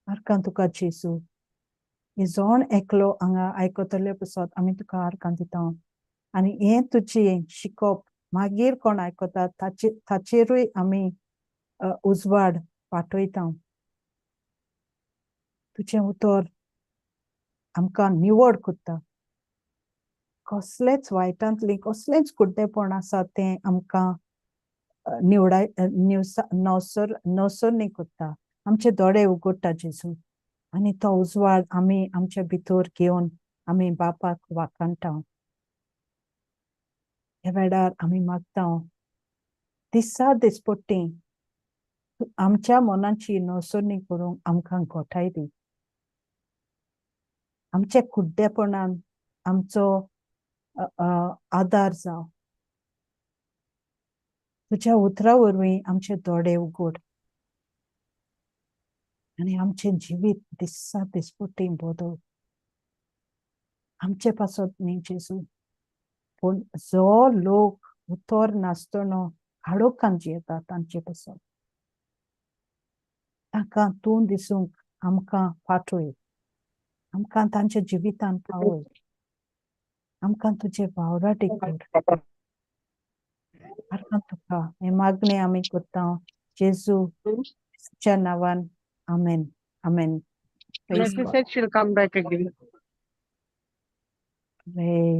आर्कां तुका जेजू. हे जण एकलो हांगा आयकतले पसत आमी तुका आर्कां दिता आनी हें तुजें शिकप मागीर कोण आयकता ताचे ताचेरूय आमी उजवाड पाठयता. तुजें उतर आमकां निवड करता. कसलेच वायटांतली, कसलेंच कुड्डेपण आसा तें आमकां निवडाय निवसा नवसर नवसरणी करता. आमचे दोळे उगडटा जेजू आनी तो उजवाड आमी आमच्या भितर घेवन आमी बापाक वाखाणटा. ह्या वेळार आमी मागता, दिसा दिसपट्टी आमच्या मनाची नवसरणी करूंक आमकां गोठाय दी. आमच्या कुड्डेपणान आमचो आदार जावं. तुज्या उतरा वरवीं आमचे दोळे उगड आनी आमचें जिवीत दिसा दिसपट्टी बदल. आमचे पासत न्ही जेजू, पूण जो लोक उतर नासतना काळोखान जियेता तांचे पासत. तांकां तूं दिसूंक आमकां पाठय, आमकां तांच्या जिवितान पावय, आमकां तुजे वावराटी कर. आर्गां तुका हें मागणें आमी करता जेजू च्या नांवान, आमेन, आमेन. Praise She God. Said she'll come back again. Praise.